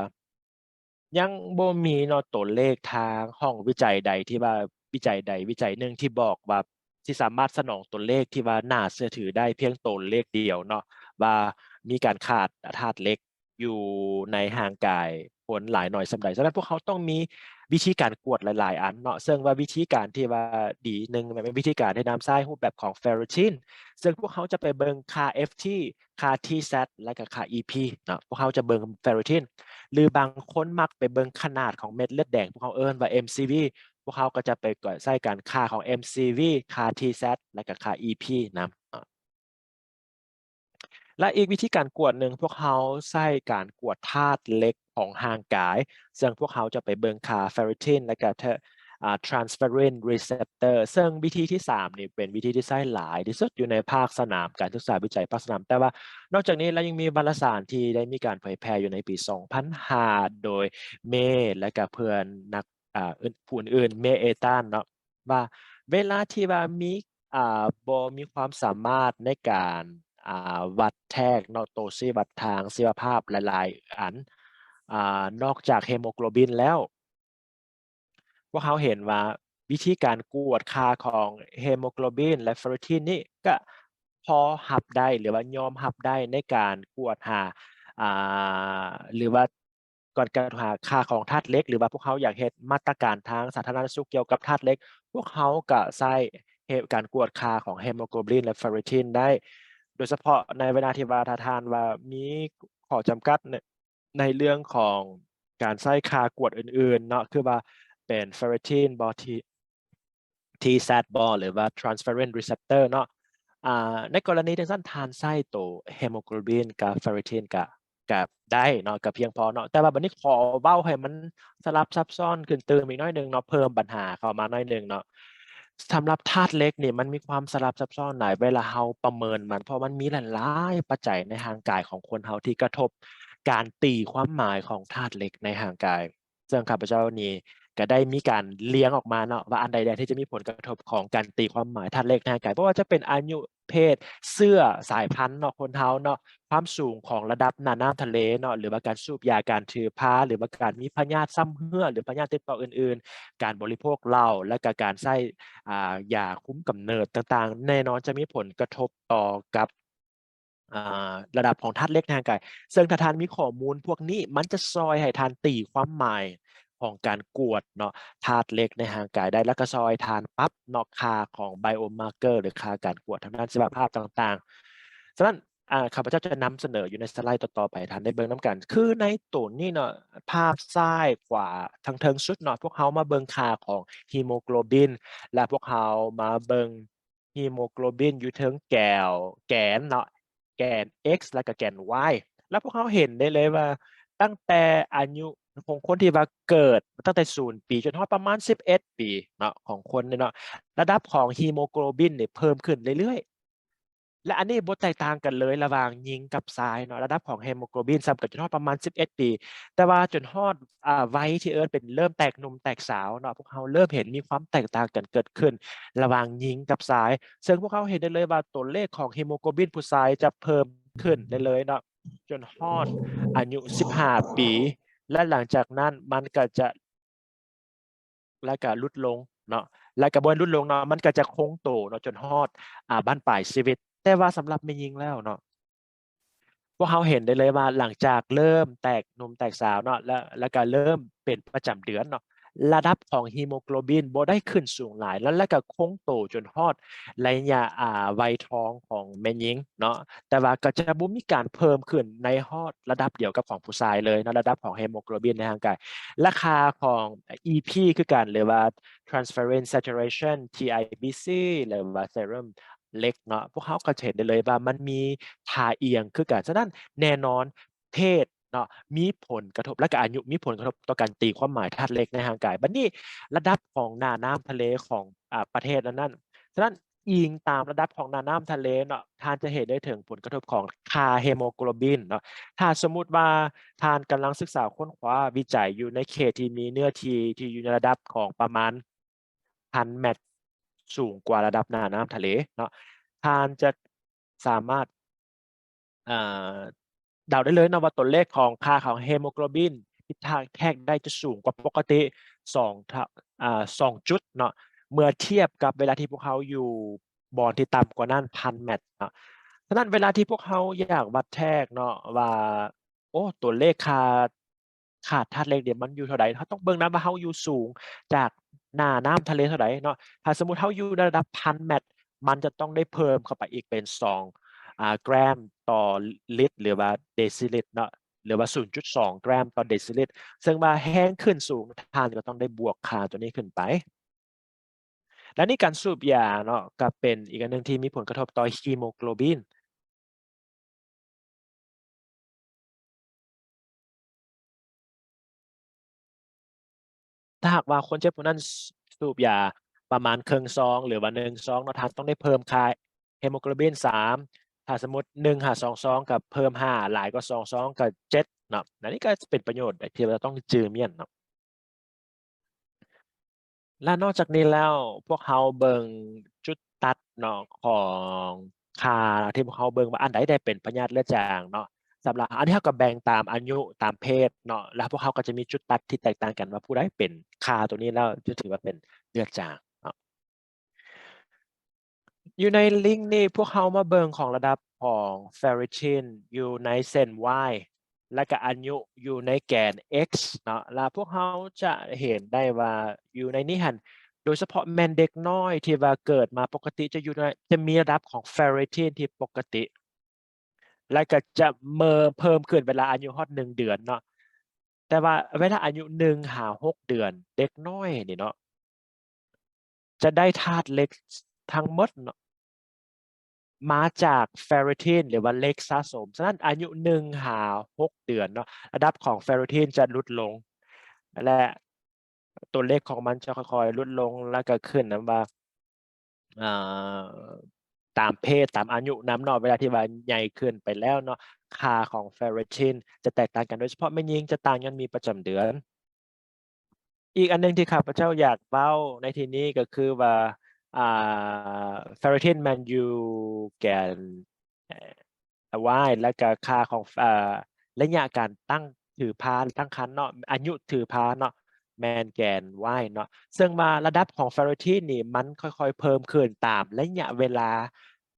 ຍັງບໍ່ມີເນາະ ຕົວເລກທາງຫ້ອງວິໄຈໃດທີ່ວ່າ ວິໄຈໃດວິໄຈໜຶ່ງທີ່ບອກວ່າ ທີ່ສາມາດສະໜອງຕົວເລກທີ່ວ່າໜ້າເຊື່ອຖືໄດ້ພຽງຕົວເລກດຽວເນາະ ວ່າມີການຂາດທາດເຫຼັກຢູ່ໃນຮ່າງກາຍຄົນຫຼາຍໜ້ອຍສ່ຳໃດ. ສະນັ້ນພວກເຮົາຕ້ອງມີວິທີການກວດຫຼາຍໆອັນເນາະ ເຊິ່ງວ່າວິທີການທີ່ວ່າດີໜຶ່ງແມ່ນວິທີການທີ່ນຳໃຊ້ຮູບແບບຂອງເຟຣິຕິນ ເຊິ່ງພວກເຮົາຈະໄປເບິ່ງຄ່າເອັຟທີ ຄ່າທີແຊັດ ແລະກະຄ່າອີພີເນາະ. ພວກເຮົາຈະເບິ່ງເຟຣິຕິນ ຫຼືບາງຄົນມັກໄປເບິ່ງຂະໜາດຂອງເມັດເລືອດແດງ ພວກເຮົາເອີ້ນວ່າເອັມຊີວີ ພວກເຮົາກໍຈະໄປກວດໃຊ້ການຄ່າຂອງເອັມຊີວີ ຄ່າທີແຊັດ ແລະກະຄ່າອີພີນຳເນາະ. ແລະອີກວິທີການກວດໜຶ່ງ ພວກເຮົາໃຊ້ການກວດທາດເຫຼັກຂອງຮ່າງກາຍ ເຊິ່ງພວກເຮົາຈະໄປເບິ່ງຄ່າເຟຣິຕິນ ແລະກະ ເອີ ອ່າ transferrin receptor ເຊິ່ງວິທີທີສາມນີ້ເປັນວິທີທີ່ໃຊ້ຫຼາຍທີ່ສຸດຢູ່ໃນພາກສະໜາມ ການສຶກສາວິໄຈພາກສະໜາມ. ແຕ່ວ່ານອກຈາກນີ້ລະຍັງມີວາລະສານທີ່ໄດ້ມີການເຜີຍແຜ່ຢູ່ໃນປີສອງພັນຫ້າ ໂດຍ May ແລະກະເພື່ອນນັກ ອ່າ ອື່ນ ຜູ້ອື່ນໆ May et al ເນາະ ວ່າເວລາທີ່ວ່າມີ ອ່າ ບໍ່ມີຄວາມສາມາດໃນການ ອ່າ ວັດແທກເນາະ ໂຕຊີ້ວັດທາງຊີວະພາບຫຼາຍໆອັນ ອ່າ ນອກຈາກເຮໂມໂກລບິນແລ້ວ ພວກເຮົາເຫັນວ່າວິທີການກວດຄ່າຂອງເຮໂມໂກລບິນ ແລະ ເຟຣິຕິນນີ້ກະພໍຮັບໄດ້ ຫຼືວ່າຍອມຮັບໄດ້ໃນການກວດຫາ ອ່າ ຫຼືວ່າ ການກວດຫາຄ່າຂອງທາດເຫຼັກ ຫຼືວ່າພວກເຮົາຢາກເຮັດມາດຕະການທາງສາທາລະນະສຸກກ່ຽວກັບທາດເຫຼັກ ພວກເຮົາກະໃຊ້ເຮ ການກວດຄ່າຂອງເຮໂມໂກລບິນ ແລະ ເຟຣິຕິນໄດ້ ໂດຍສະເພາະໃນເວລາທີ່ວ່າ ຖ້າທ່ານວ່າມີຂໍ້ຈຳກັດໃນ ໃນເລື່ອງຂອງການໃຊ້ຄ່າກວດອື່ນໆເນາະ ຄືວ່າເປັນເຟຣິຕິນບໍ ທີ ທີແຊັດບໍ ຫຼືວ່າ transferrin receptor ເນາະ ອ່າ ໃນກໍລະນີຈັ່ງຊັ້ນ ທ່ານໃຊ້ໂຕເຮໂມໂກລບິນກັບເຟຣິຕິນກະ ກະໄດ້ເນາະ ກະພຽງພໍເນາະ. ແຕ່ວ່າບັດນີ້ຂໍເວົ້າໃຫ້ມັນສະຫຼັບຊັບຊ້ອນຂຶ້ນຕື່ມອີກໜ້ອຍໜຶ່ງເນາະ ເພີ່ມບັນຫາເຂົ້າມາໜ້ອຍໜຶ່ງເນາະ. ສຳລັບທາດເຫຼັກນີ້ ມັນມີຄວາມສະຫຼັບຊັບຊ້ອນຫຼາຍ ເວລາເຮົາປະເມີນມັນ ເພາະມັນມີຫຼາຍໆປັດໄຈໃນຮ່າງກາຍຂອງຄົນເຮົາທີ່ກະທົບການຕີຄວາມໝາຍຂອງທາດເຫຼັກໃນຮ່າງກາຍ. ເຊິ່ງຂ້າພະເຈົ້ານີ້ກະໄດ້ມີການລຽງອອກມາເນາະ ວ່າອັນໃດແດ່ທີ່ຈະມີຜົນກະທົບຂອງການຕີຄວາມໝາຍທາດເຫຼັກໃນຮ່າງກາຍ ບໍ່ວ່າຈະເປັນອາຍຸ ເພດ ເຊື້ອສາຍພັນເນາະ ຄົນເຮົາເນາະ, ຄວາມສູງຂອງລະດັບໜ້ານ້ຳທະເລເນາະ ຫຼືວ່າການສູບຢາ, ການຖືພາ ຫຼືວ່າການມີພະຍາດຊຳເຮື້ອ ຫຼືພະຍາດຕິດຕໍ່ອື່ນໆ, ການບໍລິໂພກເຫຼົ້າ ແລະກະການໃຊ້ ອ່າ ຢາຄຸມກຳເນີດຕ່າງໆ ແນ່ນອນຈະມີຜົນກະທົບຕໍ່ກັບ ອ່າ ລະດັບຂອງທາດເຫຼັກໃນຮ່າງກາຍ. ເຊິ່ງຖ້າທ່ານມີຂໍ້ມູນພວກນີ້ ມັນຈະຊ່ອຍໃຫ້ທ່ານຕີຄວາມໝາຍຂອງການກວດເນາະ ທາດເຫຼັກໃນຮ່າງກາຍໄດ້ ແລ້ວກໍຊ່ອຍທ່ານປັບເນາະ ຄ່າຂອງ biomarker ຫຼືຄ່າການກວດທາງດ້ານຊີວະພາບຕ່າງໆ. ສະນັ້ນ ອ່າ ຂ້າພະເຈົ້າຈະນຳສະເໜີຢູ່ໃນສະໄລຕໍ່ໆໄປ ທ່ານໄດ້ເບິ່ງນຳກັນ. ຄືໃນໂຕນີ້ເນາະ ພາບຊ້າຍຂວາທາງເທິງສຸດເນາະ ພວກເຮົາມາເບິ່ງຄ່າຂອງ hemoglobin ແລະ ພວກເຮົາມາເບິ່ງ hemoglobin ຢູ່ເທິງແກວ ແກນເນາະ ແກນ x ແລ້ວກໍແກນ y ແລ້ວພວກເຮົາເຫັນໄດ້ເລີຍວ່າ ຕັ້ງແຕ່ອາຍຸຂອງຄົນທີ່ວ່າເກີດຕັ້ງແຕ່ສູນປີ ຈົນຮອດປະມານສິບເອັດປີເນາະ ຂອງຄົນນີ້ເນາະ ລະດັບຂອງ hemoglobin ນີ້ເພີ່ມຂຶ້ນເລື້ອຍໆ ແລະ ອັນນີ້ບໍ່ແຕກຕ່າງກັນເລີຍລະຫວ່າງຍິງກັບຊາຍເນາະ ລະດັບຂອງ hemoglobin ສ່ຳກັນຈົນຮອດປະມານສິບເອັດປີ ແຕ່ວ່າຈົນຮອດ ອ່າ ໄວທີ່ເອີ້ນເປັນເລີ່ມແຕກໜຸ່ມແຕກສາວເນາະ ພວກເຮົາເລີ່ມເຫັນມີຄວາມແຕກຕ່າງກັນເກີດຂຶ້ນລະຫວ່າງຍິງກັບຊາຍ ເຊິ່ງພວກເຮົາເຫັນໄດ້ເລີຍວ່າຕົວເລກຂອງ hemoglobin ຜູ້ຊາຍຈະເພີ່ມຂຶ້ນເລື້ອຍໆເນາະ ຈົນຮອດອາຍຸສິບຫ້າປີ ແລະ ຫຼັງຈາກນັ້ນມັນກໍຈະ ແລະກະຫຼຸດລົງເນາະ ແລະກະບໍ່ຫຼຸດລົງເນາະ ມັນກະຈະຄົງໂຕເນາະ ຈົນຮອດ ອ່າ ບັ້ນປາຍຊີວິດ. ແຕ່ວ່າສຳລັບແມ່ຍິງແລ້ວເນາະ ພວກເຮົາເຫັນໄດ້ເລີຍວ່າ ຫຼັງຈາກເລີ່ມແຕກໜຸ່ມແຕກສາວເນາະ ແລະ ແລະກະເລີ່ມເປັນປະຈຳເດືອນເນາະ ລະດັບຂອງ hemoglobin ບໍ່ໄດ້ຂຶ້ນສູງຫຼາຍ ແລະ ແລະກະຄົງໂຕຈົນຮອດໄລຍະ ອ່າ ໄວທອງຂອງແມ່ຍິງເນາະ ແຕ່ວ່າກໍຈະບໍ່ມີການເພີ່ມຂຶ້ນໃນຮອດລະດັບດຽວກັບຂອງຜູ້ຊາຍເລີຍເນາະ ລະດັບຂອງ hemoglobin ໃນຮ່າງກາຍ ລະຄ່າຂອງ EP ຄືກັນ ຫຼືວ່າ transferrin saturation TIBC ຫຼືວ່າ serum ເຫຼັກເນາະ ພວກເຮົາກໍຈະເຫັນໄດ້ເລີຍວ່າມັນມີທ່າອຽງຄືກັນ. ສະນັ້ນແນ່ນອນ ເພດເນາະ ມີຜົນກະທົບ ແລະກະອາຍຸມີຜົນກະທົບຕໍ່ການຕີຄວາມໝາຍທາດເຫຼັກໃນຮ່າງກາຍ. ບັດນີ້ລະດັບຂອງໜ້ານ້ຳທະເລຂອງ ອາ ປະເທດນັ້ນໆ ສະນັ້ນ ອີງຕາມລະດັບຂອງໜ້ານ້ຳທະເລເນາະ ທ່ານຈະເຫັນໄດ້ເຖິງຜົນກະທົບຂອງຄ່າ hemoglobin ເນາະ. ຖ້າສົມມຸດວ່າທ່ານກຳລັງສຶກສາຄົ້ນຄວ້າວິໄຈຢູ່ໃນເຂດທີ່ມີເນື້ອທີ່ທີ່ຢູ່ໃນລະດັບຂອງປະມານພັນແມັດ ສູງກວ່າລະດັບໜ້ານ້ຳທະເລເນາະ ທ່ານຈະສາມາດ ເອີ ເດົາໄດ້ເລີຍເນາະວ່າຕົວເລກຂອງຄ່າຂອງ hemoglobin ທີ່ທ່ານແທກໄດ້ຈະສູງກວ່າປົກກະຕິສອງເທົ່າ ອາ ສອງຈຸດເນາະ ເມື່ອທຽບກັບເວລາທີ່ພວກເຮົາຢູ່ບ່ອນທີ່ຕ່ຳກວ່ານັ້ນພັນແມັດເນາະ. ສະນັ້ນເວລາທີ່ພວກເຮົາຢາກວັດແທກເນາະວ່າ ໂອ້ ຕົວເລກຄ່າ ຄ່າທາດເຫຼັກນີ້ມັນຢູ່ເທົ່າໃດ ເຮົາຕ້ອງເບິ່ງນຳວ່າເຮົາຢູ່ສູງຈາກໜ້ານ້ຳທະເລເທົ່າໃດເນາະ. ຖ້າສົມມຸດເຮົາຢູ່ໃນລະດັບພັນແມັດ ມັນຈະຕ້ອງໄດ້ເພີ່ມເຂົ້າໄປອີກເປັນສອງ ອາ ແກຣມຕໍ່ລິດ ຫຼືວ່າເດຊິລິດເນາະ ຫຼືວ່າສູນຈຸດສອງແກຣມຕໍ່ເດຊິລິດ ເຊິ່ງວ່າແຮງຂຶ້ນສູງ ທ່ານກໍຕ້ອງໄດ້ບວກຄ່າຕົວນີ້ຂຶ້ນໄປ. ແລະນີ້ການສູບຢາເນາະ ກໍເປັນອີກອັນໜຶ່ງທີ່ມີຜົນກະທົບຕໍ່ hemoglobin. ຖ້າຫາກວ່າຄົນເຈັບຜູ້ນັ້ນ ສ- ສູບຢາປະມານເຄິ່ງຊອງ ຫຼືວ່າໜຶ່ງຊອງເນາະ ທ່ານຕ້ອງໄດ້ເພີ່ມຄ່າ hemoglobin ສາມ ຖ້າສົມມຸດໜຶ່ງຫາສອງຊອງກໍເພີ່ມຫ້າ ຫຼາຍກວ່າສອງຊອງກໍເຈັດເນາະ. ອັນນີ້ກໍຈະເປັນປະໂຫຍດທີ່ວ່າຕ້ອງຈື່ມ້ຽນເນາະ. ແລະນອກຈາກນີ້ແລ້ວ ພວກເຮົາເບິ່ງຈຸດຕັດເນາະ ຂອງຄ່າທີ່ພວກເຮົາເບິ່ງວ່າອັນໃດໄດ້ເປັນພະຍາດເລືອດຈາງເນາະ. ສຳລັບ ອັນນີ້ເຮົາກໍແບ່ງຕາມອາຍຸ ຕາມເພດເນາະ ແລະພວກເຮົາກໍຈະມີຈຸດຕັດທີ່ແຕກຕ່າງກັນວ່າຜູ້ໃດເປັນຄ່າຕົວນີ້ແລ້ວຈະຖືວ່າເປັນເລືອດຈາງເນາະ. ຢູ່ໃນລິ້ງນີ້ ພວກເຮົາມາເບິ່ງຂອງລະດັບຂອງ ferritin ຢູ່ໃນເສັ້ນ y ແລະກະອາຍຸຢູ່ໃນແກນ x ເນາະ ລະພວກເຮົາຈະເຫັນໄດ້ວ່າຢູ່ໃນນີ້ຫັ້ນ ໂດຍສະເພາະແມ່ນເດັກນ້ອຍທີ່ວ່າເກີດມາປົກກະຕິຈະຢູ່ໃນ ຈະມີລະດັບຂອງ ferritin ທີ່ປົກກະຕິ ແລະກະຈະເມີ ເພີ່ມຂຶ້ນເວລາອາຍຸຮອດໜຶ່ງເດືອນເນາະ. ແຕ່ວ່າເວລາອາຍຸໜຶ່ງຫາຫົກເດືອນ ເດັກນ້ອຍນີ້ເນາະ ຈະໄດ້ທາດເຫຼັກທັງໝົດເນາະ ມາຈາກ ferritin ຫຼືວ່າເຫຼັກສະສົມ. ສະນັ້ນອາຍຸໜຶ່ງຫາຫົກເດືອນເນາະ ລະດັບຂອງ ferritin ຈະຫຼຸດລົງ ແລະຕົວເລກຂອງມັນຈະຄ່ອຍໆຫຼຸດລົງ ແລະກະຂຶ້ນນຳວ່າ ອ່າ ຕາມເພດ ຕາມອາຍຸນຳເນາະ ເວລາທີ່ວ່າໃຫຍ່ຂຶ້ນໄປແລ້ວເນາະ ຄ່າຂອງເຟຣິທີນຈະແຕກຕ່າງກັນ ໂດຍສະເພາະແມ່ຍິງຈະຕ່າງຍ້ອນມີປະຈຳເດືອນ. ອີກອັນໜຶ່ງທີ່ຂ້າພະເຈົ້າຢາກເວົ້າໃນທີ່ນີ້ກໍຄືວ່າ ອ່າ ເຟຣິທີນແມ່ນຢູ່ແກນ Y ແລ້ວກໍຄ່າຂອງ ເອີ ໄລຍະການຕັ້ງຖືພາ ຕັ້ງຄຳເນາະ ອາຍຸຖືພາເນາະ ແມ່ນແກນ Y ເນາະ ເຊິ່ງວ່າລະດັບຂອງເຟຣິທີນນີ້ມັນຄ່ອຍໆເພີ່ມຂຶ້ນຕາມໄລຍະເວລາ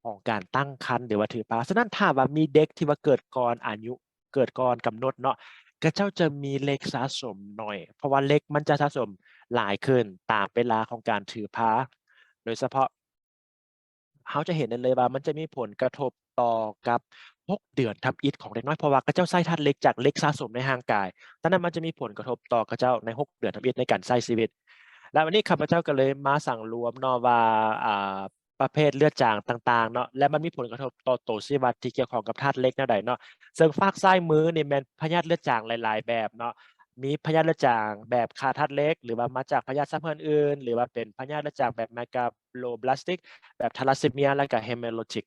ຂອງການຕັ້ງຄຳ ຫຼືວ່າຖືພາ. ສະນັ້ນຖ້າວ່າມີເດັກທີ່ວ່າເກີດກ່ອນອາຍຸ ເກີດກ່ອນກຳນົດເນາະ ຂະເຈົ້າຈະມີເຫຼັກສະສົມໜ້ອຍ ເພາະວ່າເຫຼັກມັນຈະສະສົມຫຼາຍຂຶ້ນຕາມເວລາຂອງການຖືພາ ໂດຍສະເພາະ ເຮົາຈະເຫັນໄດ້ເລີຍວ່າມັນຈະມີຜົນກະທົບຕໍ່ກັບຫົກເດືອນທຳອິດຂອງເດັກນ້ອຍ ເພາະວ່າຂະເຈົ້າໃຊ້ທາດເຫຼັກຈາກເຫຼັກສະສົມໃນຮ່າງກາຍ. ສະນັ້ນມັນຈະມີຜົນກະທົບຕໍ່ຂະເຈົ້າໃນຫົກເດືອນທຳອິດໃນການໃຊ້ຊີວິດ. ແລ້ວອັນນີ້ຂ້າພະເຈົ້າກໍເລີຍມາສັງລວມເນາະວ່າ ອ່າ ປະເພດເລືອດຈາງຕ່າງໆເນາະ ແລະ ມັນມີຜົນກະທົບຕໍ່ໂຕຊີ້ວັດທີ່ກ່ຽວຂ້ອງກັບທາດເຫຼັກແນວໃດເນາະ. ເຊິ່ງຟາກຊ້າຍມືນີ້ແມ່ນພະຍາດເລືອດຈາງຫຼາຍໆແບບເນາະ. ມີພະຍາດເລືອດຈາງແບບຂາດທາດເຫຼັກ ຫຼືວ່າມາຈາກພະຍາດຊຳເຮື້ອອື່ນໆ ຫຼືວ່າເປັນພະຍາດເລືອດຈາງແບບ megaloblastic ແບບ thalassaemia ແລ້ວກໍ hemolytic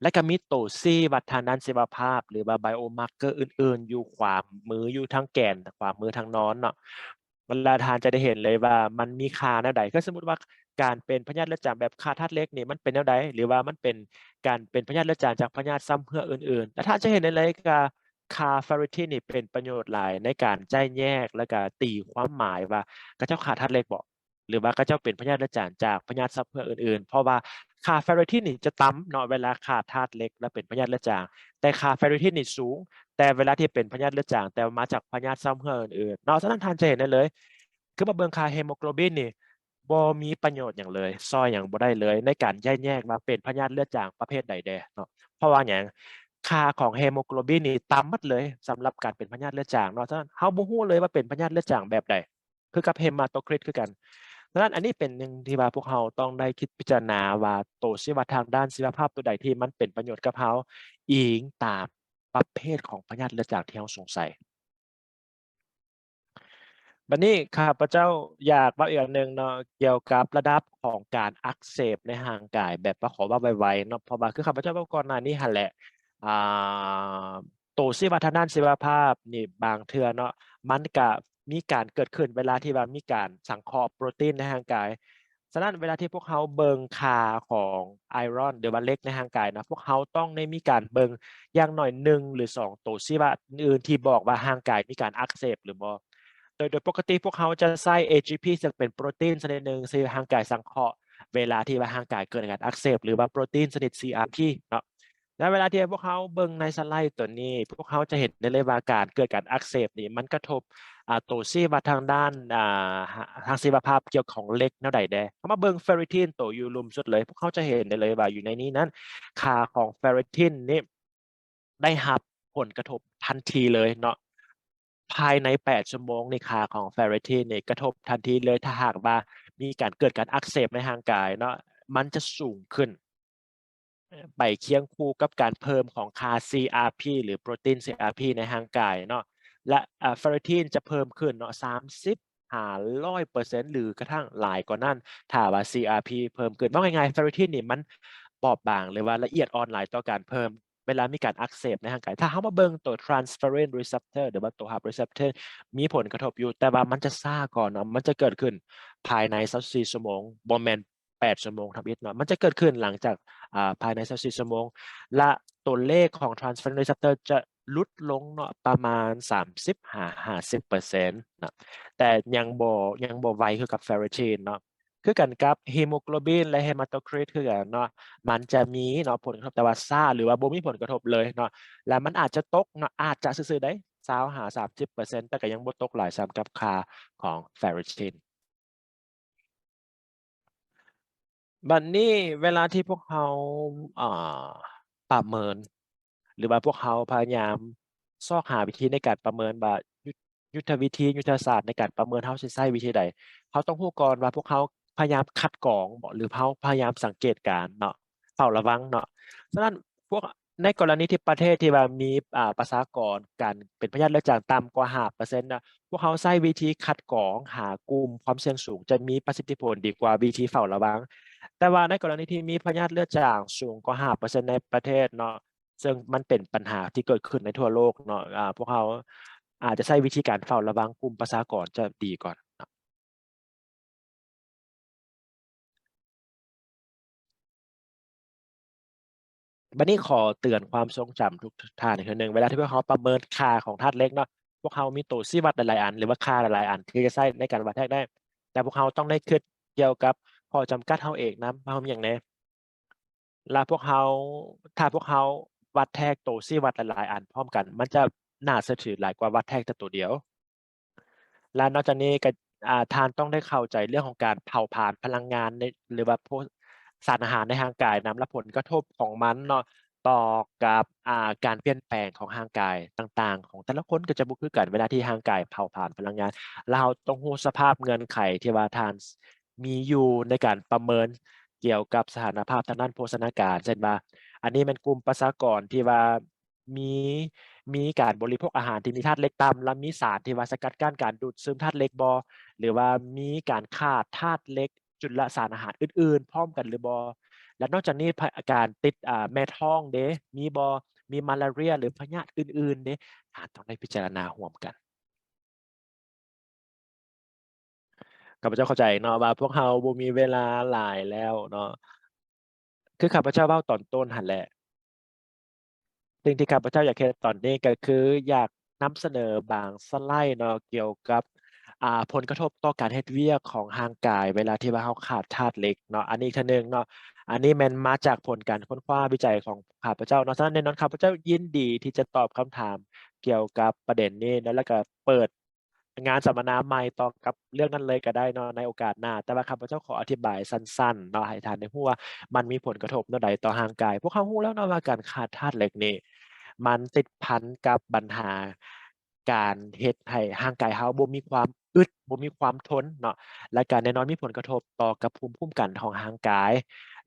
ແລ້ວກໍມີໂຕຊີ້ວັດທາງດ້ານຊີວະພາບ ຫຼືວ່າ biomarker ອື່ນໆ ຢູ່ຂວາມື ຢູ່ທາງແກນຂວາມືທາງນອນເນາະ. ເວລາທ່ານຈະໄດ້ເຫັນເລີຍວ່າມັນມີຄ່າແນວໃດ ຄືສົມມຸດວ່າການເປັນພະຍາດເລືອດຈາງແບບຂາດທາດເຫຼັກນີ້ມັນເປັນແນວໃດ ຫຼືວ່າມັນເປັນການເປັນພະຍາດເລືອດຈາງຈາກພະຍາດຊຳເຮື້ອອື່ນໆ ແລ້ວທ່ານຈະເຫັນໄດ້ເລີຍວ່າຄ່າເຟຣິທີນນີ້ເປັນປະໂຫຍດຫຼາຍໃນການຈ່າຍແຍກ ແລ້ວກະຕີຄວາມໝາຍວ່າຂະເຈົ້າຂາດທາດເຫຼັກບໍ ຫຼືວ່າຂະເຈົ້າເປັນພະຍາດເລືອດຈາງຈາກພະຍາດຊຳເຮື້ອອື່ນໆ ເພາະວ່າຄ່າເຟຣິທີນນີ້ຈະຕ່ຳເນາະ ເວລາຂາດທາດເຫຼັກ ແລະ ເປັນພະຍາດເລືອດຈາງ ແຕ່ຄ່າເຟຣິທີນນີ້ສູງ ແຕ່ເວລາທີ່ເປັນພະຍາດເລືອດຈາງ ແຕ່ວ່າມາຈາກພະຍາດຊຳເຮື້ອອື່ນໆເນາະ. ສະນັ້ນທ່ານຈະເຫັນໄດ້ເລີຍ ຄືມາເບິ່ງຄ່າເຮໂມໂກລບິນນີ້ ບໍ່ມີປະໂຫຍດຫຍັງເລີຍ ຊ່ອຍຫຍັງບໍ່ໄດ້ເລີຍໃນການແຍກແຍະວ່າເປັນພະຍາດເລືອດຈາງປະເພດໃດແດ່ເນາະ. ເພາະວ່າຫຍັງ? ຄ່າຂອງເຮໂມໂກລບິນນີ້ຕ່ຳໝົດເລີຍ ສຳລັບການເປັນພະຍາດເລືອດຈາງເນາະ. ສະນັ້ນເຮົາບໍ່ຮູ້ເລີຍວ່າເປັນພະຍາດເລືອດຈາງແບບໃດ ຄືກັບເຮມາໂຕຄຣິດຄືກັນ. ສະນັ້ນອັນນີ້ເປັນໜຶ່ງທີ່ວ່າພວກເຮົາຕ້ອງໄດ້ຄິດພິຈາລະນາວ່າ ໂຕຊີ້ວັດທາງດ້ານຊີວະພາບຕົວໃດທີ່ມັນເປັນປະໂຫຍດກັບເຮົາ ອີງຕາມປະເພດຂອງພະຍາດເລືອດຈາງທີ່ເຮົາສົງໄສ. ບັດນີ້ຂ້າພະເຈົ້າຢາກເວົ້າອີກອັນໜຶ່ງເນາະ ກ່ຽວກັບລະດັບຂອງການອັກເສບໃນຮ່າງກາຍ ແບບວ່າຂໍເວົ້າໄວໆເນາະ ເພາະວ່າຄືຂ້າພະເຈົ້າເວົ້າກ່ອນໜ້ານີ້ຫັ້ນແຫຼະ ອ່າ ໂຕຊີ້ວັດທາງດ້ານຊີວະພາບນີ້ບາງເທື່ອເນາະ ມັນກະມີການເກີດຂຶ້ນເວລາທີ່ວ່າມີການສັງເຄາະໂປຣຕີນໃນຮ່າງກາຍ. ສະນັ້ນເວລາທີ່ພວກເຮົາເບິ່ງຄ່າຂອງໄອຣອນ ຫຼືວ່າເຫຼັກໃນຮ່າງກາຍເນາະ ພວກເຮົາຕ້ອງໄດ້ມີການເບິ່ງຢ່າງໜ້ອຍໜຶ່ງ ຫຼື ສອງ ໂຕຊີ້ວັດອື່ນໆທີ່ບອກວ່າຮ່າງກາຍມີການອັກເສບ ຫຼື ບໍ່. ໂດຍ ໂດຍປົກກະຕິພວກເຮົາຈະໃຊ້ ເອ ຈີ ພີ ເຊິ່ງເປັນໂປຣຕີນຊະນິດໜຶ່ງທີ່ຮ່າງກາຍສັງເຄາະ ເວລາທີ່ວ່າຮ່າງກາຍເກີດອາການອັກເສບ ຫຼືວ່າໂປຣຕີນຊະນິດ ຊີ ອາ ພີ ເນາະ. ແລະ ເວລາທີ່ພວກເຮົາເບິ່ງໃນສະໄລໂຕນີ້ ພວກເຮົາຈະເຫັນໄດ້ເລີຍວ່າການເກີດການອັກເສບນີ້ ມັນກະທົບ ອ່າ ໂຕຊີ້ວັດທາງດ້ານ ອ່າ ທາງຊີວະພາບກ່ຽວຂອງເຫຼັກແນວໃດແດ່. ເຮົາມາເບິ່ງເຟຣິທີນໂຕຢູ່ລຸ່ມສຸດເລີຍ ພວກເຮົາຈະເຫັນໄດ້ເລີຍວ່າຢູ່ໃນນີ້ນັ້ນ ຄ່າຂອງເຟຣິທີນນີ້ ໄດ້ຮັບຜົນກະທົບທັນທີເລີຍເນາະ. ພາຍໃນແປດຊົ່ວໂມງນີ້ ຄ່າຂອງເຟຣິທີນນີ້ກະທົບທັນທີເລີຍ ຖ້າຫາກວ່າມີການເກີດການອັກເສບໃນຮ່າງກາຍເນາະ ມັນຈະສູງຂຶ້ນ ໄປຄຽງຄູ່ກັບການເພີ່ມຂອງຄ່າ ຊີ ອາ ພີ ຫຼື ໂປຣຕີນ ຊີ ອາ ພີ ໃນຮ່າງກາຍເນາະ ແລະ ເຟຣິທີນຈະເພີ່ມຂຶ້ນເນາະ ສາມສິບ ຫາ ຮ້ອຍເປີເຊັນ ຫຼື ກະທັ້ງຫຼາຍກວ່ານັ້ນ ຖ້າວ່າ ຊີ ອາ ພີ ເພີ່ມຂຶ້ນ. ເວົ້າງ່າຍໆ ເຟຣິທີນນີ້ມັນບອບບາງ ຫຼືວ່າລະອຽດອ່ອນຫຼາຍຕໍ່ການເພີ່ມ ເວລາມີການອັກເສບໃນຮ່າງກາຍ. ຖ້າເຮົາມາເບິ່ງໂຕ transferrin receptor ຫຼືວ່າໂຕຮັບ receptor ມີຜົນກະທົບຢູ່ ແຕ່ວ່າມັນຈະຊ້າກ່ອນເນາະ ມັນຈະເກີດຂຶ້ນພາຍໃນຊາວສີ່ຊົ່ວໂມງ ບໍ່ແມ່ນແປດຊົ່ວໂມງທຳອິດເນາະ ມັນຈະເກີດຂຶ້ນຫຼັງຈາກ ອ່າ ພາຍໃນຊາວສີ່ຊົ່ວໂມງ ແລະ ຕົວເລກຂອງ transferrin receptor ຈະຫຼຸດລົງເນາະ ປະມານສາມສິບຫາຫ້າສິບເປີເຊັນເນາະ ແຕ່ຍັງບໍ່ ຍັງບໍ່ໄວຄືກັບເຟຣິທີນເນາະ. ຄືກັນກັບ hemoglobin ແລະ hematocrit ຄືກັນເນາະ ມັນຈະມີເນາະ ຜົນກະທົບ ແຕ່ວ່າຊ້າ ຫຼືວ່າບໍ່ມີຜົນກະທົບເລີຍເນາະ ແລະ ມັນອາດຈະຕົກເນາະ ອາດຈະຊື່ໆໃດ ຊາວຫາສາມສິບເປີເຊັນ ແຕ່ກໍຍັງບໍ່ຕົກຫຼາຍສ່ຳກັບຄ່າຂອງເຟຣິທີນ. ບັດນີ້ເວລາທີ່ພວກເຮົາ ອ່າ ປະເມີນ ຫຼືວ່າພວກເຮົາພະຍາຍາມຊອກຫາວິທີໃນການປະເມີນວ່າ ຍຸດ ຍຸດທະວິທີ ຍຸດທະສາດໃນການປະເມີນ ເຮົາຊິໃຊ້ວິທີໃດ? ເຮົາຕ້ອງຮູ້ກ່ອນວ່າພວກເຮົາພະຍາຍາມຄັດກອງບໍ ຫຼືເຮົາພະຍາຍາມສັງເກດການເນາະ ເຝົ້າລະວັງເນາະ. ສະນັ້ນ ພວກ ໃນກໍລະນີທີ່ປະເທດທີ່ວ່າມີ ອ່າ ປະຊາກອນການເປັນພະຍາດເລືອດຈາງຕ່ຳກວ່າຫ້າເປີເຊັນນະ ພວກເຮົາໃຊ້ວິທີຄັດກອງຫາກຸ່ມຄວາມສ່ຽງສູງ ຈະມີປະສິດທິຜົນດີກວ່າວິທີເຝົ້າລະວັງ. ແຕ່ວ່າໃນກໍລະນີທີ່ມີພະຍາດເລືອດຈາງສູງກວ່າຫ້າເປີເຊັນໃນປະເທດເນາະ ເຊິ່ງມັນເປັນບັນຫາທີ່ເກີດຂຶ້ນໃນທົ່ວໂລກເນາະ ອາ ພວກເຮົາອາດຈະໃຊ້ວິທີການເຝົ້າລະວັງກຸ່ມປະຊາກອນຈະດີກວ່າເນາະ. ບັດນີ້ຂໍເຕືອນຄວາມຊົງຈຳທຸກທ່ານອີກເທື່ອໜຶ່ງ, ເວລາທີ່ພວກເຮົາປະເມີນຄ່າຂອງທາດເຫຼັກເນາະ, ພວກເຮົາມີໂຕຊີ້ວັດຫຼາຍໆອັນ ຫຼືວ່າຄ່າຫຼາຍໆອັນທີ່ຈະໃຊ້ໃນການວັດແທກໄດ້, ແຕ່ພວກເຮົາຕ້ອງໄດ້ຄິດກ່ຽວກັບຂໍ້ຈຳກັດເຮົາເອງນຳ ວ່າເຮົາມີຫຍັງແດ່. ລະພວກເຮົາ ຖ້າພວກເຮົາວັດແທກໂຕຊີ້ວັດຫຼາຍໆອັນພ້ອມກັນ, ມັນຈະໜ້າເຊື່ອຖືຫຼາຍກວ່າວັດແທກແຕ່ໂຕດຽວ. ແລະນອກຈາກນີ້ກໍ ອາ ທ່ານຕ້ອງໄດ້ເຂົ້າໃຈເລື່ອງຂອງການເຜົາຜານພະລັງງານໃນ ຫຼືວ່າໂພ ສານອາຫານໃນຮ່າງກາຍນຳ ແລະຜົນກະທົບຂອງມັນເນາະ ຕໍ່ກັບ ອາ ການປ່ຽນແປງຂອງຮ່າງກາຍຕ່າງໆຂອງແຕ່ລະຄົນກໍຈະບໍ່ຄືກັນ ເວລາທີ່ຮ່າງກາຍເຜົາຜານພະລັງງານ. ແລະເຮົາຕ້ອງຮູ້ສະພາບເງື່ອນໄຂທີ່ວ່າທ່ານມີຢູ່ໃນການປະເມີນກ່ຽວກັບສະຖານະພາບທາງດ້ານໂພຊະນາການ ເຊັ່ນວ່າ ອັນນີ້ແມ່ນກຸ່ມປະຊາກອນທີ່ວ່າ ມີ ມີການບໍລິໂພກອາຫານທີ່ມີທາດເຫຼັກຕ່ຳ ແລະມີສານທີ່ວ່າສະກັດກັ້ນການດູດຊຶມທາດເຫຼັກບໍ່ ຫຼືວ່າມີການຂາດທາດເຫຼັກຈຸລະສານອາຫານອື່ນໆພ້ອມກັນຫຼືບໍ່ ແລະນອກຈາກນີ້ ພະ ການຕິດ ອາ ແມ່ທ້ອງເດ ມີບໍ່ ມີມາລາເຣຍ ຫຼືພະຍາດອື່ນໆເດ ອາດຕ້ອງໄດ້ພິຈາລະນາຮ່ວມກັນ. ຂ້າພະເຈົ້າເຂົ້າໃຈເນາະວ່າພວກເຮົາບໍ່ມີເວລາຫຼາຍແລ້ວເນາະ ຄືຂ້າພະເຈົ້າເວົ້າຕອນຕົ້ນຫັ້ນແຫຼະ ສິ່ງທີ່ຂ້າພະເຈົ້າຢາກເຮັດຕອນນີ້ກໍຄືຢາກນຳສະເໜີບາງສະໄລເນາະ ກ່ຽວກັບ ອາ ຜົນກະທົບຕໍ່ການເຮັດວຽກຂອງຮ່າງກາຍ ເວລາທີ່ວ່າເຮົາຂາດທາດເຫຼັກເນາະ. ອັນນີ້ອີກເທື່ອໜຶ່ງເນາະ ອັນນີ້ແມ່ນມາຈາກຜົນການຄົ້ນຄວ້າວິໄຈຂອງຂ້າພະເຈົ້າເນາະ. ສະນັ້ນແນ່ນອນ ຂ້າພະເຈົ້າຍິນດີທີ່ຈະຕອບຄຳຖາມກ່ຽວກັບປະເດັນນີ້ເນາະ ແລ້ວກໍເປີດ ງານສຳມະນາໃໝ່ຕໍ່ກັບເລື່ອງນັ້ນເລີຍກໍໄດ້ເນາະ ໃນໂອກາດໜ້າ, ແຕ່ວ່າຂ້າພະເຈົ້າຂໍອະທິບາຍສັ້ນໆເນາະ ໃຫ້ທ່ານໄດ້ຮູ້ວ່າມັນມີຜົນກະທົບແນວໃດຕໍ່ຮ່າງກາຍ. ພວກເຮົາຮູ້ແລ້ວເນາະວ່າການຂາດທາດເຫຼັກນີ້ ມັນຕິດພັນກັບບັນຫາການເຮັດໃຫ້ຮ່າງກາຍເຮົາບໍ່ມີຄວາມອຶດ ບໍ່ມີຄວາມທົນເນາະ ແລະກະແນ່ນອນມີຜົນກະທົບຕໍ່ກັບພູມຄຸ້ມກັນຂອງຮ່າງກາຍ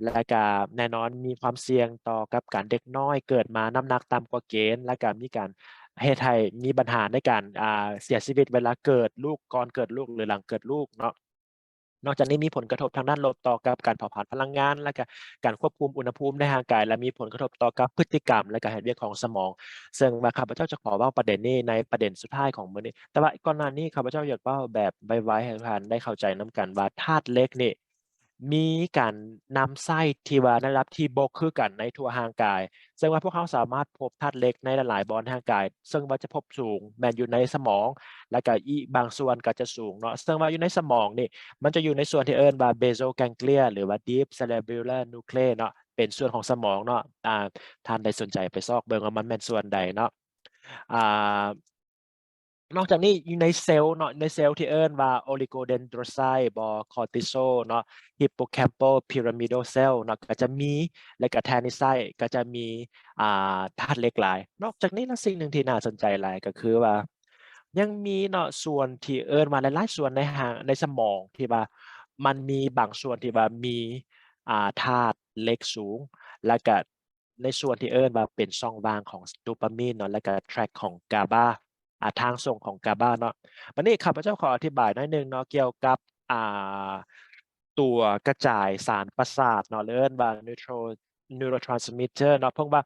ແລະກະແນ່ນອນມີຄວາມສ່ຽງຕໍ່ກັບການເດັກນ້ອຍເກີດມານ້ຳໜັກຕ່ຳກວ່າເກນ ແລະກະມີການ ເຮັດໃຫ້ມີບັນຫາໃນການ ອາ ເສຍຊີວິດເວລາເກີດລູກ, ກ່ອນເກີດລູກ ຫຼື ຫຼັງເກີດລູກເນາະ. ນອກຈາກນີ້ມີຜົນກະທົບທາງດ້ານລົບຕໍ່ກັບການເຜົາຜານພະລັງງານ ແລະກະການຄວບຄຸມອຸນຫະພູມໃນຮ່າງກາຍ ແລະມີຜົນກະທົບຕໍ່ກັບພຶດຕິກຳ ແລະການເຮັດວຽກຂອງສະໝອງ. ເຊິ່ງວ່າຂ້າພະເຈົ້າຈະຂໍເວົ້າປະເດັນນີ້ໃນປະເດັນສຸດທ້າຍຂອງມື້ນີ້, ແຕ່ວ່າກ່ອນໜ້ານີ້ຂ້າພະເຈົ້າຢາກເວົ້າແບບໄວໆ ໃຫ້ທຸກທ່ານໄດ້ເຂົ້າໃຈນຳກັນວ່າທາດເຫຼັກນີ້ ມີການນຳໃຊ້ທີ່ວ່າໃນລະດັບທີ່ບໍ່ຄືກັນໃນທົ່ວຮ່າງກາຍ, ເຊິ່ງວ່າພວກເຮົາສາມາດພົບທາດເຫຼັກໃນຫຼາຍໆບ່ອນໃນຮ່າງກາຍ, ເຊິ່ງວ່າຈະພົບສູງແມ່ນຢູ່ໃນສະໝອງ ແລະກະອີກບາງສ່ວນກໍຈະສູງເນາະ. ເຊິ່ງວ່າຢູ່ໃນສະໝອງນີ້ ມັນຈະຢູ່ໃນສ່ວນທີ່ເອີ້ນວ່າ basal ganglia ຫຼືວ່າ deep cerebellar nuclei ເນາະ, ເປັນສ່ວນຂອງສະໝອງເນາະ. ອາ ທ່ານໄດ້ສົນໃຈໄປຊອກເບິ່ງວ່າມັນແມ່ນສ່ວນໃດເນາະ. ອາ ນອກຈາກນີ້ຢູ່ໃນເຊວເນາະ ໃນເຊວທີ່ເອີ້ນວ່າ oligodendrocyte ບໍ່ cortisol ເນາະ hippocampal pyramidal cell ເນາະ ກໍຈະມີ ແລະກະ tanycyte ກໍຈະມີ ອາ ທາດເຫຼັກຫຼາຍ. ນອກຈາກນີ້ລະ ສິ່ງໜຶ່ງທີ່ໜ້າສົນໃຈຫຼາຍກໍຄືວ່າ ຍັງມີເນາະ ສ່ວນທີ່ເອີ້ນວ່າ ຫຼາຍໆສ່ວນໃນຮ່າງ ໃນສະໝອງທີ່ວ່າ ມັນມີບາງສ່ວນທີ່ວ່າມີ ອາ ທາດເຫຼັກສູງ ແລະກະ ໃນສ່ວນທີ່ເອີ້ນວ່າເປັນຊ່ອງວ່າງຂອງໂດປາມີນເນາະ ແລະກະ tract ຂອງ GABA ອາ ທາງສົ່ງຂອງ GABA ເນາະ. ບັດນີ້ຂ້າພະເຈົ້າຂໍອະທິບາຍໜ້ອຍໜຶ່ງເນາະ ກ່ຽວກັບ ອາ ຕົວກະຈາຍສານປະສາດເນາະ ຫຼືເອີ້ນວ່າ neutro neurotransmitter ເນາະ ເພາະວ່າ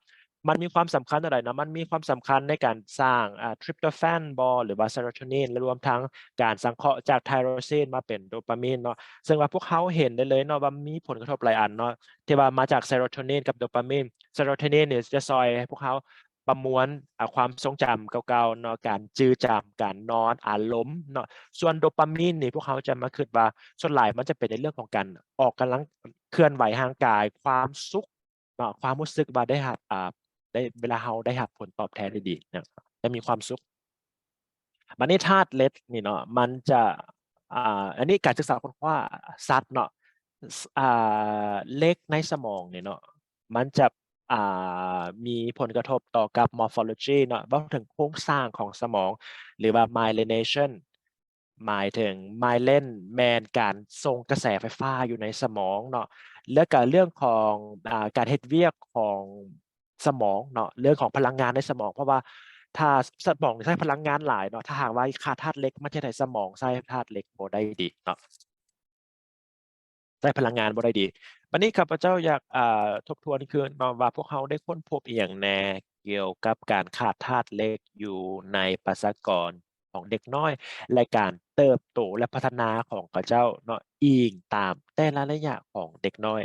ມັນມີຄວາມສຳຄັນແນວໃດເນາະ, ມັນມີຄວາມສຳຄັນໃນການສ້າງ ອາ tryptophan ບໍ່ ຫຼືວ່າ serotonin ລະລວມທັງການສັງເຄາະຈາກ tyrosine ມາເປັນໂດປາມີນເນາະ. ເຊິ່ງວ່າພວກເຮົາເຫັນໄດ້ເລີຍເນາະວ່າມີຜົນກະທົບຫຼາຍອັນເນາະ ທີ່ວ່າມາຈາກ serotonin ກັບໂດປາມີນ. Serotonin ນີ້ຈະຊ່ອຍໃຫ້ພວກເຮົາປະມວນ ອາ ຄວາມຊົງຈຳເກົ່າໆເນາະ, ການຈື່ຈຳ, ການນອນ, ອາລົມເນາະ. ສ່ວນໂດປາມີນນີ້ ພວກເຮົາຈະມາຄິດວ່າ ສ່ວນຫຼາຍມັນຈະເປັນໃນເລື່ອງຂອງການອອກກຳລັງເຄື່ອນໄຫວຮ່າງກາຍ, ຄວາມສຸກ ເນາະ ຄວາມຮູ້ສຶກວ່າໄດ້ຮັບ ອາ ໄດ້ ເວລາເຮົາໄດ້ຮັບຜົນຕອບແທນທີ່ດີນະ ຈະມີຄວາມສຸກ. ບັດນີ້ທາດເຫຼັກນີ້ເນາະ ມັນຈະ ອາ ອັນນີ້ການສຶກສາຄົ້ນຄວ້າສັດເນາະ ອາ ເຫຼັກໃນສະໝອງນີ້ເນາະ ມັນຈະ ອາ ມີຜົນກະທົບຕໍ່ກັບ morphology ເນາະ ເວົ້າເຖິງໂຄງສ້າງຂອງສະໝອງ ຫຼືວ່າ myelination ໝາຍເຖິງ myelin ແມ່ນການສົ່ງກະແສໄຟຟ້າຢູ່ໃນສະໝອງເນາະ ແລ້ວກະເລື່ອງຂອງ ອາ ການເຮັດວຽກຂອງສະໝອງເນາະ ເລື່ອງຂອງພະລັງງານໃນສະໝອງ ເພາະວ່າຖ້າສະໝອງໃຊ້ພະລັງງານຫຼາຍເນາະ ຖ້າຫາກວ່າຂາດທາດເຫຼັກ ມັນຈະເຮັດໃຫ້ສະໝອງໃຊ້ທາດເຫຼັກບໍ່ໄດ້ດີເນາະ. ຊ້ພະລັງງານບໍ່ໄດ້ດີ. ບັດນີ້ຂ້າພະເຈົ້າຢາກ ອ່າ ທົບທວນຄືນເນາະວ່າ ພວກເຮົາໄດ້ຄົ້ນພົບອີ່ຫຍັງແດ່ກ່ຽວກັບການຂາດທາດເຫຼັກຢູ່ໃນປະຊາກອນຂອງເດັກນ້ອຍ ແລະ ການເຕີບໂຕ ແລະ ພັດທະນາຂອງເຂົາເຈົ້າເນາະ ອີງຕາມແຕ່ລະໄລຍະຂອງເດັກນ້ອຍ.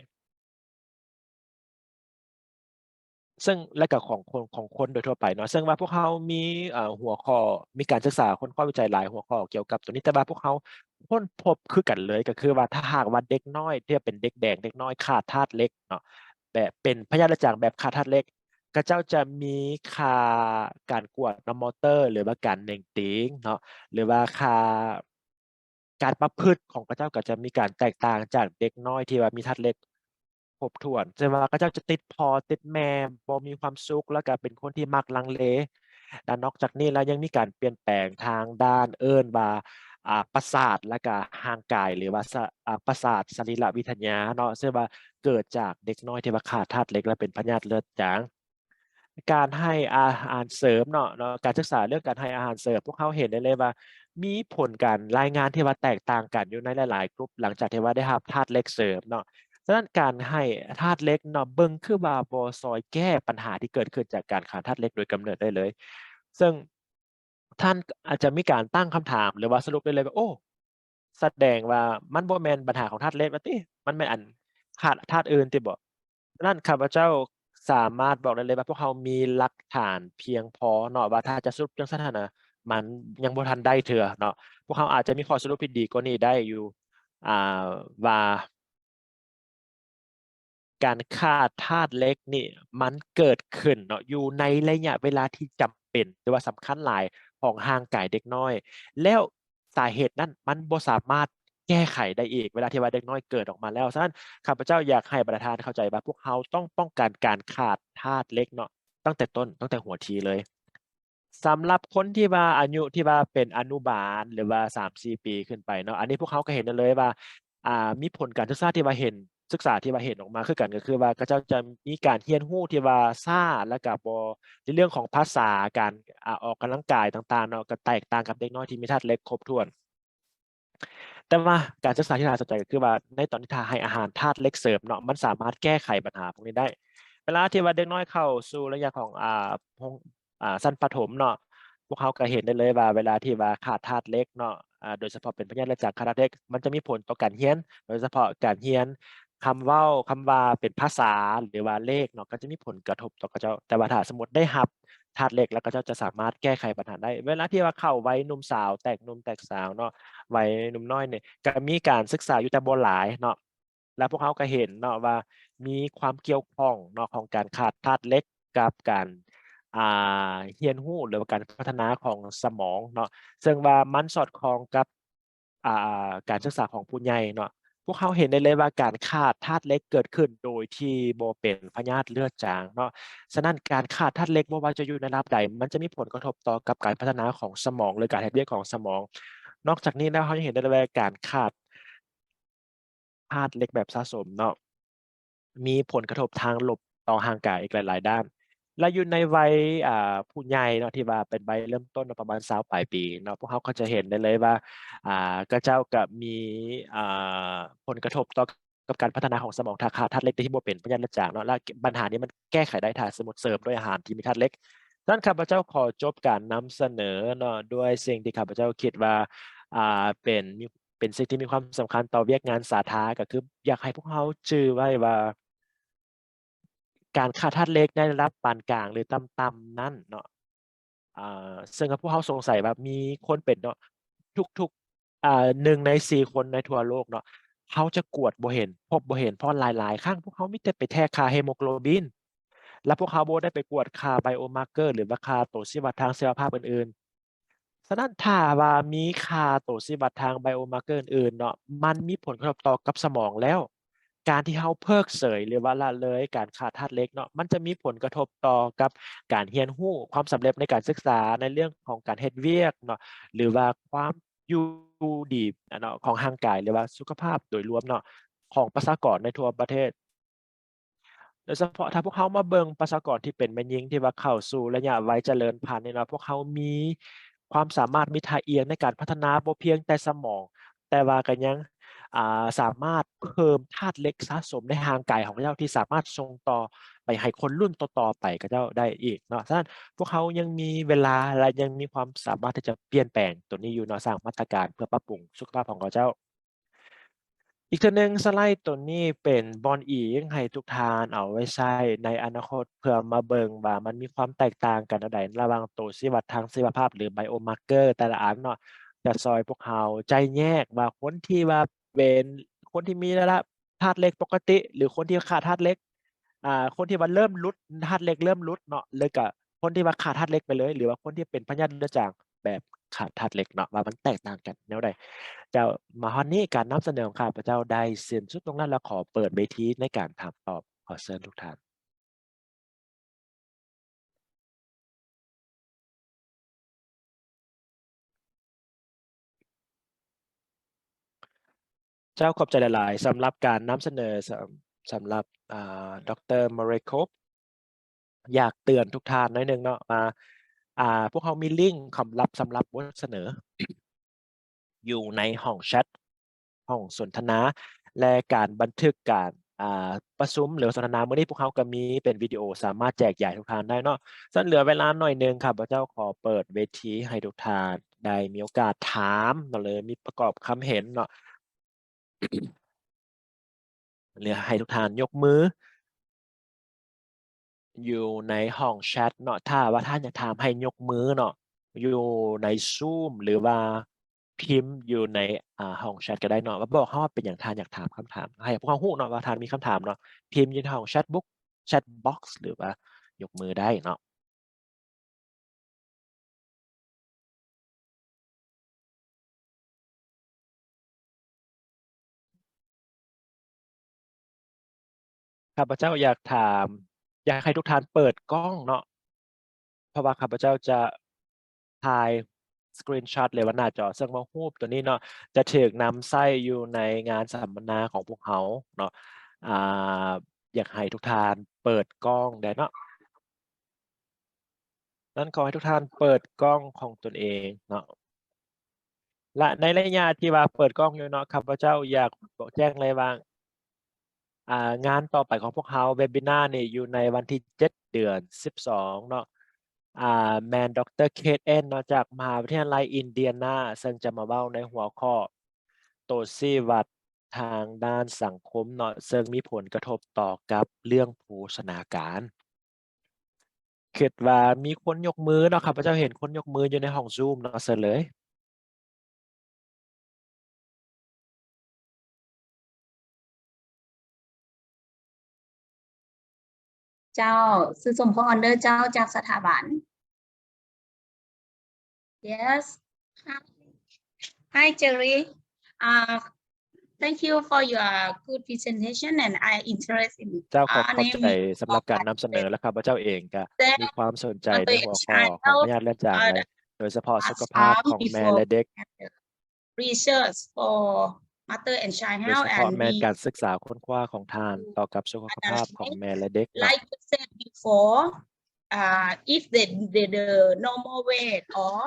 ເຊິ່ງ ແລະ ກໍຂອງຄົນ ຂອງຄົນໂດຍທົ່ວໄປເນາະ ເຊິ່ງວ່າພວກເຮົາມີ ເອີ ຫົວຂໍ້ ມີການສຶກສາຄົ້ນຄວ້າວິໄຈຫຼາຍຫົວຂໍ້ກ່ຽວກັບໂຕນີ້ ແຕ່ວ່າພວກເຮົາຄົ້ນພົບຄືກັນເລີຍ ກໍຄືວ່າຖ້າຫາກວ່າເດັກນ້ອຍທີ່ເປັນເດັກແດງ ເດັກນ້ອຍຂາດທາດເຫຼັກເນາະ ແບບເປັນພະຍາດເລືອດຈາງແບບຂາດທາດເຫຼັກ ເຂົາເຈົ້າຈະມີຄ່າການກວດເນາະ ມອເຕີ ຫຼືວ່າການເໜັງຕີງເນາະ ຫຼືວ່າຄ່າ ການປະພຶດຂອງເຂົາເຈົ້າກໍຈະມີການແຕກຕ່າງຈາກເດັກນ້ອຍທີ່ວ່າມີທາດເຫຼັກຄົບຖ້ວນ ເຊັ່ນວ່າເຂົາເຈົ້າຈະຕິດພໍ່ຕິດແມ່ ບໍ່ມີຄວາມສຸກ ແລ້ວກໍເປັນຄົນທີ່ມັກລັງເລ. ແລະ ນອກຈາກນີ້ແລ້ວຍັງມີການປ່ຽນແປງທາງດ້ານເອີ້ນວ່າ ອ່າ ປະສາດ ແລ້ວກໍຮ່າງກາຍ ຫຼືວ່າ ສະ ອ່າ ປະສາດສະລີລະວິທະຍາເນາະ ເຊິ່ງວ່າເກີດຈາກເດັກນ້ອຍທີ່ວ່າຂາດທາດເຫຼັກ ແລະ ເປັນພະຍາດເລືອດຈາງ. ການໃຫ້ອາຫານເສີມເນາະ ເນາະ ການສຶກສາເລື່ອງການໃຫ້ອາຫານເສີມ ພວກເຮົາເຫັນໄດ້ເລີຍວ່າ ມີຜົນການລາຍງານທີ່ວ່າແຕກຕ່າງກັນຢູ່ໃນຫຼາຍໆກຸ່ມ ຫຼັງຈາກທີ່ວ່າໄດ້ຮັບທາດເຫຼັກເສີມເນາະ. ສະນັ້ນການໃຫ້ທາດເຫຼັກເນາະ ເບິ່ງຄືວ່າບໍ່ຊ່ອຍແກ້ບັນຫາທີ່ເກີດຂຶ້ນຈາກການຂາດທາດເຫຼັກໂດຍກຳເນີດໄດ້ເລີຍ. ເຊິ່ງທ່ານອາດຈະມີການຕັ້ງຄຳຖາມ ຫຼືວ່າສະຫຼຸບໄດ້ເລີຍວ່າ ໂອ້ ສະແດງວ່າມັນບໍ່ແມ່ນບັນຫາຂອງທາດເຫຼັກວ່າຕິ ມັນແມ່ນອັນຂາດທາດອື່ນຕິບໍ? ສະນັ້ນຂ້າພະເຈົ້າສາມາດບອກໄດ້ເລີຍວ່າ ພວກເຮົາມີຫຼັກຖານພຽງພໍເນາະ ວ່າຖ້າຈະສະຫຼຸບຈັ່ງຊັ້ນຫັ້ນນະ ມັນຍັງບໍ່ທັນໄດ້ເທື່ອເນາະ. ພວກເຮົາອາດຈະມີຂໍ້ສະຫຼຸບທີ່ດີກວ່ານີ້ໄດ້ຢູ່ ອ່າ ວ່າ ການຂາດທາດເຫຼັກນີ້ມັນເກີດຂຶ້ນເນາະ ຢູ່ໃນໄລຍະເວລາທີ່ຈຳເປັນ ຫຼືວ່າສຳຄັນຫຼາຍຂອງຮ່າງກາຍເດັກນ້ອຍ ແລ້ວສາເຫດນັ້ນມັນບໍ່ສາມາດແກ້ໄຂໄດ້ອີກ ເວລາທີ່ວ່າເດັກນ້ອຍເກີດອອກມາແລ້ວ. ສະນັ້ນ ຂ້າພະເຈົ້າຢາກໃຫ້ບັນດາທ່ານເຂົ້າໃຈວ່າ ພວກເຮົາຕ້ອງປ້ອງກັນການຂາດທາດເຫຼັກເນາະ ຕັ້ງແຕ່ຕົ້ນ ຕັ້ງແຕ່ຫົວທີເລີຍ. ສຳລັບຄົນທີ່ວ່າອາຍຸທີ່ວ່າເປັນອະນຸບານ ຫຼືວ່າສາມສີ່ປີຂຶ້ນໄປເນາະ ອັນນີ້ພວກເຮົາກໍເຫັນໄດ້ເລີຍວ່າ ອ່າ ມີຜົນການສຶກສາທີ່ວ່າເຫັນ ສຶກສາທີ່ວ່າເຫັນອອກມາຄືກັນ ກໍຄືວ່າເຂົາເຈົ້າຈະມີການຮຽນຮູ້ທີ່ວ່າຊ້າ ແລ້ວກໍບໍ່ ໃນເລື່ອງຂອງພາສາ ການ ອ່າ ອອກກຳລັງກາຍຕ່າງໆເນາະ ກໍແຕກຕ່າງກັບເດັກນ້ອຍທີ່ມີທາດເຫຼັກຄົບຖ້ວນ. ແຕ່ວ່າການສຶກສາທີ່ໜ້າສົນໃຈກໍຄືວ່າ ໃນຕອນທີ່ຖ້າໃຫ້ອາຫານທາດເຫຼັກເສີມເນາະ ມັນສາມາດແກ້ໄຂບັນຫາພວກນີ້ໄດ້. ເວລາທີ່ວ່າເດັກນ້ອຍເຂົ້າສູ່ໄລຍະຂອງ ອ່າ ໂຮງ ອ່າ ຊັ້ນປະຖົມເນາະ ພວກເຮົາກໍເຫັນໄດ້ເລີຍວ່າ ເວລາທີ່ວ່າຂາດທາດເຫຼັກເນາະ ອ່າ ໂດຍສະເພາະເປັນພະຍາດເລືອດຈາງຂາດທາດເຫຼັກ ມັນຈະມີຜົນຕໍ່ການຮຽນ ໂດຍສະເພາະການຮຽນຄຳເວົ້າ ຄຳວ່າເປັນພາສາ ຫຼືວ່າເລກເນາະ ກໍຈະມີຜົນກະທົບຕໍ່ເຂົາເຈົ້າ. ແຕ່ວ່າຖ້າສົມມຸດໄດ້ຮັບທາດເຫຼັກ ແລ້ວເຂົາເຈົ້າຈະສາມາດແກ້ໄຂບັນຫາໄດ້. ເວລາທີ່ວ່າເຂົ້າໄວໜຸ່ມສາວ ແຕກໜຸ່ມແຕກສາວເນາະ ໄວໜຸ່ມນ້ອຍນີ້ ກໍມີການສຶກສາຢູ່ ແຕ່ບໍ່ຫຼາຍເນາະ ແລະ ພວກເຮົາກໍເຫັນເນາະວ່າ ມີຄວາມກ່ຽວຂ້ອງເນາະ ຂອງການຂາດທາດເຫຼັກກັບການ ອ່າ ຮຽນຮູ້ ຫຼືວ່າການພັດທະນາຂອງສະໝອງເນາະ ເຊິ່ງວ່າມັນສອດຄ່ອງກັບ ອ່າ ການສຶກສາຂອງຜູ້ໃຫຍ່ເນາະ. ພວກເຮົາເຫັນໄດ້ເລີຍວ່າ ການຂາດທາດເຫຼັກເກີດຂຶ້ນໂດຍທີ່ບໍ່ເປັນພະຍາດເລືອດຈາງເນາະ. ສະນັ້ນ ການຂາດທາດເຫຼັກ ບໍ່ວ່າຈະຢູ່ໃນລະດັບໃດ ມັນຈະມີຜົນກະທົບຕໍ່ກັບການພັດທະນາຂອງສະໝອງ ຫຼື ການເຮັດວຽກຂອງສະໝອງ. ນອກຈາກນີ້ແລ້ວ ເຮົາຍັງເຫັນໄດ້ເລີຍວ່າ ການຂາດ ທາດເຫຼັກແບບສະສົມເນາະ ມີຜົນກະທົບທາງລົບຕໍ່ຮ່າງກາຍອີກຫຼາຍໆດ້ານ ແລະ ຢູ່ໃນໄວ ອ່າ ຜູ້ໃຫຍ່ເນາະ ທີ່ວ່າເປັນໄວເລີ່ມຕົ້ນເນາະ ປະມານຊາວປາຍປີເນາະ ພວກເຮົາກໍຈະເຫັນໄດ້ເລີຍວ່າ ອ່າ ເຂົາເຈົ້າກໍມີ ອ່າ ຜົນກະທົບຕໍ່ກັບການພັດທະນາຂອງສະໝອງ ຖ້າຂາດທາດເຫຼັກທີ່ບໍ່ເປັນພະຍາດເລືອດຈາງເນາະ ແລະ ບັນຫານີ້ມັນແກ້ໄຂໄດ້ ຖ້າສົມມຸດເສີມດ້ວຍອາຫານທີ່ມີທາດເຫຼັກ. ສະນັ້ນ ຂ້າພະເຈົ້າຂໍຈົບການນຳສະເໜີເນາະ ດ້ວຍສິ່ງທີ່ຂ້າພະເຈົ້າຄິດວ່າ ອ່າ ເປັນ ມີ ເປັນສິ່ງທີ່ມີຄວາມສຳຄັນຕໍ່ວຽກງານສາທາ ກໍຄືຢາກໃຫ້ພວກເຮົາຈື່ໄວ້ວ່າ ການຂາດທາດເຫຼັກໃນລະດັບປານກາງ ຫຼື ຕ່ຳໆນັ້ນເນາະ ອ່າ ເຊິ່ງພວກເຮົາສົງໄສວ່າມີຄົນເປັນເນາະ ທຸກໆ ອ່າ ໜຶ່ງໃນສີ່ຄົນໃນທົ່ວໂລກເນາະ ເຮົາຈະກວດບໍ່ເຫັນ ພົບບໍ່ເຫັນ ເພາະຫຼາຍໆຄັ້ງພວກເຮົາມີແຕ່ໄປແທກຄ່າເຮໂມໂກລບິນ ແລະ ພວກເຮົາບໍ່ໄດ້ໄປກວດຄ່າໄບໂອມາເກີ ຫຼືວ່າຄ່າໂຕຊີ້ວັດທາງຊີວະພາບອື່ນໆ. ສະນັ້ນ ຖ້າວ່າມີຄ່າໂຕຊີ້ວັດທາງໄບໂອມາເກີອື່ນໆເນາະ ມັນມີຜົນກະທົບຕໍ່ກັບສະໝອງແລ້ວ ການທີ່ເຮົາເພີກເສີຍ ຫຼືວ່າລະເລີຍການຂາດທາດເຫຼັກເນາະ ມັນຈະມີຜົນກະທົບຕໍ່ກັບການຮຽນຮູ້ ຄວາມສຳເລັດໃນການສຶກສາ ໃນເລື່ອງຂອງການເຮັດວຽກເນາະ ຫຼືວ່າຄວາມຢູ່ດີເນາະ ຂອງຮ່າງກາຍ ຫຼືວ່າສຸຂະພາບໂດຍລວມເນາະ ຂອງປະຊາກອນໃນທົ່ວປະເທດ. ໂດຍສະເພາະຖ້າພວກເຮົາມາເບິ່ງປະຊາກອນທີ່ເປັນແມ່ຍິງທີ່ວ່າເຂົ້າສູ່ໄລຍະໄວຈະເລີນພັນນີ້ເນາະ ພວກເຮົາມີຄວາມສາມາດ ມີທ່າອ່ຽງໃນການພັດທະນາບໍ່ພຽງແຕ່ສະໝອງ ແຕ່ວ່າກໍຍັງ ອ່າ ສາມາດເພີ່ມທາດເຫຼັກສະສົມໃນຮ່າງກາຍຂອງເຈົ້າ ທີ່ສາມາດສົ່ງຕໍ່ໄປໃຫ້ຄົນລຸ້ນຕໍ່ໆໄປຂະເຈົ້າໄດ້ອີກເນາະ. ສະນັ້ນ ພວກເຮົາຍັງມີເວລາ ແລະ ຍັງມີຄວາມສາມາດທີ່ຈະປ່ຽນແປງໂຕນີ້ຢູ່ເນາະ, ສ້າງມາດຕະການເພື່ອປັບປຸງສຸຂະພາບຂອງເຂົາເຈົ້າ. ອີກເທື່ອໜຶ່ງ, ສະໄລໂຕນີ້ເປັນບ່ອນອີງໃຫ້ທຸກທ່ານເອົາໄວ້ໃຊ້ໃນອະນາຄົດ ເພື່ອມາເບິ່ງວ່າມັນມີຄວາມແຕກຕ່າງກັນແນວໃດລະຫວ່າງໂຕຊີ້ວັດທາງຊີວະພາບ ຫຼື ໄບໂອມາເກີແຕ່ລະອັນເນາະ, ຈະຊ່ອຍພວກເຮົາໄຈ້ແຍກວ່າຄົນທີ່ວ່າເປັນ ຄົນທີ່ມີລະດັບທາດເຫຼັກປົກກະຕິ ຫຼື ຄົນທີ່ຂາດທາດເຫຼັກ, ອ່າ ຄົນທີ່ວ່າເລີ່ມຫຼຸດ ທາດເຫຼັກເລີ່ມຫຼຸດເນາະ, ແລ້ວກະຄົນທີ່ວ່າຂາດທາດເຫຼັກໄປເລີຍ ຫຼືວ່າຄົນທີ່ເປັນພະຍາດເລືອດຈາງແບບຂາດທາດເຫຼັກເນາະ ວ່າມັນແຕກຕ່າງກັນແນວໃດ. ເຈົ້າ, ມາຮອດນີ້ການນຳສະເໜີຂອງຂ້າພະເຈົ້າໄດ້ສິ້ນສຸດລົງແລ້ວ ແລະ ຂໍເປີດເວທີໃນການຖາມຕອບ. ຂໍເຊີນທຸກທ່ານ. ເຈົ້າ, ຂອບໃຈຫຼາຍໆ ສຳລັບການນຳສະເໜີ ສຳ ສຳລັບ ອ່າ ດຣ. Marekop. ຢາກເຕືອນທຸກທ່ານໜ້ອຍໜຶ່ງເນາະ ວ່າ ອ່າ ພວກເຮົາມີລິງສຳລັບ ສຳລັບບົດສະເໜີ ຢູ່ໃນຫ້ອງແຊັດ ຫ້ອງສົນທະນາ ແລະ ການບັນທຶກການ ອ່າ ປະຊຸມ ຫຼື ສົນທະນາມື້ນີ້ ພວກເຮົາກໍມີເປັນວິດີໂອ ສາມາດແຈກຢາຍທຸກທ່ານໄດ້ເນາະ. ສະນັ້ນເຫຼືອເວລາໜ້ອຍໜຶ່ງ ຂ້າພະເຈົ້າຂໍເປີດເວທີໃຫ້ທຸກທ່ານໄດ້ມີໂອກາດຖາມເນາະ ຫຼື ມີປະກອບຄຳເຫັນເນາະ ຫຼື ໃຫ້ທຸກທ່ານຍົກມື ຢູ່ໃນຫ້ອງແຊັດເນາະ. ຖ້າວ່າທ່ານຢາກຖາມໃຫ້ຍົກມືເນາະ ຢູ່ໃນຊູມ ຫຼືວ່າພິມຢູ່ໃນ ອ່າ ຫ້ອງແຊັດກໍໄດ້ເນາະ ວ່າບອກເຮົາວ່າເປັນຫຍັງທ່ານຢາກຖາມຄຳຖາມ ໃຫ້ພວກເຮົາຮູ້ເນາະວ່າທ່ານມີຄຳຖາມເນາະ. ພິມຢູ່ໃນຫ້ອງແຊັດບຸກ chat box ຫຼືວ່າຍົກມືໄດ້ເນາະ. ຂ້າພະເຈົ້າຢາກຖາມ ຢາກໃຫ້ທຸກທ່ານເປີດກ້ອງເນາະ ເພາະວ່າຂ້າພະເຈົ້າຈະຖ່າຍ screenshot ຫຼືວ່າໜ້າຈໍ ເຊິ່ງວ່າຮູບໂຕນີ້ເນາະ ຈະຖືກນຳໃຊ້ຢູ່ໃນງານສຳມະນາຂອງພວກເຮົາເນາະ. ອ່າ ຢາກໃຫ້ທຸກທ່ານເປີດກ້ອງແດ່ເນາະ. ນັ້ນ ຂໍໃຫ້ທຸກທ່ານເປີດກ້ອງຂອງຕົນເອງເນາະ ແລະ ໃນໄລຍະທີ່ວ່າເປີດກ້ອງຢູ່ເນາະ ຂ້າພະເຈົ້າຢາກບອກແຈ້ງເລີຍວ່າ ອ່າ ງານຕໍ່ໄປຂອງພວກເຮົາ ເວັບບິນານີ້ ຢູ່ໃນວັນທີເຈັດ ເດືອນສິບສອງເນາະ ອ່າ ແມ່ນ ດຣ. Kate Enns ເນາະ ຈາກມະຫາວິທະຍາໄລອິນເດຍນາ ເຊິ່ງຈະມາເວົ້າໃນຫົວຂໍ້ໂຕຊີ້ວັດທາງດ້ານສັງຄົມເນາະ ເຊິ່ງມີຜົນກະທົບຕໍ່ກັບເລື່ອງໂພຊະນາການ. ຄິດວ່າມີຄົນຍົກມືເນາະ, ຂ້າພະເຈົ້າເຫັນຄົນຍົກມືຢູ່ໃນຫ້ອງຊູມເນາະ, ເຊີນເລີຍ. ເຈົ້າ, ຊື່ສົມພອນເດີເຈົ້າ, ຈາກສະຖາບັນ. Yes. Hi, Jerry. Uh, thank you for your good presentation and I interest in ເຈົ້າ ຂໍຂອບໃຈສຳລັບການນຳສະເໜີ ແລະ ຂ້າພະເຈົ້າເອງກະມີຄວາມສົນໃຈໃນຫົວຂໍ້ຂອງພະຍາດເລືອດຈາງ ໂດຍສະເພາະສຸຂະພາບຂອງແມ່ ແລະ ເດັກ. Research for mother and child health ໂດຍສະເພາະແມ່ນການສຶກສາຄົ້ນຄວ້າຂອງທ່ານຕໍ່ກັບສຸຂະພາບຂອງແມ່ ແລະ ເດັກ. Like you said before, uh, if the, the, the normal weight or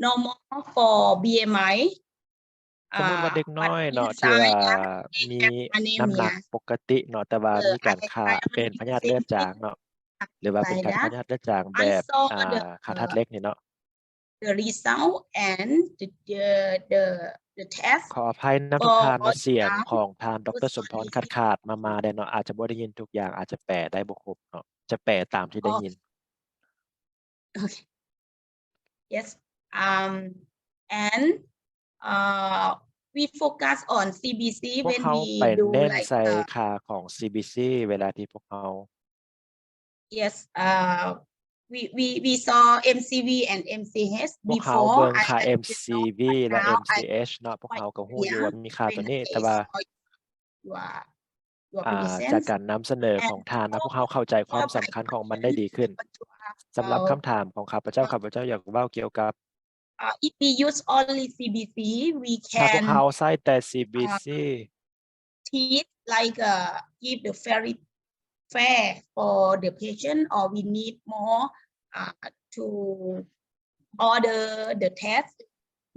normal for B M I, ສົມມຸດວ່າເດັກນ້ອຍເນາະ ທີ່ວ່າມີນ້ຳໜັກປົກກະຕິເນາະ ແຕ່ວ່າມີການຂາດເປັນພະຍາດເລືອດຈາງເນາະ ຫຼືວ່າເປັນການຂາດພະຍາດເລືອດຈາງແບບ ອ່າ ຂາດທາດເຫຼັກນີ້ເນາະ. The result and the, the, the, the test ຂໍອະໄພນຳທຸກທ່ານເນາະ, ສຽງຂອງທ່ານ ດຣ. ສົມພອນ ຂາດໆມາໆໄດ້ເນາະ, ອາດຈະບໍ່ໄດ້ຍິນທຸກຢ່າງ, ອາດຈະແປໄດ້ບໍ່ຄົບເນາະ, ຈະແປຕາມທີ່ໄດ້ຍິນ. Okay. Yes. Um, and, uh, we focus on C B C ພວກເຮົາໄປເນັ້ນໃສ່ຄ່າຂອງ C B C ເວລາທີ່ພວກເຮົາ Yes, uh, we, we, we saw M C V and M C H before. ພວກເຮົາເບິ່ງຄ່າ M C V ແລະ M C H ເນາະ, ພວກເຮົາກໍຮູ້ຢູ່ວ່າມີຄ່າຕົວນີ້, ແຕ່ວ່າ ອ່າ ຈາກການນຳສະເໜີຂອງທ່ານນະ, ພວກເຮົາເຂົ້າໃຈຄວາມສຳຄັນຂອງມັນໄດ້ດີຂຶ້ນ. ສຳລັບຄຳຖາມຂອງຂ້າພະເຈົ້າ, ຂ້າພະເຈົ້າຢາກເວົ້າກ່ຽວກັບ Uh, if we use only C B C, we can, ຖ້າພວກເຮົາໃຊ້ແຕ່ C B C, uh, teach, like, uh, give the very fair for the patient, or we need more, uh, to order the test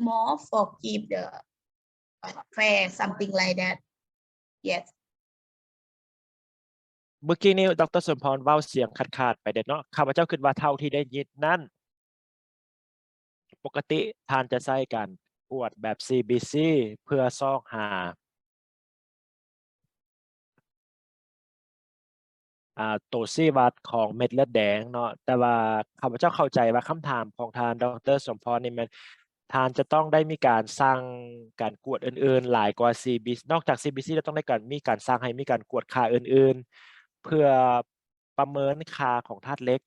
more for give the fair, something like that. Yes. ເມື່ອກີ້ນີ້ ດຣ. ສົມພອນ ເວົ້າສຽງຂາດໆໄປເດ້ເນາະ. ຂ້າພະເຈົ້າຄິດວ່າເທົ່າທີ່ໄດ້ຍິນນັ້ນ ປົກກະຕິທ່ານຈະໃຊ້ການກວດແບບ CBC ເພື່ອຊອກຫາ ອ່າ ໂຕຊີ້ວັດຂອງເມັດເລືອດແດງເນາະ, ແຕ່ວ່າຂ້າພະເຈົ້າເຂົ້າໃຈວ່າຄຳຖາມຂອງທ່ານ ດຣ. ສົມພອນ ນີ້ແມ່ນທ່ານຈະຕ້ອງໄດ້ມີການສັ່ງການກວດອື່ນໆຫຼາຍກວ່າ CBC ນອກຈາກ CBC ແລ້ວ ຕ້ອງໄດ້ການ ມີການສັ່ງໃຫ້ມີການກວດຄ່າອື່ນໆ ເພື່ອປະເມີນຄ່າຂອງທາດເຫຼັກ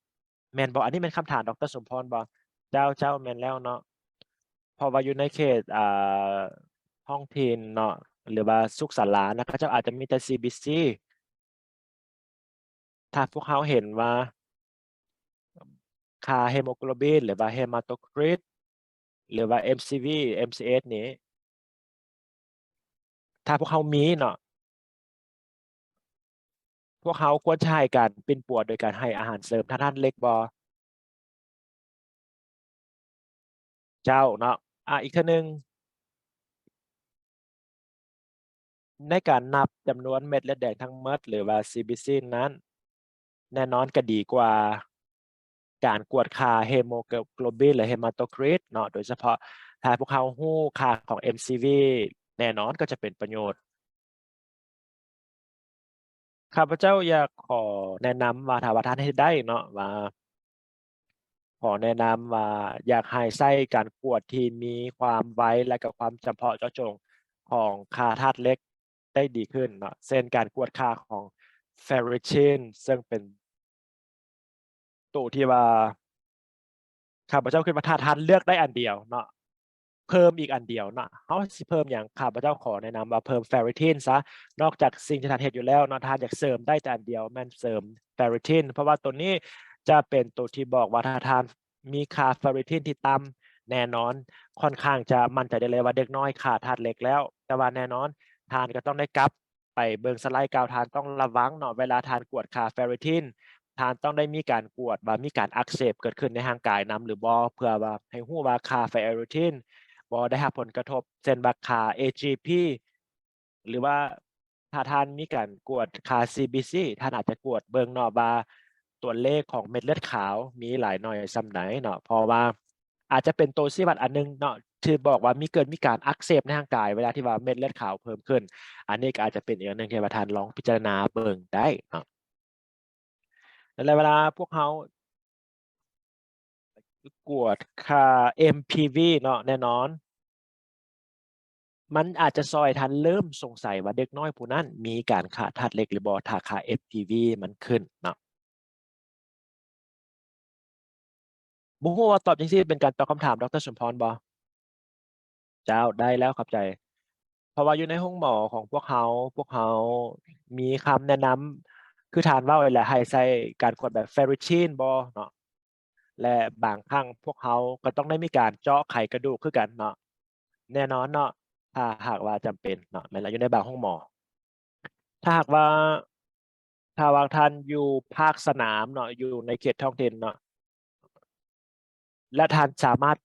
ແມ່ນບໍ່? ອັນນີ້ແມ່ນຄຳຖາມ ດຣ. ສົມພອນ ບໍ່? ເຈົ້າ, ເຈົ້າ, ແມ່ນແລ້ວເນາະ. ເພາະວ່າຢູ່ໃນເຂດ ອ່າ ທ້ອງຖິ່ນເນາະ ຫຼືວ່າສຸກສາລານະ ເຂົາເຈົ້າອາດຈະມີແຕ່ CBC. ຖ້າພວກເຮົາເຫັນວ່າຄ່າ hemoglobin ຫຼືວ່າ hematocrit ຫຼືວ່າ MCV MCS ນີ້ ຖ້າພວກເຮົາມີເນາະ ພວກເຮົາຄວນຈະໃຫ້ການປິ່ນປົວໂດຍການໃຫ້ອາຫານເສີມທາດທາດເຫຼັກບໍ່? ເຈົ້າເນາະ. ອາ ອີກເທື່ອໜຶ່ງ ໃນການນັບຈຳນວນເມັດເລືອດແດງທັງໝົດ ຫຼືວ່າ CBC ນັ້ນ ແນ່ນອນກໍດີກວ່າການກວດຄ່າ hemoglobin ແລະ hematocrit ເນາະ, ໂດຍສະເພາະຖ້າພວກເຮົາຮູ້ຄ່າຂອງ MCV ແນ່ນອນກໍຈະເປັນປະໂຫຍດ. ຂ້າພະເຈົ້າຢາກຂໍແນະນຳວ່າ ຖ້າວ່າທ່ານເຮັດໄດ້ເນາະ ວ່າ ຂໍແນະນຳວ່າ ຢາກໃຫ້ໃຊ້ການກວດທີ່ມີຄວາມໄວ ແລະ ກໍຄວາມຈຳເພາະເຈາະຈົງຂອງຄ່າທາດເຫຼັກໄດ້ດີຂຶ້ນເນາະ, ເຊັ່ນ ການກວດຄ່າຂອງ ferritin ເຊິ່ງເປັນ ໂຕທີ່ວ່າ ຂ້າພະເຈົ້າຄິດວ່າ ຖ້າທ່ານເລືອກໄດ້ອັນດຽວເນາະ ເພີ່ມອີກອັນດຽວເນາະ ເຮົາຊິເພີ່ມຫຍັງ? ຂ້າພະເຈົ້າຂໍແນະນຳວ່າເພີ່ມ ferritin ຊະ. ນອກຈາກສິ່ງທີ່ທ່ານເຮັດຢູ່ແລ້ວເນາະ ທ່ານຢາກເສີມໄດ້ແຕ່ອັນດຽວ ແມ່ນເສີມ ferritin ເພາະວ່າໂຕນີ້ຈະເປັນໂຕທີ່ບອກວ່າ ຖ້າທ່ານມີຄ່າ ferritin ທີ່ຕ່ຳ ແນ່ນອນ ຂ້ອນຂ້າງຈະໝັ້ນໃຈໄດ້ເລີຍວ່າເດັກນ້ອຍຂາດທາດເຫຼັກແລ້ວ. ແຕ່ວ່າແນ່ນອນ ທ່ານກໍຕ້ອງໄດ້ກັບ ໄປເບິ່ງສະໄລເກົ່າ, ທ່ານຕ້ອງລະວັງເນາະ ເວລາທ່ານກວດຄ່າ ferritin ທ່ານຕ້ອງໄດ້ມີການກວດວ່າມີການອັກເສບເກີດຂຶ້ນໃນຮ່າງກາຍນຳຫຼືບໍ່ ເພື່ອວ່າໃຫ້ຮູ້ວ່າຄ່າ ferritin ບໍ່ໄດ້ຮັບຜົນກະທົບ ເຊັ່ນວ່າຄ່າ AGP ຫຼືວ່າຖ້າທ່ານມີການກວດຄ່າ CBC ທ່ານອາດຈະກວດເບິ່ງເນາະວ່າຕົວເລກຂອງເມັດເລືອດຂາວມີຫຼາຍໜ້ອຍສ່ຳໃດເນາະ ເພາະວ່າ ອາດຈະເປັນໂຕຊີ້ວັດອັນໜຶ່ງເນາະ ທີ່ບອກວ່າມີ ເກີດມີການອັກເສບໃນຮ່າງກາຍ ເວລາທີ່ວ່າເມັດເລືອດຂາວເພີ່ມຂຶ້ນ. ອັນນີ້ກໍອາດຈະເປັນອີກອັນໜຶ່ງທີ່ວ່າທ່ານລອງພິຈາລະນາເບິ່ງໄດ້ເນາະ. ແລະ ເວລາພວກເຮົາກວດຄ່າ MPV ເນາະ ແນ່ນອນ ມັນອາດຈະຊ່ອຍທ່ານເລີ່ມສົງໄສວ່າເດັກນ້ອຍຜູ້ນັ້ນມີການຂາດທາດເຫຼັກຫຼືບໍ່ ຖ້າຄ່າ MPV ມັນຂຶ້ນເນາະ. ບໍ່ຮູ້ວ່າຕອບຈັ່ງຊີ້ເປັນການຕອບຄຳຖາມ ດຣ. ສົມພອນ ບໍ່? ເຈົ້າ, ໄດ້ແລ້ວ, ຂອບໃຈ. ເພາະວ່າຢູ່ໃນໂຮງໝໍຂອງພວກເຮົາ, ພວກເຮົາມີຄຳແນະນຳ ຄືທ່ານເວົ້າຫັ້ນແຫຼະ, ໃຫ້ໃສ່ການກວດແບບ ferritin ບໍ່ເນາະ. ແລະ ບາງຄັ້ງພວກເຮົາກໍຕ້ອງໄດ້ມີການເຈາະໄຂກະດູກຄືກັນເນາະ. ແນ່ນອນເນາະ, ຖ້າຫາກວ່າຈຳເປັນເນາະ, ແມ່ນລະ, ຢູ່ໃນບາງໂຮງໝໍ. ຖ້າຫາກວ່າ, ຖ້າວ່າທ່ານຢູ່ພາກສະໜາມເນາະ, ຢູ່ໃນເຂດທ້ອງຖິ່ນເນາະ, ແລະ ທ່ານສາມາດ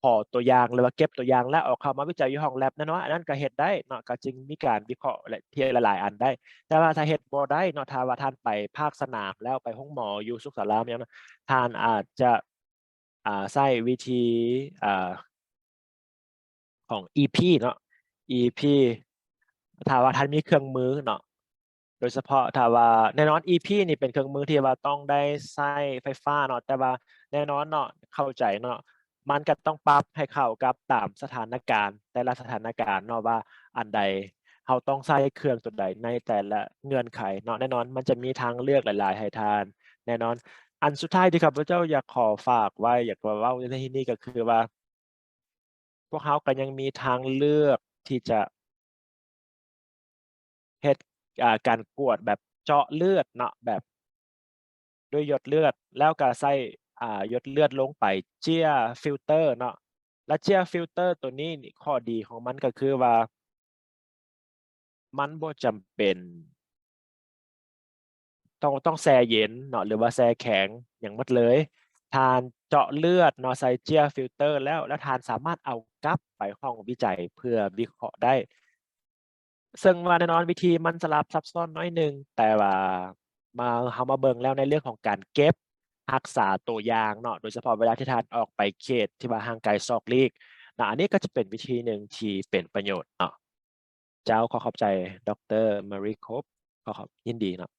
ຂໍຕົວຢ່າງ ຫຼືວ່າເກັບຕົວຢ່າງ ແລ້ວເອົາເຂົ້າມາວິໄຈຢູ່ຫ້ອງແລັບນັ້ນເນາະ, ອັນນັ້ນກໍເຮັດໄດ້ເນາະ, ກໍຈຶ່ງມີການວິເຄາະ ແລະ ທີ່ຫຼາຍໆອັນໄດ້. ແຕ່ວ່າຖ້າເຮັດບໍ່ໄດ້ເນາະ, ຖ້າວ່າທ່ານໄປພາກສະໜາມແລ້ວ, ໄປໂຮງໝໍຢູ່ສຸກສາລາຫຍັງເນາະ, ທ່ານອາດຈະ ອ່າ ໃຊ້ວິທີ ອ່າ ຂອງ EP ເນາະ, EP ຖ້າວ່າທ່ານມີເຄື່ອງມືເນາະ, ໂດຍສະເພາະຖ້າວ່າ ແນ່ນອນ EP ນີ້ເປັນເຄື່ອງມືທີ່ວ່າຕ້ອງໄດ້ໃຊ້ໄຟຟ້າເນາະ, ແຕ່ວ່າແນ່ນອນເນາະ, ເຂົ້າໃຈເນາະ, ມັນກໍຕ້ອງປັບໃຫ້ເຂົ້າກັບຕາມສະຖານະການ, ແຕ່ລະສະຖານະການເນາະ ວ່າອັນໃດ ເຮົາຕ້ອງໃຊ້ເຄື່ອງຕົວໃດໃນແຕ່ລະເງື່ອນໄຂເນາະ. ແນ່ນອນມັນຈະມີທາງເລືອກຫຼາຍໆໃຫ້ທ່ານ. ແນ່ນອນ ອັນສຸດທ້າຍທີ່ຂ້າພະເຈົ້າຢາກຂໍຝາກໄວ້, ຢາກຈະເວົ້າໃນທີ່ນີ້ກໍຄືວ່າ ພວກເຮົາກໍຍັງມີທາງເລືອກທີ່ຈະເຮັດ ອ່າ ການກວດແບບເຈາະເລືອດເນາະ, ແບບ ດ້ວຍຢົດເລືອດ ແລ້ວກໍໃສ່ ອ່າ ຢົດເລືອດລົງໄປເຈ້ຍຟິວເຕີເນາະ. ແລະ ເຈ້ຍຟິວເຕີໂຕນີ້ນີ້ ຂໍ້ດີຂອງມັນກໍຄືວ່າ ມັນບໍ່ຈຳເປັນຕ້ອງ ຕ້ອງແຊ່ເຢັນເນາະ ຫຼືວ່າແຊ່ແຂງຫຍັງໝົດເລີຍ. ທ່ານເຈາະເລືອດເນາະ ໃສ່ເຈ້ຍຟິວເຕີແລ້ວ ແລ້ວທ່ານສາມາດເອົາກັບໄປຫ້ອງວິໄຈເພື່ອວິເຄາະໄດ້. ເຊິ່ງວ່າແນ່ນອນວິທີມັນສະຫຼັບຊັບຊ້ອນໜ້ອຍໜຶ່ງ, ແຕ່ວ່າມາ ເຮົາມາເບິ່ງແລ້ວໃນເລື່ອງຂອງການເກັບຮັກສາໂຕຢ່າງເນາະ, ໂດຍສະເພາະເວລາທີ່ທ່ານອອກໄປເຂດທີ່ວ່າຫ່າງໄກສອກຫຼີກເນາະ, ອັນນີ້ກໍຈະເປັນວິທີໜຶ່ງທີ່ເປັນປະໂຫຍດເນາະ. ເຈົ້າ, ຂໍຂອບໃຈ ດຣ Mary Cope. ຂໍຂອບ, ຍິນດີເນາະ.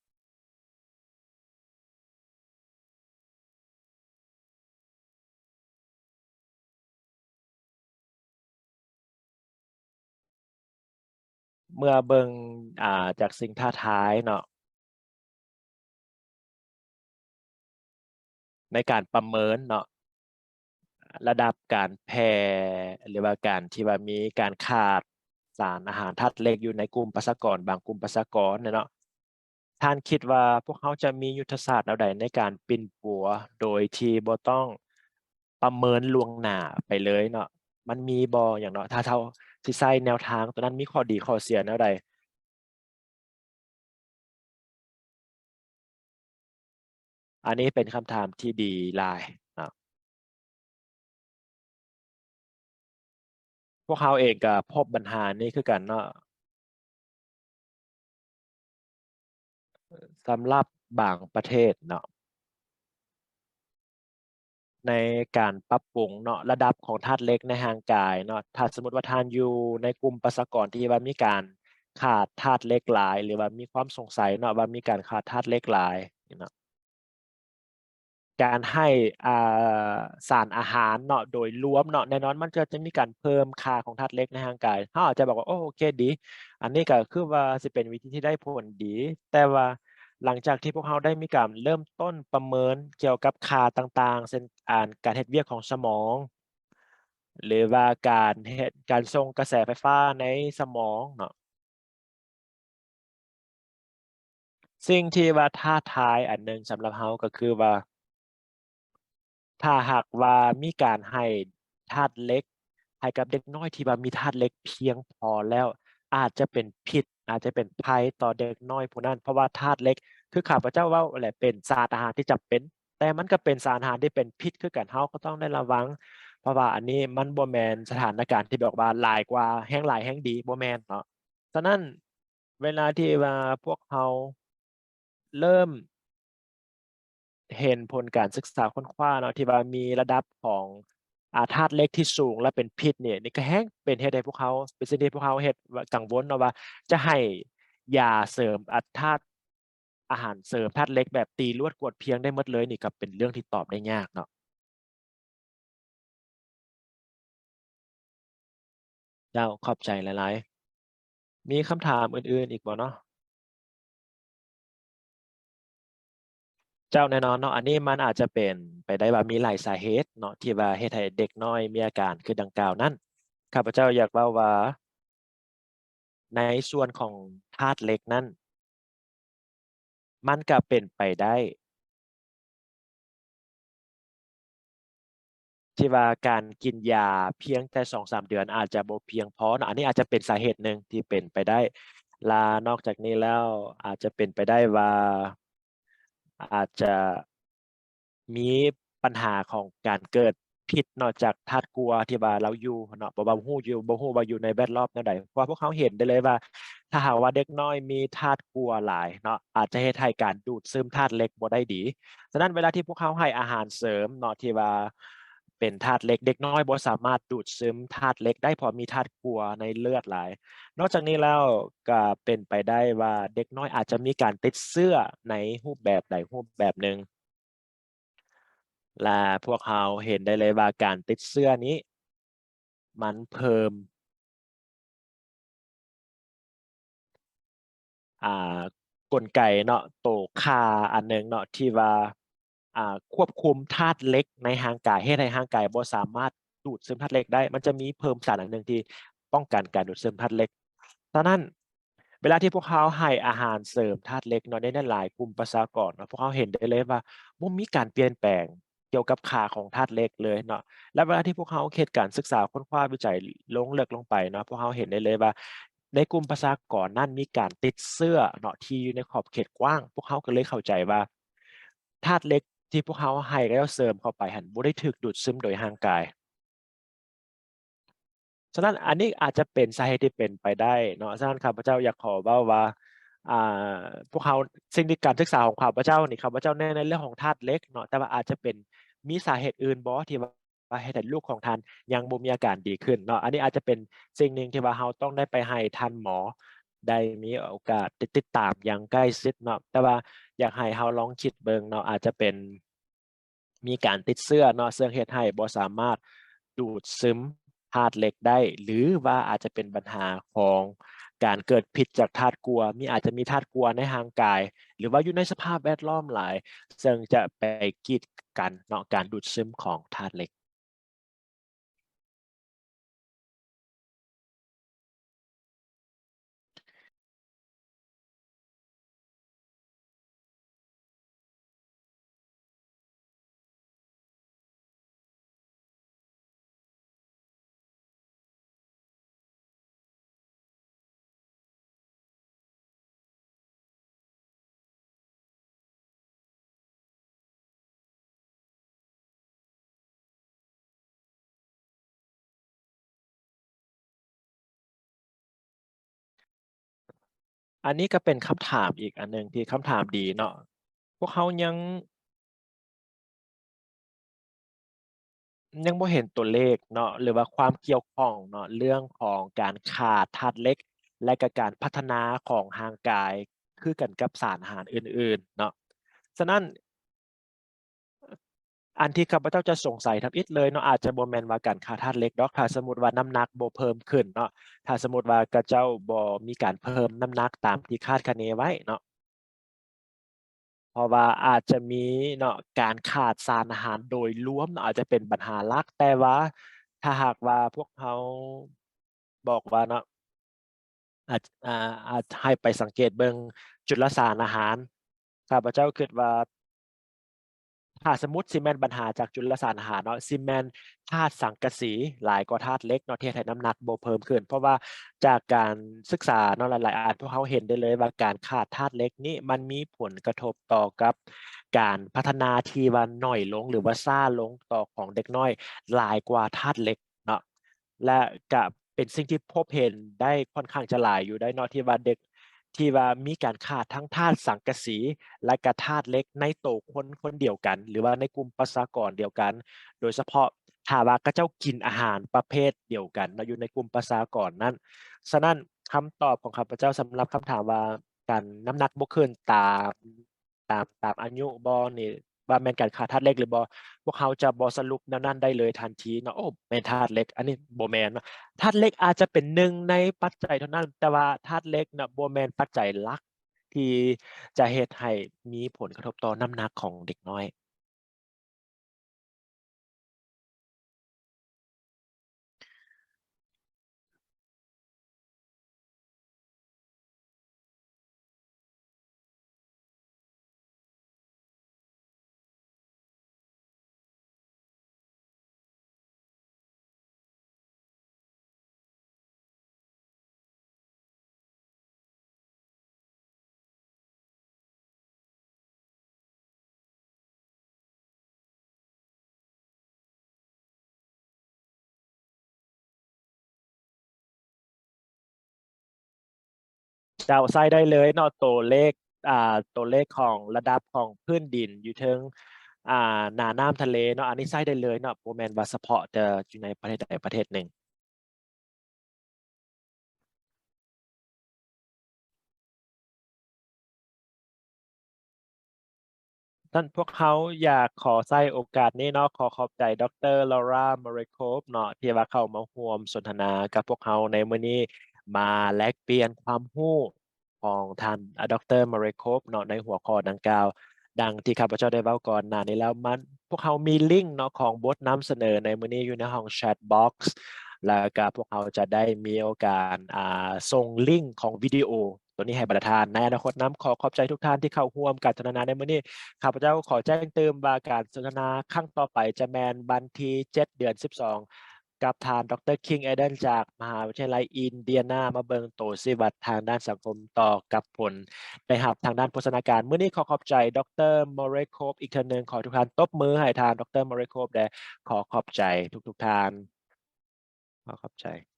ເມື່ອເບິ່ງ ອ່າ ຈາກສິ່ງທ້າທາຍເນາະ ໃນການປະເມີນເນາະ ລະດັບການແຜ່ ຫຼືວ່າການທີ່ວ່າມີການຂາດສານອາຫານທາດເຫຼັກຢູ່ໃນກຸ່ມປະຊາກອນ ບາງກຸ່ມປະຊາກອນເນາະ, ທ່ານຄິດວ່າພວກເຮົາຈະມີຍຸດທະສາດແນວໃດໃນການປິ່ນປົວໂດຍທີ່ບໍ່ຕ້ອງປະເມີນລ່ວງໜ້າໄປເລີຍເນາະ? ມັນມີບໍ່ຫຍັງເນາະ? ຖ້າເຮົາຊິໃຊ້ແນວທາງຕົວນັ້ນ ມີຂໍ້ດີຂໍ້ເສຍແນວໃດ? ອັນນີ້ເປັນຄຳຖາມທີ່ດີຫຼາຍເນາະ. ພວກເຮົາເອງກໍພົບບັນຫານີ້ຄືກັນເນາະ. ສຳລັບບາງປະເທດເນາະ ໃນການປັບປຸງເນາະ ລະດັບຂອງທາດເຫຼັກໃນຮ່າງກາຍເນາະ, ຖ້າສົມມຸດວ່າທ່ານຢູ່ໃນກຸ່ມປະຊາກອນທີ່ວ່າມີການຂາດທາດເຫຼັກຫຼາຍ ຫຼືວ່າມີຄວາມສົງໄສເນາະ ວ່າມີການຂາດທາດເຫຼັກຫຼາຍເນາະ, ການໃຫ້ ອ່າ ສານອາຫານເນາະ ໂດຍລວມເນາະ ແນ່ນອນມັນກໍຈະມີການເພີ່ມຄ່າຂອງທາດເຫຼັກໃນຮ່າງກາຍ. ເຮົາອາດຈະບອກວ່າ ໂອ້ ໂອເຄ ດີ, ອັນນີ້ກໍຄືວ່າຊິເປັນວິທີທີ່ໄດ້ຜົນດີ, ແຕ່ວ່າຫຼັງຈາກທີ່ພວກເຮົາໄດ້ມີການເລີ່ມຕົ້ນປະເມີນກ່ຽວກັບຄ່າຕ່າງໆ ເຊັ່ນ ອ່າ ການເຮັດວຽກຂອງສະໝອງ ຫຼືວ່າການເຮັດ ການສົ່ງກະແສໄຟຟ້າໃນສະໝອງເນາະ, ສິ່ງທີ່ວ່າທ້າທາຍອັນໜຶ່ງສຳລັບເຮົາກໍຄືວ່າ ຖ້າຫາກວ່າມີການໃຫ້ທາດເຫຼັກໃຫ້ກັບເດັກນ້ອຍທີ່ວ່າມີທາດເຫຼັກພຽງພໍແລ້ວ ອາດຈະເປັນພິດ ອາດຈະເປັນໄພຕໍ່ເດັກນ້ອຍຜູ້ນັ້ນ, ເພາະວ່າທາດເຫຼັກ ຄືຂ້າພະເຈົ້າເວົ້າແຫຼະ ເປັນສານອາຫານທີ່ຈຳເປັນ, ແຕ່ມັນກໍເປັນສານອາຫານທີ່ເປັນພິດຄືກັນ. ເຮົາກໍຕ້ອງໄດ້ລະວັງ ເພາະວ່າອັນນີ້ມັນບໍ່ແມ່ນສະຖານະການທີ່ແບບວ່າຫຼາຍກວ່າ ແຮງຫຼາຍແຮງດີ ບໍ່ແມ່ນເນາະ. ສະນັ້ນ ເວລາທີ່ວ່າພວກເຮົາເລີ່ມເຫັນຜົນການສຶກສາຄົ້ນຄວ້າເນາະ ທີ່ວ່າມີລະດັບຂອງ ອາ ທາດເຫຼັກທີ່ສູງ ແລະ ເປັນພິດນີ້ ນີ້ກໍແຮ່ງເປັນເຫດໃຫ້ພວກເຮົາ ເປັນສິ່ງທີ່ພວກເຮົາເຮັດ ກັງວົນເນາະວ່າ ຈະໃຫ້ຢາເສີມ ອາ ທາດ ອາຫານເສີມທາດເຫຼັກແບບຕີລວດກວດພຽງໄດ້ໝົດເລີຍ ນີ້ກໍເປັນເລື່ອງທີ່ຕອບໄດ້ຍາກເນາະ. ເຈົ້າ, ຂອບໃຈຫຼາຍໆ. ມີຄຳຖາມອື່ນໆອີກບໍ່ເນາະ? ເຈົ້າ, ແນ່ນອນເນາະ, ອັນນີ້ມັນອາດຈະເປັນໄປໄດ້ວ່າມີຫຼາຍສາເຫດເນາະ ທີ່ວ່າເຮັດໃຫ້ເດັກນ້ອຍມີອາການຄືດັ່ງກ່າວນັ້ນ. ຂ້າພະເຈົ້າຢາກເວົ້າວ່າ ໃນສ່ວນຂອງທາດເຫຼັກນັ້ນ ມັນກະເປັນໄປໄດ້ ທີ່ວ່າການກິນຢາພຽງແຕ່ສອງສາມເດືອນອາດຈະບໍ່ພຽງພໍເນາະ, ອັນນີ້ອາດຈະເປັນສາເຫດໜຶ່ງທີ່ເປັນໄປໄດ້. ລະນອກຈາກນີ້ແລ້ວ ອາດຈະເປັນໄປໄດ້ວ່າ ອາດຈະມີບັນຫາຂອງການເກີດພິດເນາະ ຈາກທາດກົ່ວທີ່ວ່າລາວຢູ່ເນາະ, ເພາະວ່າຮູ້ຢູ່ ບໍ່ຮູ້ວ່າຢູ່ໃນແວດລ້ອມແນວໃດ. ເພາະວ່າພວກເຮົາເຫັນໄດ້ເລີຍວ່າ ຖ້າຫາກວ່າເດັກນ້ອຍມີທາດກົ່ວຫຼາຍເນາະ ອາດຈະເຮັດໃຫ້ການດູດຊຶມທາດເຫຼັກບໍ່ໄດ້ດີ. ສະນັ້ນເວລາທີ່ພວກເຮົາໃຫ້ອາຫານເສີມເນາະ ທີ່ວ່າເປັນທາດເຫຼັກ, ເດັກນ້ອຍບໍ່ສາມາດດູດຊຶມທາດເຫຼັກໄດ້ ເພາະມີທາດກົ່ວໃນເລືອດຫຼາຍ. ນອກຈາກນີ້ແລ້ວກໍເປັນໄປໄດ້ວ່າເດັກນ້ອຍອາດຈະມີການຕິດເຊື້ອໃນຮູບແບບໃດຮູບແບບໜຶ່ງ ແລະ ພວກເຮົາເຫັນໄດ້ເລີຍວ່າການຕິດເຊື້ອນີ້ມັນເພີ່ມ ອ່າ ກົນໄກເນາະ ໂຕຂ້າອັນໜຶ່ງເນາະ ທີ່ວ່າ ອ່າ ຄວບຄຸມທາດເຫຼັກໃນຮ່າງກາຍ ເຮັດໃຫ້ຮ່າງກາຍບໍ່ສາມາດດູດຊຶມທາດເຫຼັກໄດ້. ມັນຈະມີເພີ່ມສານອັນໜຶ່ງທີ່ປ້ອງກັນການດູດຊຶມທາດເຫຼັກ. ສະນັ້ນ ເວລາທີ່ພວກເຮົາໃຫ້ອາຫານເສີມທາດເຫຼັກເນາະ ໃນຫຼາຍໆກຸ່ມປະຊາກອນເນາະ ພວກເຮົາເຫັນໄດ້ເລີຍວ່າບໍ່ມີການປ່ຽນແປງກ່ຽວກັບຄ່າຂອງທາດເຫຼັກເລີຍເນາະ. ແລະ ເວລາທີ່ພວກເຮົາເຮັດການສຶກສາຄົ້ນຄວ້າວິໄຈລົງເລິກລົງໄປເນາະ ພວກເຮົາເຫັນໄດ້ເລີຍວ່າ ໃນກຸ່ມປະຊາກອນນັ້ນມີການຕິດເຊື້ອເນາະ ທີ່ຢູ່ໃນຂອບເຂດກວ້າງ. ພວກເຮົາກໍເລີຍເຂົ້າໃຈວ່າ ທາດເຫຼັກທີ່ພວກເຮົາໃຫ້ແລ້ວເສີມເຂົ້າໄປຫັ້ນ ບໍ່ໄດ້ຖືກດູດຊຶມໂດຍຮ່າງກາຍ. ສະນັ້ນ ອັນນີ້ອາດຈະເປັນສາເຫດທີ່ເປັນໄປໄດ້ເນາະ. ສະນັ້ນ ຂ້າພະເຈົ້າຢາກຂໍເວົ້າວ່າ ອ່າ ພວກເຮົາ ສິ່ງທີ່ການສຶກສາຂອງຂ້າພະເຈົ້ານີ້ ຂ້າພະເຈົ້າເນັ້ນໃນເລື່ອງຂອງທາດເຫຼັກເນາະ, ແຕ່ວ່າອາດຈະເປັນ ມີສາເຫດອື່ນບໍ່ທີ່ວ່າເຮັດໃຫ້ລູກຂອງທ່ານຍັງບໍ່ມີອາການດີຂຶ້ນເນາະ. ອັນນີ້ອາດຈະເປັນສິ່ງໜຶ່ງທີ່ວ່າເຮົາຕ້ອງໄດ້ໄປໃຫ້ທ່ານໝໍໄດ້ມີໂອກາດຕິດ ຕິດຕາມຢ່າງໃກ້ຊິດເນາະ. ແຕ່ວ່າຢາກໃຫ້ເຮົາລອງຄິດເບິ່ງເນາະ, ອາດຈະເປັນ ມີການຕິດເຊື້ອເນາະ ເຊິ່ງເຮັດໃຫ້ບໍ່ສາມາດດູດຊຶມທາດເຫຼັກໄດ້ ຫຼືວ່າອາດຈະເປັນບັນຫາຂອງການເກີດພິດຈາກທາດກົ່ວ, ມີ ອາດຈະມີທາດກົ່ວໃນຮ່າງກາຍ ຫຼືວ່າຢູ່ໃນສະພາບແວດລ້ອມຫຼາຍ ເຊິ່ງຈະໄປກີດກັນເນາະ ການດູດຊຶມຂອງທາດເຫຼັກ. ອັນນີ້ກໍເປັນຄຳຖາມອີກອັນໜຶ່ງທີ່ຄຳຖາມດີເນາະ. ພວກເຮົາຍັງ ຍັງບໍ່ເຫັນຕົວເລກເນາະ ຫຼືວ່າຄວາມກ່ຽວຂ້ອງເນາະ ເລື່ອງຂອງການຂາດທາດເຫຼັກ ແລະ ກະການພັດທະນາຂອງຮ່າງກາຍ ຄືກັນກັບສານອາຫານອື່ນໆເນາະ. ສະນັ້ນ ອັນທີ່ຂ້າພະເຈົ້າຈະສົງໄສທຳອິດເລີຍເນາະ ອາດຈະບໍ່ແມ່ນວ່າການຂາດທາດເຫຼັກດອກ ຖ້າສົມມຸດວ່ານ້ຳໜັກບໍ່ເພີ່ມຂຶ້ນເນາະ, ຖ້າສົມມຸດວ່າຂະເຈົ້າບໍ່ມີການເພີ່ມນ້ຳໜັກຕາມທີ່ຄາດຄະເນໄວ້ເນາະ. ເພາະວ່າອາດຈະມີເນາະ ການຂາດສານອາຫານໂດຍລວມເນາະ ອາດຈະເປັນບັນຫາຫຼັກ, ແຕ່ວ່າຖ້າຫາກວ່າພວກເຮົາບອກວ່າເນາະ ອາດ ອາ ອາດໃຫ້ໄປສັງເກດເບິ່ງຈຸລະສານອາຫານ, ຂ້າພະເຈົ້າຄິດວ່າ ຖ້າສົມມຸດຊິແມ່ນບັນຫາຈາກຈຸລະສານອາຫານເນາະ ຊິແມ່ນທາດສັງກະສີຫຼາຍກວ່າທາດເຫຼັກເນາະ ທີ່ເຮັດໃຫ້ນ້ຳໜັກບໍ່ເພີ່ມຂຶ້ນ. ເພາະວ່າຈາກການສຶກສາເນາະ ຫຼາຍໆອັນ ພວກເຮົາເຫັນໄດ້ເລີຍວ່າການຂາດທາດເຫຼັກນີ້ ມັນມີຜົນກະທົບຕໍ່ກັບການພັດທະນາທີ່ວ່າໜ້ອຍລົງ ຫຼືວ່າຊ້າລົງຕໍ່ຂອງເດັກນ້ອຍຫຼາຍກວ່າທາດເຫຼັກເນາະ. ແລະ ກະເປັນສິ່ງທີ່ພົບເຫັນໄດ້ຄ່ອນຂ້າງຈະຫຼາຍຢູ່ໄດ໋ເນາະ ທີ່ວ່າເດັກ ທີ່ວ່າມີການຂາດທັງທາດສັງກະສີ ແລະ ກະທາດເຫຼັກໃນໂຕຄົນຄົນດຽວກັນ ຫຼືວ່າໃນກຸ່ມປະຊາກອນດຽວກັນ, ໂດຍສະເພາະຖ້າວ່າເຂົາເຈົ້າກິນອາຫານປະເພດດຽວກັນເນາະ ຢູ່ໃນກຸ່ມປະຊາກອນນັ້ນ. ສະນັ້ນ ຄຳຕອບຂອງຂ້າພະເຈົ້າສຳລັບຄຳຖາມວ່າ ການ ນ້ຳໜັກບໍ່ຂຶ້ນຕາມ ຕາມ ຕາມອາຍຸບໍ່ນີ້ ວ່າແມ່ນການຂາດທາດເຫຼັກຫຼືບໍ່, ພວກເຮົາຈະບໍ່ສະຫຼຸບແນວນັ້ນໄດ້ເລີຍທັນທີເນາະ, ໂອ້ ແມ່ນທາດເຫຼັກ, ອັນນີ້ບໍ່ແມ່ນເນາະ. ທາດເຫຼັກອາດຈະເປັນໜຶ່ງໃນປັດໄຈເທົ່ານັ້ນ, ແຕ່ວ່າທາດເຫຼັກນະ ບໍ່ແມ່ນປັດໄຈຫຼັກທີ່ຈະເຮັດໃຫ້ມີຜົນກະທົບຕໍ່ນ້ຳໜັກຂອງເດັກນ້ອຍ. ເຈົ້າ ໃຊ້ໄດ້ເລີຍເນາະ ຕົວເລກ ອ່າ ຕົວເລກຂອງລະດັບຂອງພື້ນດິນຢູ່ເທິງ ອ່າ ໜ້ານ້ຳທະເລເນາະ, ອັນນີ້ໃຊ້ໄດ້ເລີຍເນາະ, ບໍ່ແມ່ນວ່າສະເພາະແຕ່ຢູ່ໃນປະເທດໃດປະເທດໜຶ່ງ. ນັ້ນ ພວກເຮົາຢາກຂໍໃຊ້ໂອກາດນີ້ເນາະ ຂໍຂອບໃຈ ດຣ. Laura Murray Cope ເນາະ ທີ່ວ່າເຂົ້າມາຮ່ວມສົນທະນາກັບພວກເຮົາໃນມື້ນີ້ ມາແລກປ່ຽນຄວາມຮູ້ຂອງທ່ານ ດຣ. Murray Cope ເນາະ ໃນຫົວຂໍ້ດັ່ງກ່າວ. ດັ່ງທີ່ຂ້າພະເຈົ້າໄດ້ເວົ້າກ່ອນໜ້ານີ້ແລ້ວ ມັນ ພວກເຮົາມີລິງເນາະ ຂອງບົດນຳສະເໜີໃນມື້ນີ້ຢູ່ໃນຫ້ອງ chat box ແລ້ວກະພວກເຮົາຈະໄດ້ມີໂອກາດ ອ່າ ສົ່ງລິງຂອງວິດີໂອ ໂຕນີ້ໃຫ້ບັນດາທ່ານໃນອະນາຄົດນຳ. ຂໍຂອບໃຈທຸກທ່ານທີ່ເຂົ້າຮ່ວມການສົນທະນາໃນມື້ນີ້. ຂ້າພະເຈົ້າຂໍແຈ້ງຕື່ມວ່າການສົນທະນາຄັ້ງຕໍ່ໄປຈະແມ່ນວັນທີເຈັດ ເດືອນສິບສອງ ກັບທ່ານ ດຣ. King Eden ຈາກມະຫາວິທະຍາໄລອິນເດຍນາ ມາເບິ່ງໂຕຊີ້ວັດທາງດ້ານສັງຄົມຕໍ່ກັບຜົນໄດ້ຮັບທາງດ້ານໂພຊະນາການ. ມື້ນີ້ຂໍຂອບໃຈ ດຣ. Murray Cope ອີກເທື່ອໜຶ່ງ. ຂໍໃຫ້ທຸກທ່ານຕົບມືໃຫ້ທ່ານ ດຣ. Murray Cope ແດ່. ຂໍຂອບໃຈທຸກໆທ່ານ. ຂໍຂອບໃຈ.